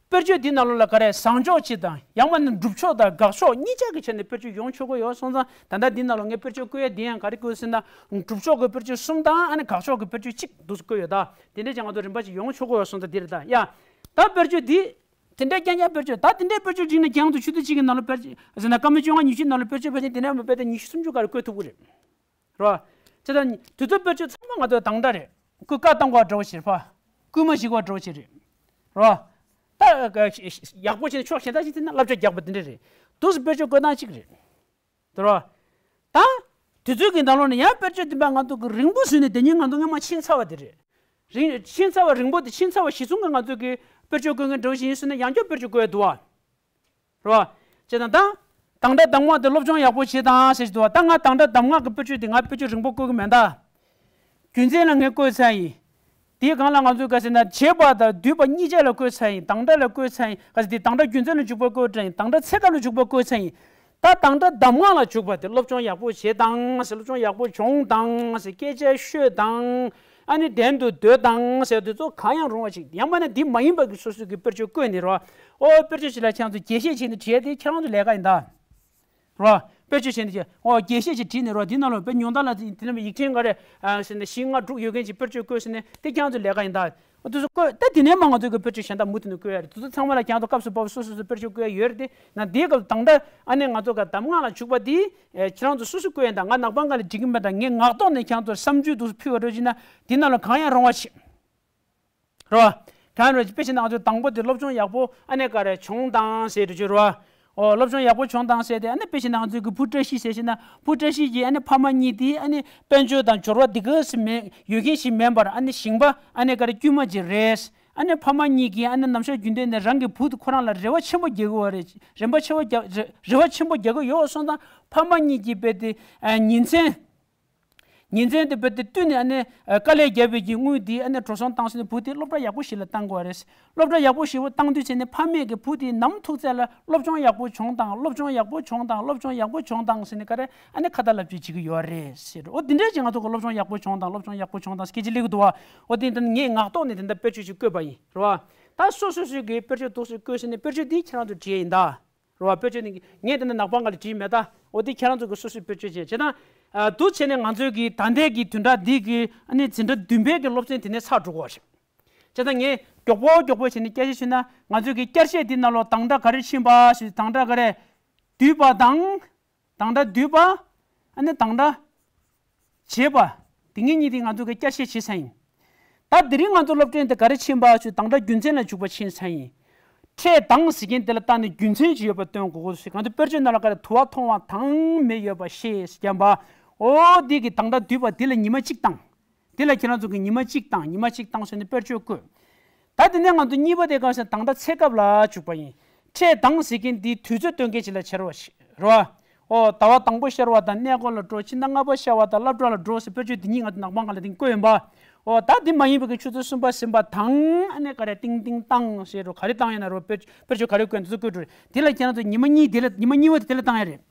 དཔེར་བརྗོད་འདི་ནང་ལོགས་ལ་ག་རེ་བཟང་ཕྱོགས་གཅིག་དང་ཡང་མིན་ན་སྒྲུབ་ཕྱོགས་དང་དགག་ཕྱོགས་གཉིས་ཆ་གི་ཆ་ནས་དཔེར་བརྗོད་ཡོང་ཆོག་གི་ཡོད་སོང་ཙང་ད་ལྟ་འདི་ནང་ལོགས་ངས་དཔེར་བརྗོད་བཀོད་ཡ་འདི་ཡང་ག་རེ་བཀོད་ཟེར་ན་སྒྲུབ་ཕྱོགས་ཀྱི་དཔེར་བརྗོད་གསུམ་དང་ཨ་ནི་དགག་ཕྱོགས་ཀྱི་དཔེར་བརྗོད་གཅིག་འདུག་སེ་བཀོད་ཡོད། ད་དེ་འདྲས་ཀྱང་ང་ཚོ་རིམ་པ་ཞིག་ཡོང་ཆོག་གི་ཡོད་སོང་ཙང་འདི་རེད། ད་ཡ། ད་དཔེར་བརྗོད་འདི། དེ་འདྲའི་རྐྱང་རྐྱང་དཔེར་བརྗོད་ད་དེ་འདྲའི་དཔེར་བརྗོད་བསྒྲིགས་ན་རྐྱང་དུ་ཆུ་ཚོད་གཅིག་གི་ནང་ལ་དཔེར་བརྗོད་ཟེར་ན་སྐར་མ་བཅོ་ལྔ་ཉི་ཤུ་ནང་ལ་དཔེར་བརྗོད་ཕལ་ཆེར་དེ་འདྲའི་མ་དཔེ་དེ་ཉི་ཤུ་སུམ་ཅུ་ག་རེ་བཀོད་ཐུབ་ཀྱི་རེད། རེད་བ། བྱས་ཙང་དུས་ཚོད་དཔེར་བརྗོད་ཚང་མ་ང་ཚོ་དང་སྒྲ་རེད། ཁོས་བཀའ་བཏང་དགོས་འདྲ་བོ་ཞིག་རེད་པ། སྐུལ་མ་ཞིག་དགོས་འདྲ་བོ་ཞིག་རེད། རེད་བ། ད་ཡག་པོ་བྱས་ནས་ཕྱོགས་གཞན་དག་ཞིག་བལྟས་ན་བསླབ་བྱ་རྒྱག་པ་དེ་འདྲ་རེད། འདུག་སེ་དཔེར་བརྗོད་བཀོད་སྟངས་གཅིག་རེད། དེ་རེད་བ། ད། དུས་ཚོད་ཀྱི་ནང་ལོགས་ནས་ཡང་དཔེར་བརྗོད་འདི་པ་ང་ཚོ་གི་རིང་པོ་བཟོས་ནས་དེ་ཉིན་ང་ཚོ་སྔོན་མ་ཕྱིན་ཚར་བ་དེ་རེད། རིང་ཕྱིན་ཚར་བ་རིང་པོ་དེ་ཕྱིན་ཚར་བ་གཞི་བཟུང་གི་ང་ཚོ་གི་དཔེར་བརྗོད་བཀོད་མཁན་འདྲ་བོ་ཞིག་ཡིན་སོང་ན་ཡང་བསྐྱར་དཔེར་བརྗོད་བཀོད་ཡ་འདུག་བ། རེད་བ། བྱས་ཙང་ད། དང་སྒྲ་གདམས་ངག་དེ་སློབ་སྦྱོང་ཡག་པོ་བྱེད་དང་ཟེར་གྱི་འདུག་བ། ད་ང་དང་སྒྲ་གདམས་ངག་གི་དཔེར་བརྗོད་དེ་ང་དཔེར་བརྗོད་རིང་པོ་བཀོད་ཀྱི་མེད་ད། རྒྱུ་མཚན་ལ་ངས་བཀོད་ཚར་ཡིན། དེའི་སྒང་ལ་ང་ཚོས་ག་ཟེར་ན་བྱེད་པ་དང་སྡུད་པ་གཉིས་ཆ་ལ་བཀོད་ཚར་ཡིན། དང་སྒྲ་ལ་བཀོད་ཚར་ཡིན། ག་ཟེར་དེ་དང་སྒྲ་རྒྱུ་མཚན་ལ་འཇུག་པ་བཀོད་ཚར་ཡིན། དང་སྒྲ་ཚེ་སྐབས་ལ་འཇུག་པ་བཀོད་ཚར་ཡིན། ད་དང་སྒྲ་གདམས་ངག་ལ་འཇུག་པ་དེ་སློབ་སྦྱོང་ཡག་པོ་བྱེད་དང་ཟེར། སློབ་སྦྱོང་ཡག་པོ་བྱུང་དང་ཟེར། སྐད་ཆ་ཤོད་དང་། ཨ་ནི་གདན་དུ་སྡོད་དང་ཟེར་དེ་ཚོ་གང་ཡང་རུང་བ་ཞིག་ཡང་མིན་ན་འདི་མ་ཡིན་པ་གི་སོ་སོ་གི་དཔེར་བརྗོད་བཀོད་ནས་རོ། ཨོ་དཔེར་བརྗོད་ཞིག་ལ་ཁྱེད་ཚོ་རྒྱས་བཤད་བྱས་ནས་བྲིས་ཏེ་ཁྱེད་རང་ཚོ་ལས་ཀ་ཡིན་ད། རོ། དཔེར་བརྗོད་བྱས་ནས་ཀྱི་ཨོ་རྒྱས་བཤད་ཅིག་བྲིས་ནས་རོ། འདི་ནང་ལ་དཔེ་ཉུང་མཐའ་ལ་དེ་ནས་ཡིག་ཕྲེང་ག་རེ་ཨ་ཟེར་ནས་བཞི་ལྔ་དྲུག་ཡོད་མཁན་ཅིག་དཔེར་བརྗོད་བཀོད་ཟེར་ནས་དེ་ཁྱེད་ཚོ་ལས་ཀ་ཡིན་ད། ཨོ་དེ་ཚོ་བཀོད་ད་དེ་ནས་མ་ང་ཚོ་གི་དཔེར་བརྗོད་གཞན་དག་མུ་མཐུད་ནས་བཀོད་ཡ་རེད། དེ་ཚོ་ཚང་མ་ལ་ཁྱེད་ཚོ་སྐབས་སུ་བབས་སོ་སོ་སོ་དཔེར་བརྗོད་བཀོད་ཡ་ཡོད་རེད་དེ། ན་དེའི་སྐབས་དང་སྒྲ་ཨ་ནི་ང་ཚོ་ག་གདམས་ངག་ལ་འཇུག་པ་དེ་ཨེ་ཁྱེད་རང་ཚོ་སོ་སོ་བཀོད་ཡ་ད། ང་ནག་པང་ག་ལ་འབྲི་གི་མེད་ད། ངས་ངག་ཐོག་ནས་ཁྱེད་ཚོར་བསམ་ཚུལ་དུ་ཕུལ་བ་འགྲོ་བྱས་ན་དེ་ནང་ལ་གང་ཡང་རུང་བ་ཞིག་རོ། གང་རེད་དཔེ་བྱས་ན་ང་ཚོ་དང་པོ་དེ་སློབ་སྦྱོང་ཡག་པོ་ཨ་ནེ་ག་རེ་བྱུང་དང་ཟེར་དུས་ཅི་རོ། ཨོ་སློབ་སྦྱོང་ཡག་པོ་བྱུང་དང་ཟེར་ཏེ་ཨ་ནེ་དཔེ་བྱས་ན་ང་ཚོ་གི་བུ་བཀྲ་ཤིས་ཟེར་བྱས་ན་བུ་བཀྲ་ཤིས་ཀྱི་ཨ་ནེ་ཕ་མ་གཉིས་དེ་ཨ་ནེ་དཔལ་འབྱོར་དང་འབྱོར་བ་དེ་ག་སེ་མེད་ཡོད་མཁན་ཞིག་མིན་པར་ཨ་ནེ་ཞིང་པ་ཨ་ནེ་ག་རེ་དཀྱུས་མ་ཅིག་རེད། ཨ་ནེ་ཕ་མ་གཉིས་ཀྱིས་ཨ་ནེ་ནམ་ཞག་རྒྱུན་ལྡན་ནས་རང་གི་བུ་དེ་ཁོ་རང་ལ་རེ་བ་ཆེན་པོ་རྒྱག་གི་ཡོད་རེད། རེ་བ་ཆེ་བོ་རྒྱག་རེ་རེ་བ་ཆེན་པོ་རྒྱག་གི་ཡོད་སོང་ཙང་ཕ་མ་གཉིས་ཀྱིས་དཔེ་དེ་ཨ་ཉིན་མཚན། ཉིན་མཚན་དེ་བོད་དེ་བསྟུན་ནས་ཨ་ནེ་དཀའ་ལས་བརྒྱབ་པའི་གི་དངུལ་དེ་ཨ་ནེ་འགྲོ་སོང་བཏང་ཟིན་ནས་བུ་དེ་སློབ་གྲྭ་ཡག་པོ་ཞིག་ལ་བཏང་དགོས་པ་རེད། སློབ་གྲྭ་ཡག་པོ་ཞིག་བཏང་དུས་ཚེ་ནས་ཕ་མས་གི་བུ་དེ་ནམ་ཐུག་ཚད་ལ་སློབ་སྦྱོང་ཡག་པོ་བྱུང་དང་སློབ་སྦྱོང་ཡག་པོ་བྱུང་དང་སློབ་སྦྱོང་ཡག་པོ་བྱུང་དང་ཟེར་ནས་ག་རེ་ཨ་ནེ་ཁ་ཏ་ལབ་ཅིག་བྱེད་ཀྱི་ཡོད་རེད་ཟེར། འོ་དེ་འདྲས་ཀྱི་ང་ཚོ་གི་སློབ་སྦྱོང་ཡག་པོ་བྱུང་དང་སློབ་སྦྱོང་ཡག་པོ་བྱུང་དང་སྐད་ཆ་སླེབས་ཀྱི་འདུག་བ། འོ་དེ་ད་ངས་ངག་ཐོག་ནས་དེ་འདྲ་དཔེར་བརྗོད་ཅིག་བཀོད་པ་ཡིན་རེད་བ། ད་སོ་སོ་སོའི་གི་དཔེར་བརྗོད་འདུག་སེ་བཀོད་ཟིན་ནས་དཔེར་བརྗོད་འདི་ཁྱེད་རང་ཚོ་བྲིས་ཡིན་ད། རེད་བ། དཔེར་བརྗོད་ནི་ངས་དེ་འདྲ་ནག་པང་སྒང་ལ་བྲིས་མེད་ད། འོ་དེ་ཁྱེད་རང་ཚོ་གི་སོ་སོའི་དཔེར་བརྗོད་བྱས་བྱས་ན། ཨ་འདུག་བྱས་ནས་ང་ཚོའི་གི་ད་ལྟའི་གི་བདུན་ཕྲག་འདི་གི་ཨ་ནི་འཛིན་གྲྭ་བདུན་པའི་གི་སློབ་ཚན་དེ་ནས་ཚར་འགྲོ་གི་ཡོད་རེད། བྱས་ཙང་ངས་མགྱོགས་པོ་མགྱོགས་པོ་བྱས་ནས་བསྐྱར་ཞིབ་ཞུས་ན་ང་ཚོའི་གི་བསྐྱར་བཤད་འདི་ནང་ལོགས་དང་སྒྲ་ག་རེ་ཕྱིན་པ་ཞུས། དང་སྒྲ་ག་རེ་བསྡུས་པ་དང་། དང་སྒྲ་བསྡུས་པ། ཨ་ནི་དང་སྒྲ་བྱས་པ། དེ་གཉིས་གཉིས་དེ་ང་ཚོ་གི་བསྐྱར་བཤད་བྱས་ཚར་ཡིན། ད་དེ་རིང་ང་ཚོ་སློབ་ཚན་དེ་ག་རེ་ཕྱིན་པ་ཞུ་དང་སྒྲ་རྒྱུ་མཚན་ལ་འཇུག་པ་ཕྱིན་ཚར་ཡིན། འཕྲད་དང་ཟེར་མཁན་དེ་ལ་བལྟས་ནས་རྒྱུ་མཚན་ཅིག་ཡོད་པ་སྟོན་དགོས་ཀྱི་ཟེར། ང་ཚོ་དཔེར་བརྗོད་ནང་ལ་ག་རེ་དུ་བ་མཐོང་བ་དང་མེ་ཡོད་པ་ཤེས་ཟེར་བརྒྱབ་པ། འོ་འདི་གི་དང་སྒྲ་བསྡུས་པ་འདི་ལ་ཉི་མ་གཅིག་བཏང་། འདི་ལ་ཁྱེད་རང་ཚོ་གི་ཉི་མ་གཅིག་བཏང་ཉི་མ་གཅིག་བཏང་ཟེར་ནས་དཔེར་བརྗོད་བཀོད། ད་དེ་ནས་ང་ཚོ་གཉིས་པ་དེ་ག་ཟེར་དང་སྒྲ་ཚེ་སྐབས་ལ་འཇུག་པ་ཡིན། འཕྲད་དང་ཟེར་མཁན་འདི་དུས་ཚོད་སྟོན་མཁན་ཅིག་ལ་བྱེད་རོགས་ཞེས་རོ། ཨོ་ཟླ་བ་དང་པོ་ཤར་བ་དང་གནས་སྐོར་ལ་འགྲོ། ཕྱི་ཟླ་ལྔ་པ་ཤར་བ་དང་སློབ་གྲྭ་ལ་འགྲོ་ཟེར་དཔེར་བརྗོད་འདི་གཉིས་ང་ཚོ་ནག་པང་སྒང་ལ་དེང་བཀོད་ཡོད་པ། ཨོ་ད་འདི་མ་ཡིན་པའི་གི་ཆུ་ཚོད་གསུམ་པ་ཟིན་པ་དང་ཨ་ནི་ག་རེ་ཏིང་ཏིང་བཏང་ཟེར་རོ། ག་རེ་བཏང་ཡོད་ན་རོ། དཔེར་དཔེར་བརྗོད་ག་རེ་བཀོད་འདི་ཚོ་བཀོད་འགྲོ་རེད། དེ་ལ་ཁྱེད་རང་ཚོ་ཉི་མ་གཉིས་དེ་ལ་ཉི་མ་གཉིས་པ་དེ་དེ་ལ་བཏང་ཡ་རེད།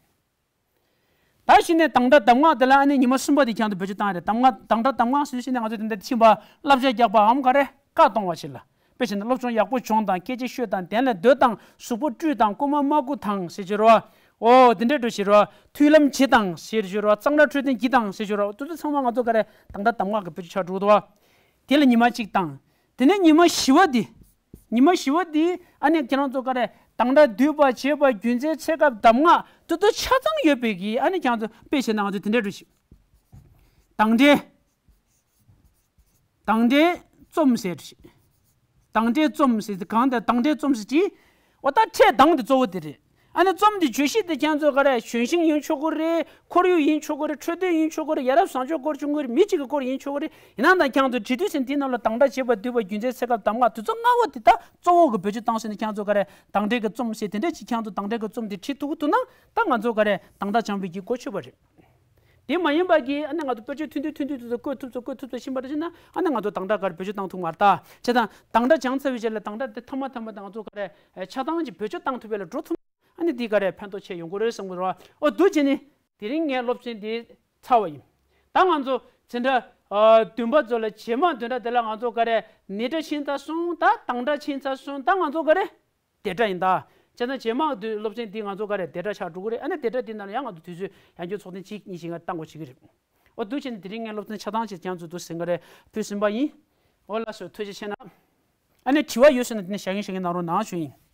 ད་གཞི་ནས་དང་སྒྲ་གདམས་ངག་དེ་ལ་ཨ་ནི་ཉི་མ་གསུམ་པ་དེ་ཁྱེད་ཚོ་བེད་སྤྱོད་བཏང་ཡ་རེད། གདམས་ངག་དང་སྒྲ་གདམས་ངག་ཟེར་གཞི་ནས་ང་ཚོ་དེ་འདྲ་ཕྱིན་པ་བསླབ་བྱ་རྒྱག་པའམ་ག་རེ་བཀའ་གཏོང་བ་ཞིག་ལ། དཔེ་བྱས་ན་སློབ་སྦྱོང་ཡག་པོ་བྱུང་དང་སྐད་ཆ་ཤོད་དང་གདན་ལ་སྡོད་དང་གཟུགས་པོ་བཀྲུས་དང་རྐུ་མ་མ་རྐུ་དང་ཟེར་བྱོས་རོ། ཨོ་དེ་འདྲ་འགྲོ་བྱེད་རོ། མཐུན་ལམ་བྱེད་དང་ཟེར་བྱོས་རོ། གཙང་སྦྲ་འཕྲོད་བསྟེན་བགྱིད་དང་ཟེར་བྱོས་རོ། དེ་ཚོ་ཚང་མ་ང་ཚོ་ག་རེ་དང་སྒྲ་གདམས་ངག་གི་བེད་སྤྱོད་ཆགས་འགྲོ་གི་འདུག་བ། དེ་ལ་ཉི་མ་གཅིག་བཏང་། དེ་ནས་ཉི་མ་བཞི་བ་འདི། ཉི་མ་བཞི་བ་འདི་ཨ་ནི་ཁྱེད་རང་ཚོ་ག་རེ་དང་སྒྲ་བསྡུས་པ་བྱས་པ་རྒྱུ་མཚན་ཚེ་སྐབས་གདམས་ངག་དེ་ཚོ་ཆ་ཚང་ཡོད་པའི་གི་ཨ་ནི་ཁྱེད་རང་ཚོ་དཔེ་བྱས་ན་ང་ཚོ་དེ་འདྲ་འགྲོ་ཞིག་དང་སྒྲའི། དང་སྒྲའི་རྩོམ་ཟེར་ཞིག་དང་སྒྲའི་རྩོམ་ཟེར་དེ་གང་དེ་དང་སྒྲའི་རྩོམ་ཟེར་གྱི། འོ་ད་འཕྲད་དང་དེ་གཙོ་བོ་དེ་རེད། ཨ་ནི་རྩོམ་འདི་བརྗོད་གཞི་དེ་ཁྱེད་ཚོ་ག་རེ་གཞོན་ཤིང་ཡིན་ཆོག་གི་རེད། ཁོར་ཡུག་ཡིན་ཆོག་གི་རེད། འཕྲོད་བསྟེན་ཡིན་ཆོག་གི་རེད། ཡ་རབས་བཟང་སྤྱོད་སྐོར་བྱུང་གི་རེད། མི་གཅིག་གི་སྐོར་ཡིན་ཆོག་གི་རེད། ཡིན་ན་ད་ཁྱེད་ཚོ་བྲིས་དུས་ཙམ་དེའི་ནང་ལ་དང་སྒྲ་བྱེད་པ་སྡུད་པ་རྒྱུ་མཚན་ཚེ་སྐབས་གདམས་ངག་དུས་ཚོད་སྔ་བོ་དེ་ད་གཙོ་བོ་གི་བེད་སྤྱོད་བཏང་ཟེར་ནས་ཁྱེད་ཚོ་ག་རེ་དང་སྒྲ་གི་རྩོམ་ཞེས་དེ་འདྲ་ཅིག་ཁྱེད་ཚོ་དང་སྒྲ་གི་རྩོམ་དེ་བྲིས་ཐུབ་ཀྱི་འདུག་ན་ད་ང་ཚོ་ག་རེ་དང་སྒྲ་སྦྱང་བའི་གི་གོ་ཆོད་པ་རེད། དེ་མ་ཡིན་པ་གི་ཨ་ནི་ང་ཚོ་དཔེ་བརྗོད་ཐུང་ཐུང་ཐུང་ཐུང་དུ་བཀོད་ཐུབ་ཚོ་བཀོད་ཐུབ་ཚོ་ཕྱིན་པ་འདྲ་བྱས་ན་ཨ་ནི་ང་ཚོ་དང་སྒྲ་ག་རེ་བེད་སྤྱོད་བཏང་ཐུབ་མ་རེད་ད། བྱས་ཙང་དང་སྒྲ་སྦྱང་ཚར་བའི་རྗེས་ལ་དང་སྒྲ་དེ་ཐ་མ་ཐ་མ་དང་ང་ཚོ་ག་རེ་ཆ་ཚང་ཅིག་བེད་སྤྱོད་བཏང་ཐུབ་པ་ལ་འགྲོ་ཐུབ། ཨ་ནི་འདི་ག་རེ་ཕན་ཐོགས་ཆེ་ཡོང་གི་རེད་བསམ་གི་རེད་བ། ཨོ་འདུག་བྱས་ནི་དེ་རིང་ངའི་སློབ་ཚན་འདི་ཚར་བ་ཡིན། ད་ང་ཚོ་འཛིན་གྲྭ་ཨ་བདུན་པ་ཚོ་ལ་རྗེས་མ་བདུན་ཕྲག་འདི་ལ་ང་ཚོ་ག་རེ་ནི་སྒྲ་ཕྱིན་ཚར་སོང་། ད་དང་སྒྲ་ཕྱིན་ཚར་སོང་། ད་ང་ཚོ་ག་རེ་བདེ་སྒྲ་ཡིན་ད། བྱས་ན་རྗེས་མ་དུས་སློབ་ཚན་འདི་ང་ཚོ་ག་རེ་བདེ་སྒྲ་ཆགས་འགྲོ་གི་རེད། ཨ་ནི་བདེ་སྒྲ་འདི་ནང་ལ་ཡང་ང་ཚོ་དུས་ཚོད་ཡང་སྐྱོན་ཚོགས་ཐེངས་གཅིག་གཉིས་ཤིག་ང་བཏང་དགོས་བྱེད་ཀྱི་རེད། ཨོ་འདུག་བྱས་ནས་དེ་རིང་ངའི་སློབ་ཚན་ཆ་ཚང་ཅིག་ཀྱང་ཚོ་འདུག་ཟིན་ག་རེ་ཕུལ་ཟིན་པ་ཡིན། ཨོ་ལགས་སོ་ཐུགས་རྗེ་ཆེ་གནང་། ཨ་ནི་དྲི་བ་ཡོད་ཟེར་ན་དེ་ནི་བཞག་གིན་བཞག་གིན་གནང་རོགས་གནང་ཞུ་ཡིན།